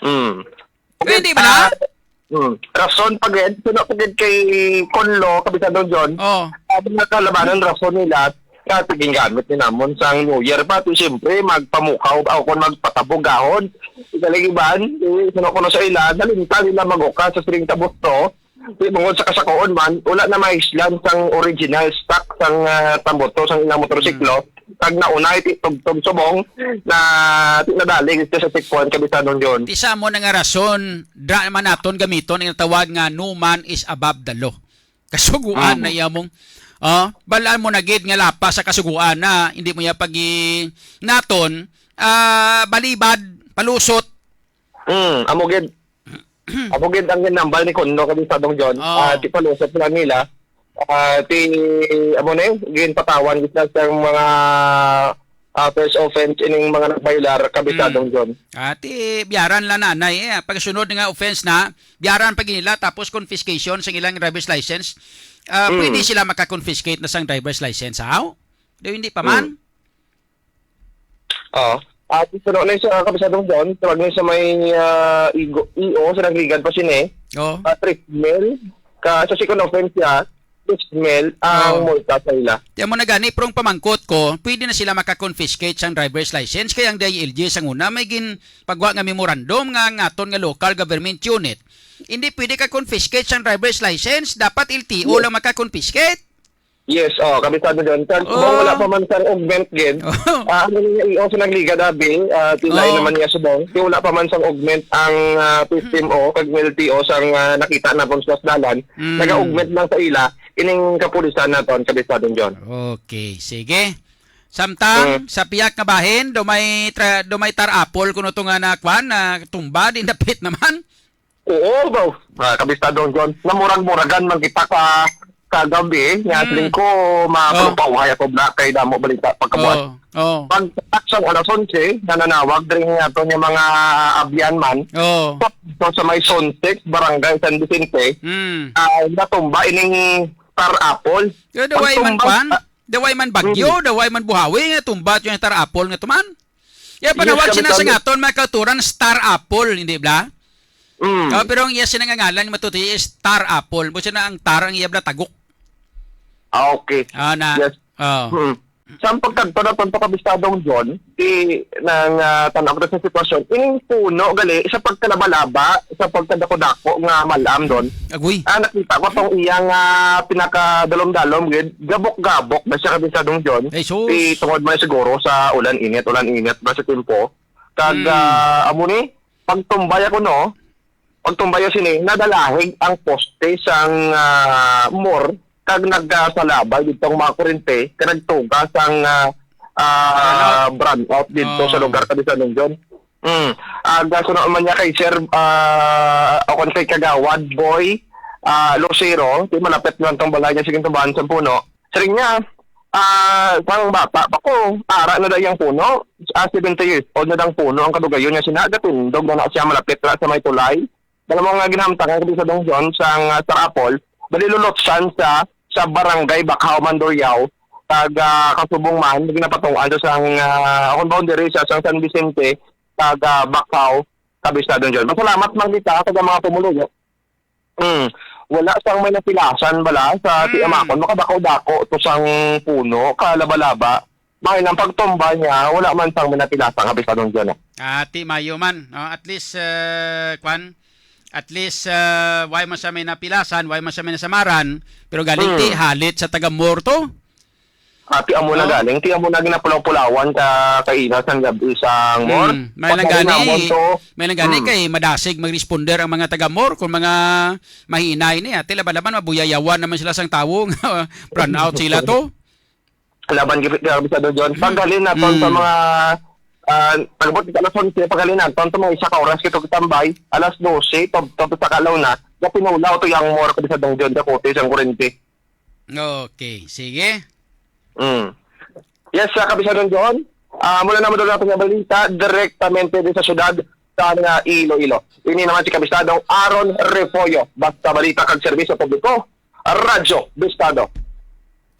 Mm. Pwede ba na? Ah, mm. Rason pa gid, suno pa gid kay Conlo, Kabistadong John. Oh. Ang mga kalabanan, rason nila, nga gingamit ni namon sang New Year pa, ti siyempre, magpamukaw, o kung magpatabog gahon. Ikalig iban, eh, suno ko na sa ila, nalintang nila mag-uka sa siring tambutso. Di, bungod sa kasakoon man, wala na maislan sang original stock sang, ah, tambutso sang ilang motorsiklo. Mm. Kag naunay, ti tubtob subong na, ti nadali gid sa checkpoint, Kabistadong John. Ti sa amo na nga rason, dra man naton gamiton ang tawag nga no man is above the law. Kasuguan Mm. na iya mong, ah, balaan mo na gid nga lapas sa kasuguan na, hindi mo ya pagi naton, ah, balibad, Palusot. Hmm, amo gid. Amo gid ang ginambal ni Kuno, Kabisado John. Oo. Ah, ti palusot lang nila. Ah, ti, amo na yun, ginpatawan gid na sa mga ah, first offense ining mga nagbaylar, Kabisado Mm. John. Ati, biyaran la nanay eh. Pagsunod nga offense na, biyaran pa gid nila, tapos confiscation sa ilang driver's license. Ah, Mm. Pwede sila maka-confiscate na sang driver's license, haw? Di, hindi pa man? Oo. At ito na sa Kabisado John, tawag na sa may ah, igo, E O sa nagligad pa sini, Oh. ah, three mil, ka, sa second offense siya, three mil ang Oo. multa sa ila. Tiyan mo na gani, pero ang pamangkot ko, pwede na sila maka-confiscate sang driver's license. Kaya ang D I L G sang una, may ginpagwa nga memorandum nga ang aton nga local government unit, hindi pwede ka-confiscate sang driver's license. Dapat L T O Yes. lang maka-confiscate. Yes, oh, Kabisado John. Kag Oh. kung wala pa man sang augment gid, Oh. ah, ano niya, E O sa nagligad abi, ah, tila Oh. naman niya subong. Kung wala pa man sang augment ang ah, P S M O, kag L T O sang ah, nakita na pang dalan, Mm. naga-augment lang sa ila, ining kapulisan naton, Kabisado John. Okay, sige. Samtang Mm. sa pihak nga bahin, do may tra, do may tar apple kuno to nga na kwan, na tumba, din dapit naman. Oo, bro. Ah, Kabisado John. Namurag-muragan man kita ka kagabi, nga Mm. siling ko, Oh. mapalupauhay ako bla kay damo balita pagkabuhat. Oh, oh. Pag aksyon alas onse, nananawag diri nga ato nga mga abyan man. Oh. So, sa may Sonsex, Barangay San Vicente, Mm. ah, natumba ining tar apple. Yo, daway man Pagtumba kwan? sa- Daway man bagyo, daway man buhawi, nga tumba yung tar apple nga tuman. Ya, Yes, panawag sina sa Kabisado. Ngaton, mga kauturan, star apple, hindi ba? Mm. Oh, pero ang iya sinangangalan matutuyo is star apple. Mo siya na ang tar ang iya bla tagok. Ah, okay. Ah, na. Yes. Oh. Hmm. Sa pagkadto na tonto, Kabistadong John, di nang ah, tanaw ko sa sitwasyon, ining puno gali sa pagkalabalaba, sa pagkadako-dako nga malam doon. Agoy. Ah, nakita ko tong iyang ah, pinakadalom-dalom gid, gabok-gabok na siya, Kabistadong John. Ay, sus. Di tungod man siguro sa ulan init, ulan init ba sa tempo. Kag Hmm. ah, amo ni, pagtumbay ako, no, pagtumbay sini, nadalahig ang poste sang ah, mor, kag nagsalabay dito ang mga kurente, kag nagtuga sang ah, ah, brownout dito Oh. sa lugar, Kabistadong John. Mm. Aga ko naman niya kay Sir, ah, o kung kay Kagawad Boy ah, Lucero, di malapit lang tong balay niya, sige, tubahan sa puno. Siring niya, ah, sang bata pa ko, ara na daw yung puno. Ah, seventy years old na dang puno ang kadugayon niya. Sinagatindog na na siya malapit ra sa may tulay. Alam mo nga ginamtangan ko sa Dong John, sang ah, Star Apple, balilulotsan sa sa barangay Bakhaw, Mandurriao, kag ah, kasubong man, ginapatungan sa sang ah, akong boundary sa sang San Vicente, kag ah, Bakhaw, Kabistadong John. Masalamat man kita sa mga pumuluyo. Hmm. Wala sang may napilasan bala sa Hmm. tiyamakon. Makadako-dako to sang puno, kalaba-laba. May nang pagtumba niya, wala man sang may napilasan, Kabistadong John. Ati mayo man, no? At least uh, kwan, at least uh, why man sa may napilasan, why man sa may nasamaran, pero galing Hmm. ti halit sa taga Morto. Ati amo na Oh. galing, ti amo na ginapulaw-pulawan ka kaina sang gabi sang mor. Hmm. May lang gani, Pagkalinamon to. May lang gani Hmm. Kay madasig mag-responder ang mga taga Mor kung mga mahinay ni ate, laban-laban mabuyayawan naman sila sang tawo nga brownout sila to. Laban gid, Kabistadong John. Paghalin naton Hmm. sa mga ah, pagabot kita alas onse, paghalin naton sa mga isa ka oras kito kitambay, alas dose, tubtob sa kalaw na, napinulaw to yung mor, Kabistadong John, dakote sang kurente. Okay, sige. Mm. Yes, sa Kabistadong John, ah, mula naman doon natin nga balita, direktamente din sa syudad sa nga Iloilo. Ini naman si Kabistadong Aaron Refollo, basta balita kag serbisyo publiko, Radyo Bistado.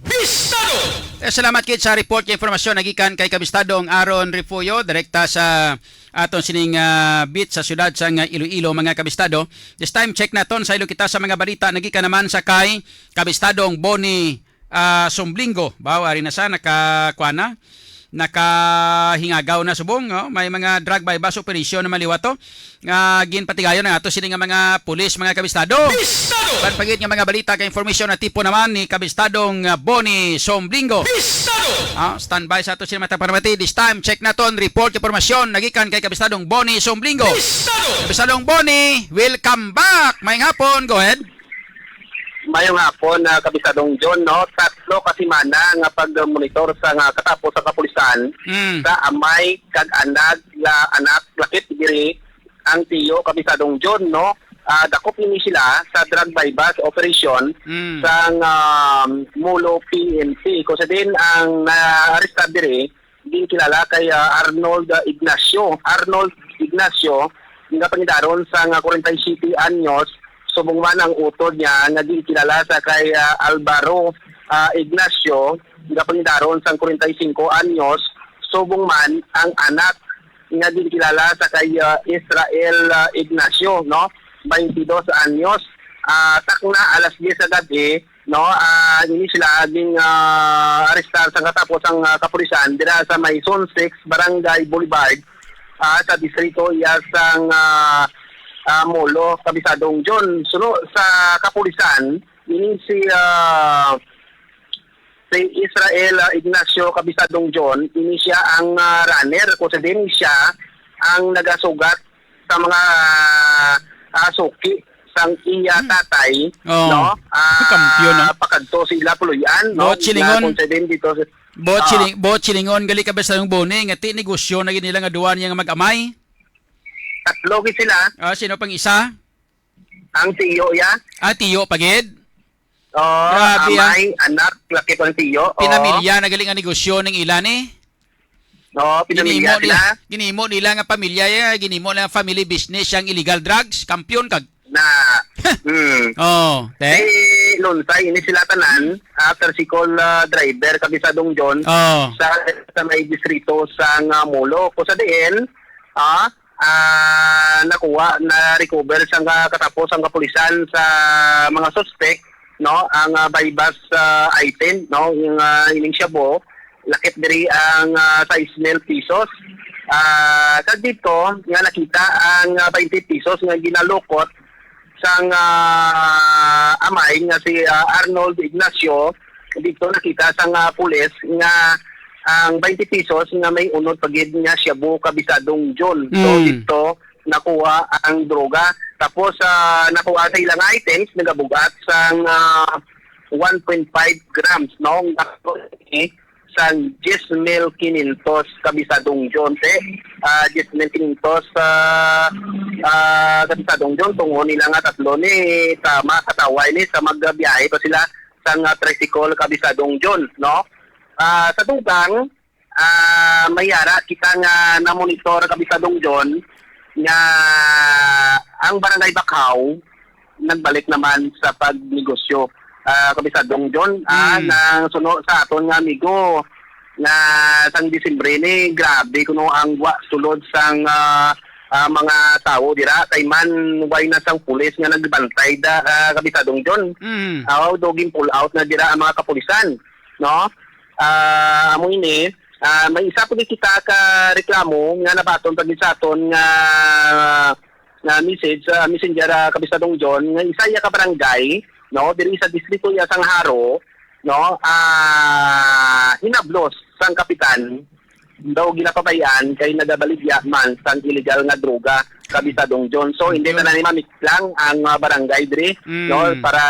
Bistado! Eh, salamat kit sa report nga informasyon nagikan kay Kabistadong Aaron Refollo, direkta sa aton sining ah, beat sa syudad sang Iloilo, mga kabistado. This time, check naton, saylo kita sa mga balita nagikan naman sa kay Kabistadong Boni ah, Sumblingo. Baw, ari na sa naka, kuan na, nakahingagaw na subong, no? May mga drug buy-bust operation naman liwat to nga ginpatigayon ang ato sini nga mga pulis, mga kabistado. Bistado! Ban pagit nga mga balita kag informasyon na tipo naman ni Kabistadong ah, Boni Somblingo. Bistado! Ah, standby sa ato sini, mga panamati. This time, check naton report, informasyon nagikan kay Kabistadong Boni Somblingo. Bistado! Kabistadong Boni, welcome back. Maayong hapon, go ahead. Mayong hapon, ah, Kapisadong John, no? Tatlo ka semana nga pagmonitor sa nga katapos sa kapulisan Mm. sa amay kag anak nga anak lakip diri ang tiyo, Kapisadong John, no? Ah, dakop ini sila sa drug buy-bust operation Mm. sang, um, Molo P N P. Kung sa din ang naarestar diri, ginkilala kay, ah, Arnold, ah, Ignacio. Arnold Ignacio, nga pangidaron sang, ah, kwarenta y siyete anyos, subong man ang utod niya nga ginkilala sa kay, ah, Alvaro, ah, Ignacio, nga pangidaron sang kwarenta y singko anyos, subong man ang anak nga ginkilala sa kay, ah, Israel, ah, Ignacio, no? Twenty-dos anyos. Ah, takna alas diyes sa gab-i, no? Ah, ini sila gin, ah, arestar sa katapos ang, ah, kapulisan dira sa may Zone six, Barangay Boulevard, ah, sa distrito iya sang, ah, ah, Molo, Kapisadong John. Suno sa kapulisan, ini si, ah, si Israel, ah, Ignacio, Kapisadong John, ini siya ang, ah, runner, kung sa din siya ang nagasugat sa mga, ah, suki sang iya Hmm. tatay, Oh. no? Ah, Kampiyon, no? pakadto sa ila Puloy-an, no? Bo Chilingon. Na kung sa din dito sa Bo Ah. Chiling-, Bo Chilingon, gali ka ba sa yung Boni, nga ti negosyo na gid nila nga duwa niya nga mag-amay? Tatlo gid sila. Ah, sino pang isa? Ang tiyo ya. Ah, tiyo pa gid? Oh, Grabe, ah. amay, anak, lakip ang tiyo. Oh. Pinamilya na gali nga negosyo ning ila ni? Oo, pinamilya Ginimo nila, sila. ginimo nila nga pamilya ya, ginimo nila family business yang illegal drugs, kampiyon kag. Na. Hmm. Oh, te. Si Lunsay, ini sila tanan, ah, tricycle, ah, driver, Kapisadong John, Oh. sa, sa may distrito sa nga Molo. Kung sa diin, ah, ah, nakuha, na-recover sa nga katapos ang kapulisan sa mga suspect, no, ang, ah, buy-bust, ah, item, no, yung, ah, ining shabu, lakip diri ang, ah, sais mil pesos. Ah, kag dito nga nakita ang, ah, twenty pesos nga ginalukot sang, ah, amay nga si, ah, Arnold Ignacio, dito nakita sang, ah, pulis nga ang twenty pesos nga may unod pa gid nga shabu, Kapisadong John. So, Mm. dito nakuha ang droga. Tapos, ah, nakuha sa ilang items, nagabugat sang, ah, one point five grams, no? Ang, eh, sang diyes mil kinyentos, Kapisadong John, te. Ah, diyes mil kinyentos, ah, ah, Kapisadong John, tungo nila nga tatlo ni, sa makataway ni, sa magbiyahe pa sila sang, ah, tricycle, Kapisadong John, no? Ah, sa dugang, ah, may ara kita nga namonitor, Kapisadong John, nga ang Barangay Bakhaw nagbalik naman sa pagnegosyo. Ah, Kapisadong John, ah, Mm. nang suno sa aton nga amigo nga sang Disyembre ni, grabe kuno ang wa sulod sang, ah, ah, mga tawo dira. Kay man, way na sang pulis nga nagbantay da, ah, Kapisadong John. Mm. Aw, do gin-pull out na dira ang mga kapulisan, no? Ah, amo ini, ah, may isa pa gid kita ka reklamo nga nabaton pa gid sa aton nga, nga message sa messenger, ah, Kapisadong John, nga isa iya ka barangay, no, diri sa distrito iya sang Jaro, no, ah, hinablos sang kapitan daw ginapabay-an kay nagabaligya man sang illegal nga droga, Kapisadong John. So, hindi Yun. na ni mamit lang ang, ah, barangay diri, Mm. no, para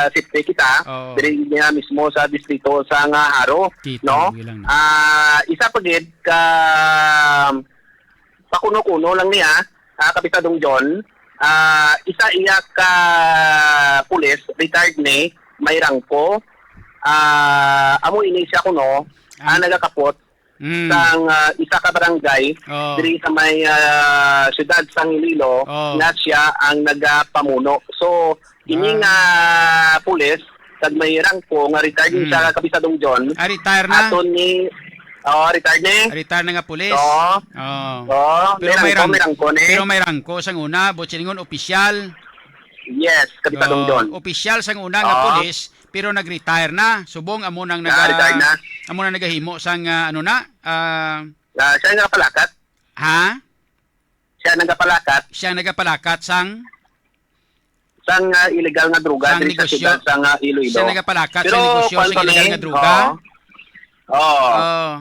safety kita, Oo. diri niya mismo sa distrito sa nga Jaro, Kita, no? Yun lang na. Ah, isa pa gid ka pakuno-kuno lang niya, ah, Kapisadong John, ah, isa iya ka pulis, retired ni, may rangko, ah, amo ini siya kuno, Ah. ang nagakapot Mm. sang, ah, isa ka barangay Oh. diri sa may, ah, siyudad sang Iloilo Oh. nga siya ang nagapamuno. So, ini Ah. nga pulis, kag may rangko nga retired Mm. sa Kapisadong John, Ah, retire na? aton ni, oh, retired ni. Retire na nga pulis? Oo. Oh. Oo, Pero may may rangko, rang-, may rangko ni. pero may rangko sang una, buot silingon, opisyal. Yes, Kapisadong Oh, John. opisyal sang una nga Oo. pulis, pero nag-retire na. Subong amo nang naga-, Na-retire na. amo nang nagahimo sang, ah, ano na, ah, Ah, siya nga palakat. Ha? Siya nagapalakat. Siya nagapalakat sang? Sang, ah, illegal nga droga Sang diri sa negosyo? siyudad sang, ah, Iloilo. Siya nagapalakat Pero, sang negosyo, kuwan sang ko illegal ni, nga droga? Oo. Oo. Oh.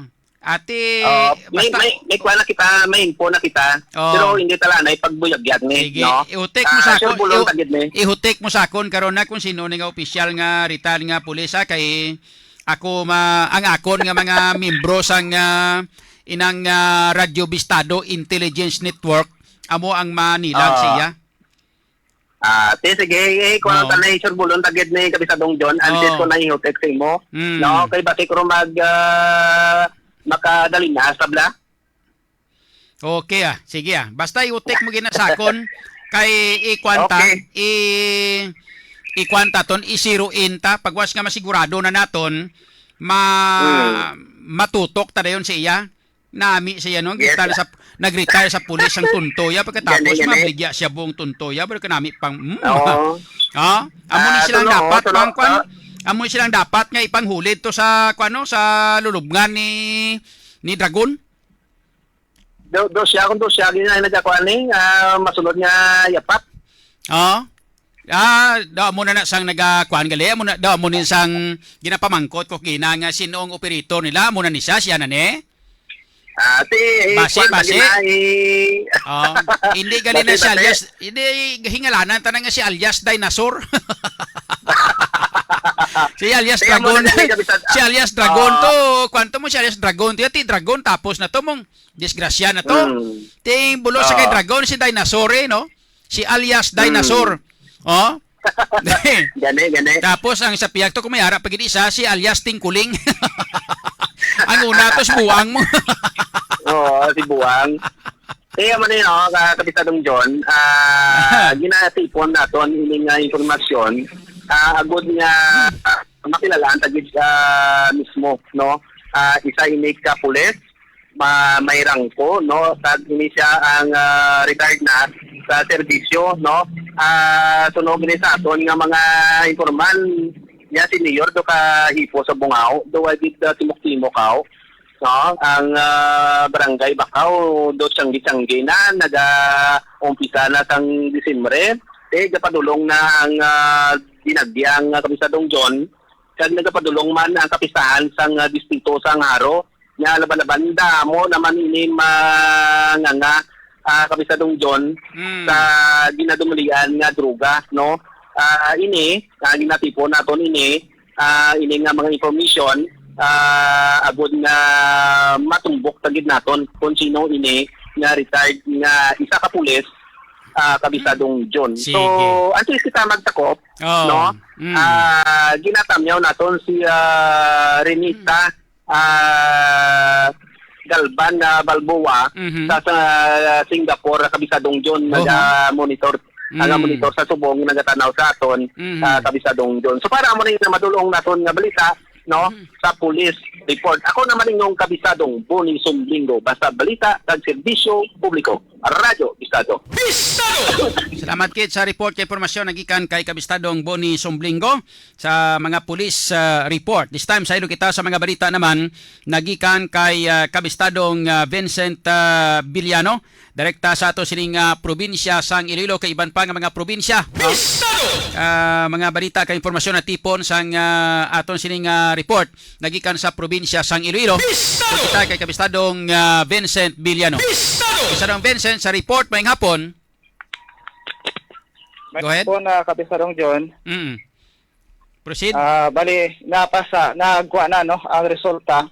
Ati, Oh, may, basta may, may kuha na kita, may info na kita. Oh. Pero hindi tala na ipagbuyag yan ni, Sige, no? ihutik mo Ah, sa sure, akon, bulong ihu-, tagid ni. ihutik mo sa akon karon na kung sino ni nga opisyal nga retired nga pulis, ha, kay ako ma-, ang akon nga mga miyembro sang, ah, inang, ah, Radyo Bistado Intelligence Network, amo ang manilag Ah. siya. Ah, ti, sige, eh, kung Oo. ano tanay, sure, bulong tagid ni Kapisadong John, antes Oo. ko na ihutik sa imo, Mm. no? Kay basi ko mag, ah, makadali na, sabla? Okay, ah. Sige, ah. Basta iutik mo gina sa akon, kay ikwanta, Okay. i-, ikwanta ton, isiruin ta, pagwas nga masigurado na naton, ma-, Hmm. matutok ta dayon sa iya. Nami siya, no? Yes, Kita na sir. sa, nag-retire sa pulis ang tunto ya, pagkatapos Gani, gani. mabligya siya buong tunto ya, pero kanami pang, mm. Oo. Ha? Amo ni Ah, silang tulo, dapat, tulo, pang kwan? ah. Amo ni silang dapat nga ipanghulid to sa, kwan, no? Sa lulubngan ni, ni Dragon? Do, do siya, kung do siya, gina, nagkakuan ni, ah, masunod nga yapat. Oo. Ah, da mo na na sang nagakuan gali, amo na, da mo ni sang ginapamangkot ko gina nga sinong operator nila, amo na ni siya, siya na ni? Ah, ti, eh, Basi, kuwan, basi. gina, eh, Oh, hindi gali na Basi, si basi. alias, hindi hingalanan tanan nga si alias Dinosaur. Si alias Kaya mo Dragon. na lang, Kapitan. Si alias Dragon Ah. to, kwanto mo si alias Dragon to, ti Dragon tapos na to mong disgrasya na to. Mm. Ting bulo sa kay Ah. Dragon si Dinosaur eh, no? Si alias Mm. Dinosaur. Oh? Gani, gani. Tapos ang sa piyag to, kung may ara pa gid isa, si alias Tingkuling. Ang una to, si Buang mo. Oo, si Buang. Kaya mo na yun, oh, ka-, Kapisadong John, ah, ginatipon naton ining, ah, impormasyon, ah, agud nga, ah, makilalaan ta gid, ah, mismo, no? Ah, isa ini ka pulis, ma-, may rangko, no? Kag ini siya ang, ah, retired na sa serbisyo, no? Ah, sunog ni sa aton nga mga informal, ya si Mayor do ka Hipos sa Bungao, do wa gid, ah, timok-timok, aw. No? Ang, ah, Barangay Bakaw, do tiyanggi-tiyanggi na, naga-umpisa na sang Disyembre. Eh, gapadulong na ang, ah, dinagyang, ah, Kapisadong John, kag nagapadulong man ang kapistahan sang, ah, distrito sang Jaro, nga laban-laban damo naman ini manganga, ah, Kapisadong John, Mm. sa ginadumalian nga droga, no? Ah, ini, ah, ginatipon naton ini, ah, ini nga mga information, ah, agud nga matumbok ta gid naton kung sino ini nga retired nga isa ka pulis, ah, Kapisadong John. Sige. So, antes kita magtakop, Oh. no? Mm. Ah, ginatamyaw naton si, ah, Renita, ah, Galban, ah, Balboa Mhm. sa, sa Singapore, Kapisadong John, Oho. naga-monitor, Mm. naga-monitor sa subong, nagatanaw sa aton, Mhm. ah, Kapisadong John. So, para mo na yung madulong naton nga balita, no, Mhm. sa police report. Ako naman inyong Kapisadong Boni Sumblingo, basta balita kag serbisyo publiko. Radyo Bistado. Salamat kit sa report kay impormasyon nagikan kay Kabistadong Boni Sumblingo sa mga police, ah, report. This time, saylo kita sa mga balita naman nagikan kay, ah, Kabistadong, ah, Vincent, ah, Villano, direkta sa ato sining, ah, probinsya sang Iloilo kay iban pa nga mga probinsya, no? Ah, mga balita kay impormasyon na tipon sang, ah, aton sining, ah, report nagikan sa probinsya sang Iloilo. So, kita kay Kabistadong, ah, Vincent Villano. Kabistadong Vincent sa report, maayong hapon. Go ahead. Po na Kabistadong John. Mm. Proceed. Ah, bali, napasa, nagkuha na, no, ang resulta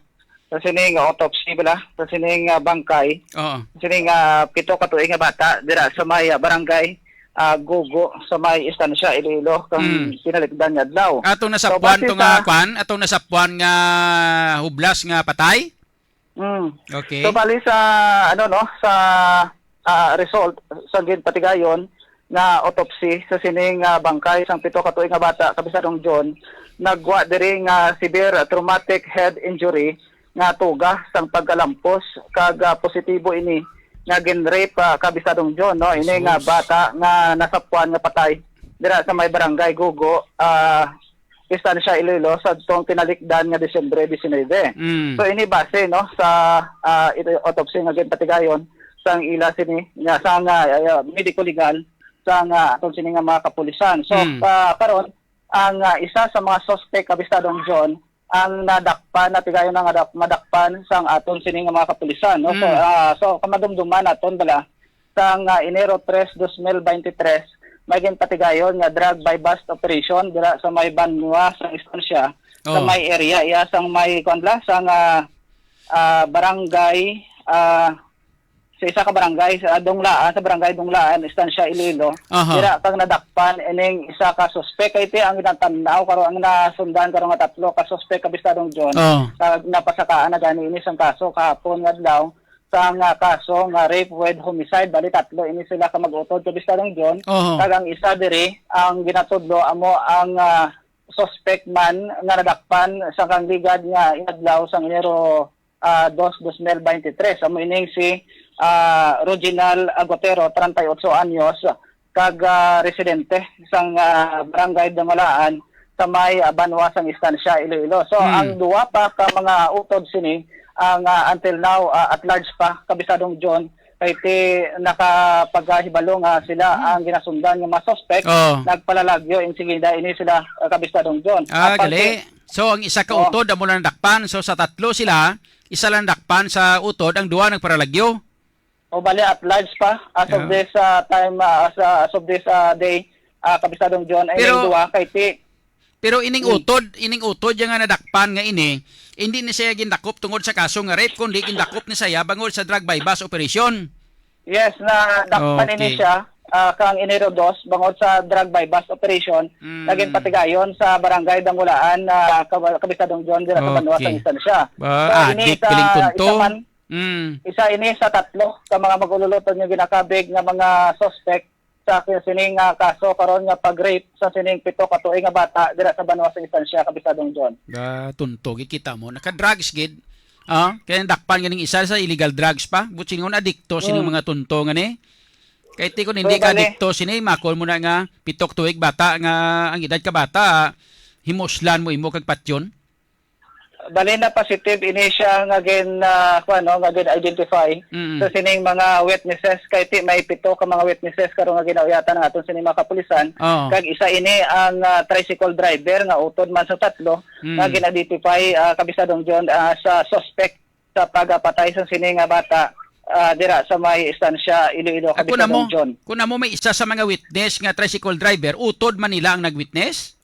sa sining autopsy, bala, sa sining, ah, bangkay, Oo. sining, ah, pito ka tuig nga bata, dira sa may, ah, barangay, ah, Gugo, sa may Estancia, Iloilo, kang Mm. pinalikdan nga adlaw. Atong So, nasapuan base to nga sa kwan, atong nasapuan nga hublas nga patay? Mm. Okay. So, bali sa, ano, no, sa, ah, result sa ginpatigayon nga autopsy sa sining, ah, bangkay sang pito ka tuig nga bata, Kapisadong John, nagwa diri nga severe traumatic head injury nga tuga sang pagkalampos, kag, ah, positibo ini nga gin-rape, ah, Kapisadong John, no? Ini nga Sus. bata nga nasapuan nga patay dira sa may barangay Gugo, ah, Estancia, Iloilo, sa tong pinalikdan nga Disyembre diecinuebe. Mm. So, ini base, no, sa, ah, ito, autopsy nga ginpatigayon sang ila sini, nga, sang, ah, ah, medico legal sang, ah, atong sini nga mga kapulisan. So, Mm. ah, karon, ang, ah, isa sa mga suspect, Kabistadong John, ang nadakpan, natigayon na nga dak-, madakpan sang aton sini nga mga kapulisan, no? So, Mm. ah, so, kamadumduman naton bala, sang, ah, Enero tres, dos mil beintitres, may ginpatigayon nga drug buy-bust operation dira sa may banwa sang Estancia, sa Oh. may area iya sang may, kuwan bala, sang, ah, ah, barangay, ah, sa isa ka barangay, sa Dunglaan, sa barangay Dunglaan, Estancia, Iloilo. Aha. Dira kag nadakpan ining isa ka suspek. Kay ti ang ginatanaw karon, ang nasundan karon nga tatlo ka suspek, Kabistadong John, Oh. kag napasakaan na gani ini sang kaso kahapon nga adlaw, sa nga kaso nga rape with homicide. Bali, tatlo ini sila ka mag-utod, Kabistadong John. Oh. Kag ang isa diri, ang ginatudlo amo ang, ah, suspect man nga nadakpan sa kang ligad nga adlaw sang Enero, ah, dos, dos mil beintitres. Amo ining si, ah, Reginald Agotero, treinta y ocho anyos, kag, ah, residente sang, ah, Barangay Dangulaan sa may, ah, banwa sang Estancia, Iloilo. So, Hmm. ang duwa pa ka mga utod sini ang, ah, until now, ah, at large pa, Kabistadong John, kay ti nakapagahibalo nga sila Hmm. ang ginasundan nga mga suspect. Oh. Nagpalalagyo, insigida ini sila, ah, Kabistadong John. Ah, Apang gali. ti- So, ang isa ka Oh. utod amo lang nadakpan. So, sa tatlo sila, isa lang nadakpan sa utod, ang duwa nagparalagyo. O bali, at large pa as of Yeah. this, ah, time, ah, as, ah, as of this, ah, day, ah, Kabistadong John, ay Pero, may duwa kay ti- pero ining Hmm. utod, ining utod yang nga nadakpan nga ini, hindi ni siya gindakop tungod sa kaso nga rape, kundi gindakop ni siya bangod sa drug buy-bust operation. Yes, nadakpan ini Okay. siya, ah, kang Enero dos, bangod sa drug buy-bust operation, Mm. naging patigayon sa barangay Dangulaan, ah, Kab-, Kabistadong John, dira sa banwa sa Okay. Estancia. Ba, So, ini adik sa galing punto. isa man, Mm. isa ini sa tatlo ka mga mag-ululutod nga ginakabig nga mga suspect sa sining, ah, kaso karon nga pag-rape sa sining pito ka tuig nga bata dira sa banwa sa Estancia, Kabistadong John. Ah, tunto gid kita mo. Naka-drugs gid. Ah, kaya nadakpan ganing isa sa illegal drugs pa. Buot silingon adikto sining Mm. mga tunto nga ni. Kay ti kun hindi So, ka bali adikto sini, makon mo na nga pito ka tuig bata nga ang edad ka bata, himuslan mo imo kag patyon. Bali na positive ini siya nga gin, ah, kuwan, no, nga gin-identify Mm. sa sining mga witnesses. Kay ti may pito ka mga witnesses karon nga ginauyatan ang aton sining mga kapulisan. Oo. Kag isa ini ang, ah, tricycle driver nga utod man sa tatlo Mm. nga gin-identify, ah, Kabistadong John, ah, sa suspect sa pagpatay sa sini nga bata, ah, dira sa may Estancia, Iloilo, Ah, kun Kabistadong amo, John. kun amo may isa sa mga witness nga tricycle driver, utod man nila ang nag-witness?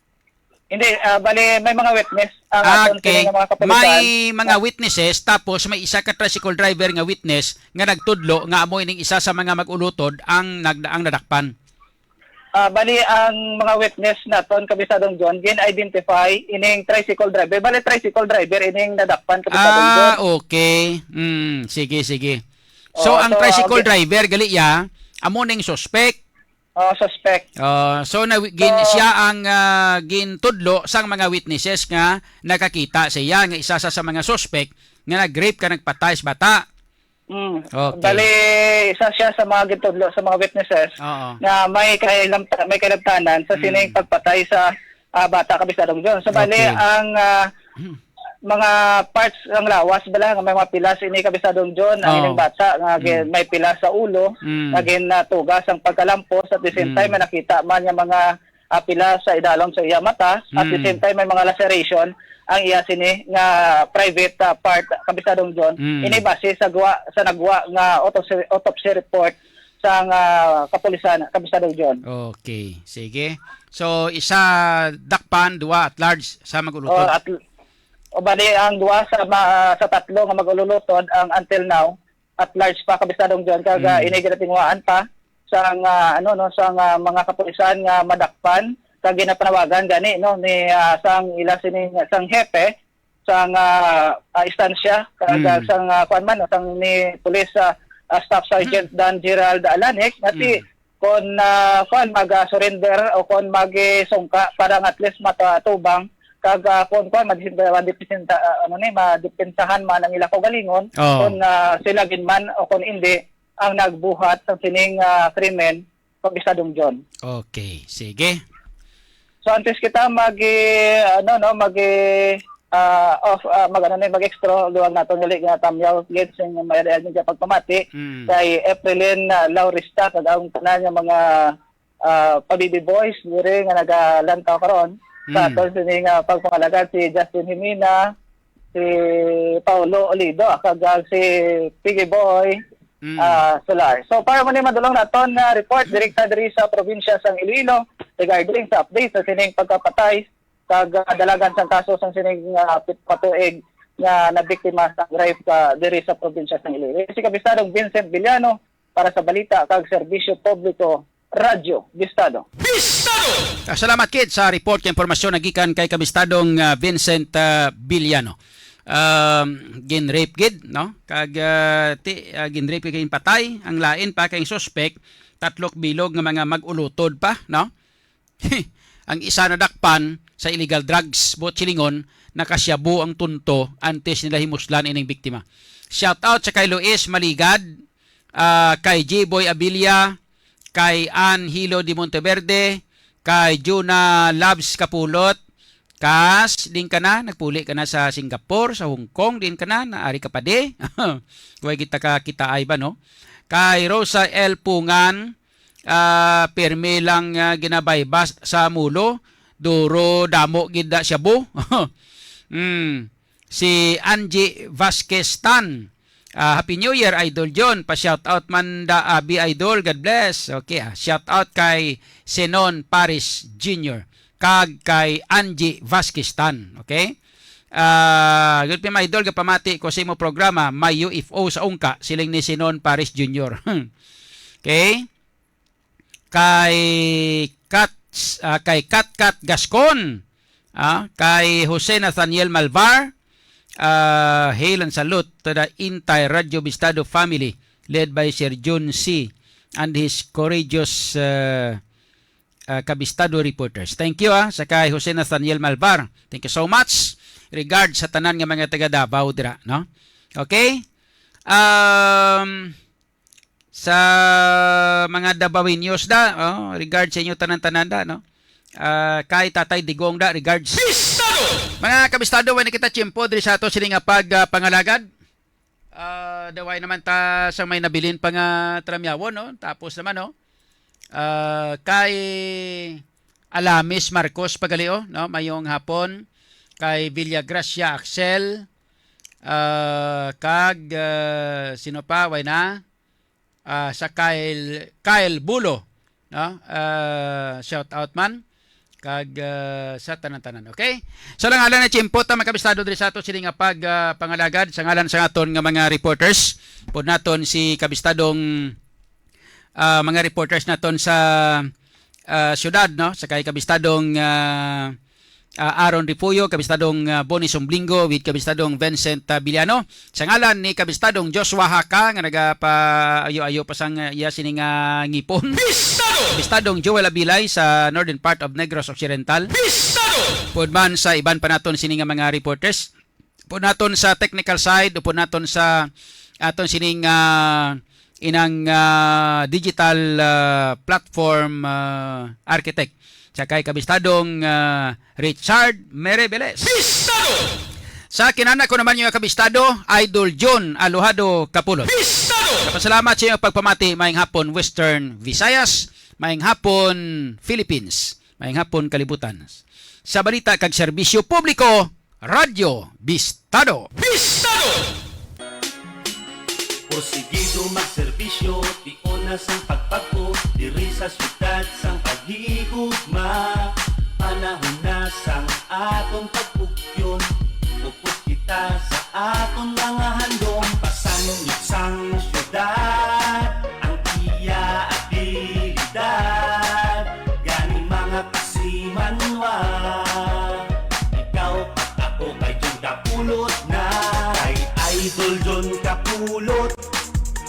Hindi, ah, bali, may mga witness ang Ah, aton okay. kini nga mga kapulisan. May mga witnesses, tapos may isa ka tricycle driver nga witness nga nagtudlo nga amo ining isa sa mga mag-ulutod ang nag-, ang nadakpan. Ah, bali, ang mga witness naton, Kabistadong John, gin-identify ining tricycle driver. Bali, tricycle driver ining nadakpan, Kabistadong John. Ah, okay. Mm, sige, sige. So, Oh, ang so, tricycle ang gi- driver, gali ya, amo ning suspect. Oh, suspect. Ah, so na gin So siya ang, ah, gintudlo sang mga witnesses nga nakakita siya nga isa sa, sa mga suspect nga nag-rape ka nagpatay sa bata. Mm. Okay. Bali, isa siya sa mga gintudlo sa mga witnesses Oo. nga may kailamta-, may kailabtanan sa Hmm. sining pagpatay sa, ah, bata, Kabistadong John. So, bali, Okay. ang, ah, Hmm. mga parts ng lawas bala nga may mga pilas ini, Kabistadong John, ang Oo. ining bata nga gi-, Hmm. may pilas sa ulo, Hmm. nga ginatugas ang pagkalampos, at the same Hmm. time may nakita man nga mga, ah, pilas sa idalom sa iya mata, at the Hmm. same time may mga laceration ang iya sini nga private, ah, part, Kabistadong John. Hmm. Ini base sa gwa, sa nagwa nga autopsy, autopsy report sa nga kapulisan, Kabistadong John. Okay, sige. So, isa dakpan, duwa at large sa mag-ulutod. Oh, at O bali, ang duwa sa ma-, sa tatlo nga mag-ululutod ang until now at large pa, Kabistadong John, kag, ah, Mm. ini ginatinguhaan pa sang, ah, ano, no, sang, ah, mga kapulisan nga madakpan kag ginapanawagan gani, no, ni, ah, sang ila sini, sang hepe sang, ah, ah, istansya, kag, ah, Mm. sang, ah, kuwan man, no, sang ni Police, ah, ah, Staff Sergeant Mm. Dan Gerald Alanik nga si Mm. kon, ah, kuwan, mag, ah, surrender o kon mag, eh, sungka para nga at least matubang kag, ah, kon kuwan, madis-, madipinsa-, ah, ano ni, madepensahan man ang ila kaugalingon, Oo. kon, ah, sila gid man o kon indi ang nagbuhat sang sining, ah, krimen, Kabistadong John. Okay, sige. So, antes kita mag, eh, ano, no, mag, eh, ah, off, ah, mag, ano ni, mag-extra, liwag naton gali nga tamyaw gid sing may dayag nga pagpamati Mm. kay Efrelin, ah, Laurista, kag ang tanan nga mga, ah, Pabibi Boys diri nga nagalantaw karon. sa Mm. aton sini nga pagpangalagad, si Justin Jimena, si Paulo Olido, kag, ah, si Piggy Boy, Mm. ah, Solar. So, para mo ni madulong naton nga report, direkta diri sa probinsya sang Iloilo regarding sa update sa sining pagkapatay kag, ah, kadalagan sang kaso sang sining, ah, pit-, patuig nga nabiktima sa rape ka diri sa probinsya sang Iloilo. Si Kabistadong Vincent Villano para sa balita kag serbisyo publiko, Radyo Bistado. Bistado! Ah, salamat, Kid, sa report kay impormasyon na gikan kay Kabistadong, ah, Vincent, ah, Villano. Um, ginrape gid, no? Kag, ah, ti, ah, ginrape kay patay ang lain pa kay suspek, tatlok bilog nga mga mag-ulutod pa, no? Ang isa nadakpan sa illegal drugs, buot silingon, nakasyabu ang tunto antes nila himuslan ining biktima. Shout out sa kay Luis Maligad, ah, kay G-Boy Abilia, kay Ann Hilo de Monteverde, kay Juna Labs Kapulot, kas, din ka na, nagpuli ka na sa Singapore, sa Hong Kong, din ka na, naari ka pa di. Huwag kita ka kita ay ba, no? Kay Rosa L Pungan, ah, pirmi lang, ah, ginabaybas sa mulo, duro damo gid na siya, bo. Hmm. Si Angie Vasquez Tan. Ah, Happy New Year, Idol John. Pa-shout out man da, abi, Idol. God bless. Okay, ah, shout out kay Senon Paris Junior kag kay Angie Vasquez Tan. Okay? Ah, good, mga idol, gapamati ko sa imo programa, may U F O sa ungka, siling ni Senon Paris Junior. Okay? Kay Kat, ah, kay Kat Kat Gascon, ah, kay Jose Nathaniel Malvar, ah, hail and salute to the entire Radyo Bistado family led by Sir Jun C and his courageous, ah, ah, Kabistado reporters. Thank you, ah, sa kay Jose Nathaniel Malvar. Thank you so much. Regards sa tanan nga mga taga Davao dira, no? Okay? Um, sa mga Dabawenyos da, oh, regards sa inyo tanan-tanan da, no? Ah, kay Tatay Digong da, regards. Bistado! Mga kabistado, wala na kita tiyempo diri sa ato sini nga pag, ah, pangalagad. Ah, daway naman ta sa may nabilin pa nga tramyawon, no? Tapos naman, no? Ah, kay Alamis Marcos Pagalio, no? Mayong hapon. Kay Villagracia Axel, ah, kag, ah, sino pa? Way na? Ah, sa Kyle, Kyle Bulo, no? Ah, shout out man. Kag, ah, sa tanan-tanan, okay? So, lang, ala na tiyempo ta, mga kabistado, diri sa ato sini nga pag, ah, pangalagad sa ngalan sa aton nga mga reporters. Pud naton si kabistadong, ah, mga reporters naton sa, ah, syudad, no? Sa kay kabistadong, ah, ah, Aaron Refugio, kabistadong, ah, Bonnie Sumblingo, with kabistadong Vincent, ah, Villano. Sa ngalan ni kabistadong Joshua Haka nga nagapaayo-ayo pa sang, ah, iya sini nga ngipon. Bistado! Kabistadong Joel Abilay sa northern part of Negros Occidental. Bistado! Pud man sa iban pa naton sini nga mga reporters. Pud naton sa technical side, pud naton sa aton sining, ah, inang, ah, digital, ah, platform, ah, architect. Sa kay kabistadong, ah, Richard Merebeles. Bistado! Sa kinana ko naman yung kabistado, Idol John Alojado Kapulot. Bistado! Kapasalamat sa inyong pagpamati, maayong hapon, Western Visayas, maayong hapon, Philippines, maayong hapon, kalibutan. Sa balita kag serbisyo publiko, Radyo Bistado. Bistado! Porsigido magserbisyo, tion na sang pagpag-o, diri sa siyudad sang paghigugma. Panahon na sang aton pagpugyon, upod kita sa aton mga handom. Pasangyot sang siyudad ang iya abilidad, gani mga kasimanwa. Ikaw kag ako kay John Kapulot na, kay Idol John Kapulot.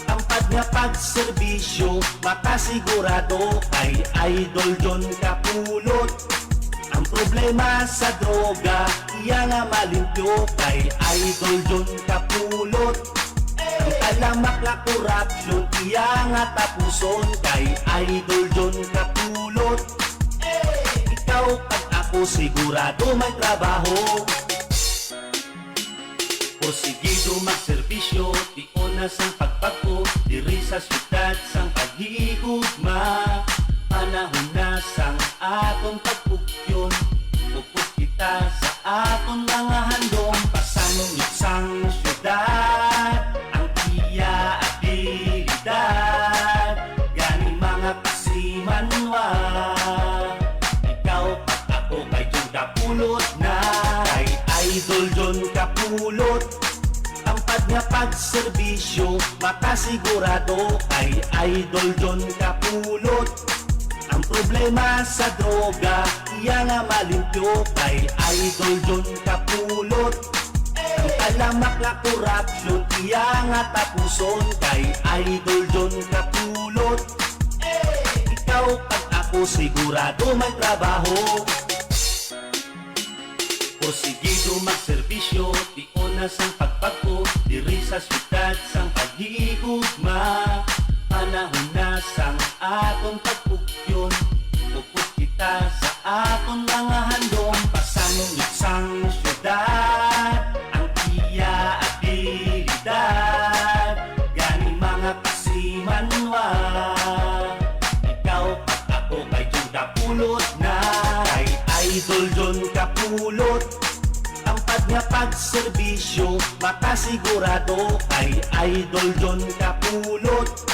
Tampad nga pagserbisyo, makasigurado kay Idol John Kapulot. Ang problema sa droga, iya nga malimpyo kay Idol John Kapulot. Ang talamak nga korupsyon, iya nga tapuson kay Idol John Kapulot. Ikaw kag ako sigurado may trabaho. Porsigido magserbisyo, tion na sang pagpag-o, diri sa siyudad sang paghigugma. Panahon na sang aton pagpugyon, upod Kita sa aton mga handom, pasanong sang syudad ang iya abilidad. Gani mga kasimanwa, ikaw pag ako kay John Kapulot na. Kay Idol John Kapulot, tampad nga pagserbisyo, makasigurado kay Idol John Kapulot. Ang problema sa droga, iya nga malimpyo kay Idol John Kapulot. Ang talamak nga korupsyon, iya nga tapuson kay Idol John Kapulot. Ikaw kag ako sigurado may trabaho. Porsigido magserbisyo, tion na sang pagpagko diri sa syudad sang paghigugma. Panahon na sang aton pagpugyon, upod kita sa aton mga handom, pasanong sang syudad ang iya abilidad. Gani mga kasimanwa, ikaw pag ako kay John Kapulot na. Kay Idol John Kapulot, tampad nga pagserbisyo, makasigurado kay Idol John Kapulot.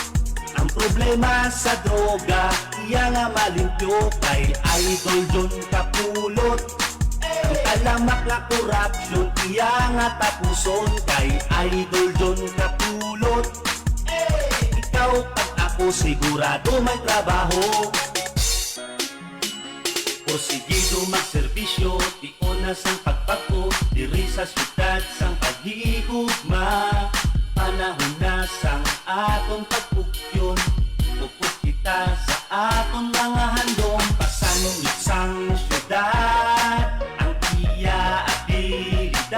Ang problema sa droga, iya nga malimpyo kay Idol John Kapulot. Ang talamak nga korupsyon, iya nga tapuson kay Idol John Kapulot. Ikaw kag ako sigurado may trabaho. Porsigido magserbisyo, tion na sang pagpagko diri sa syudad sang paghigugma. Panahon na sang aton pagpugyon, upod kita sa aton mga handom, pasanong sang syudad ang iya abilidad.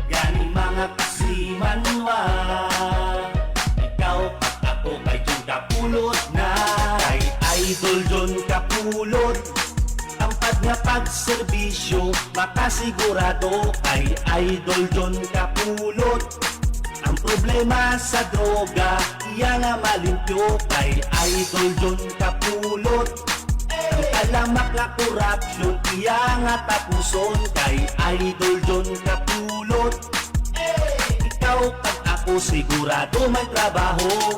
Gani mga kasimanwa, ikaw kag ako kay John Kapulot na. Kay Idol John Kapulot, tampad nga pagserbisyo, makasigurado kay Idol John Kapulot. Ang problema sa droga, iya nga malimpyo kay Idol John Kapulot. Ang talamak nga korupsyon, iya nga tapuson kay Idol John Kapulot. Ikaw kag ako sigurado may trabaho.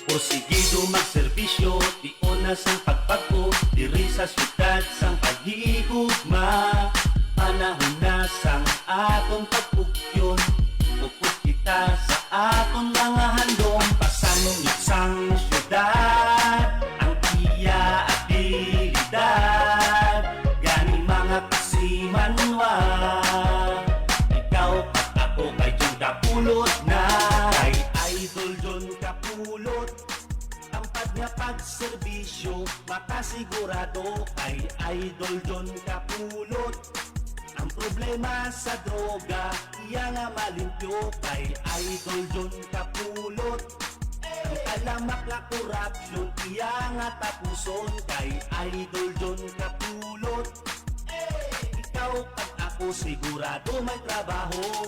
Porsigido magserbisyo, tion na sang pagpagko diri sa syudad sang paghigugma. Panahon na sang aton pagpugyon, upod kita sa aton mga handom, pasanong sang syudad ang iya abilidad. Gani mga kasimanwa, ikaw kag ako kay John Kapulot na. Kay Idol John Kapulot, tampad nga pagserbisyo, makasigurado kay Idol John Kapulot. Ang problema sa droga, iya nga malimpyo kay Idol John Kapulot. Ang talamak nga korupsyon, iya nga tapuson kay Idol John Kapulot. Ikaw kag ako sigurado may trabaho.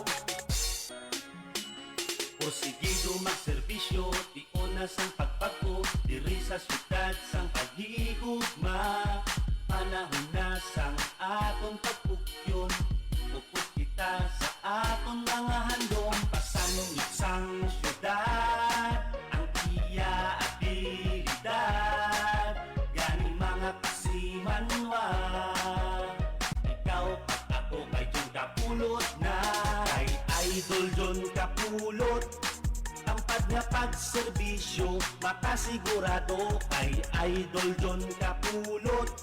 Porsigido magserbisyo, tion na sang pagpagko diri sa syudad sang paghigugma. Panahon na sang aton pagpugyon, upod kita sa aton mga handom, pasanong sang syudad ang iya abilidad. Gani mga kasimanwa, ikaw kag ako kay John Kapulot na. Kay Idol John Kapulot, tampad nga pagserbisyo, makasigurado kay Idol John Kapulot.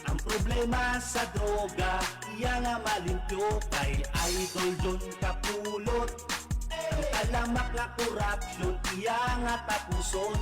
Ang problema sa droga, iya nga malimpyo kay Idol John Kapulot. Ang talamak nga korupsyon, iya nga tapuson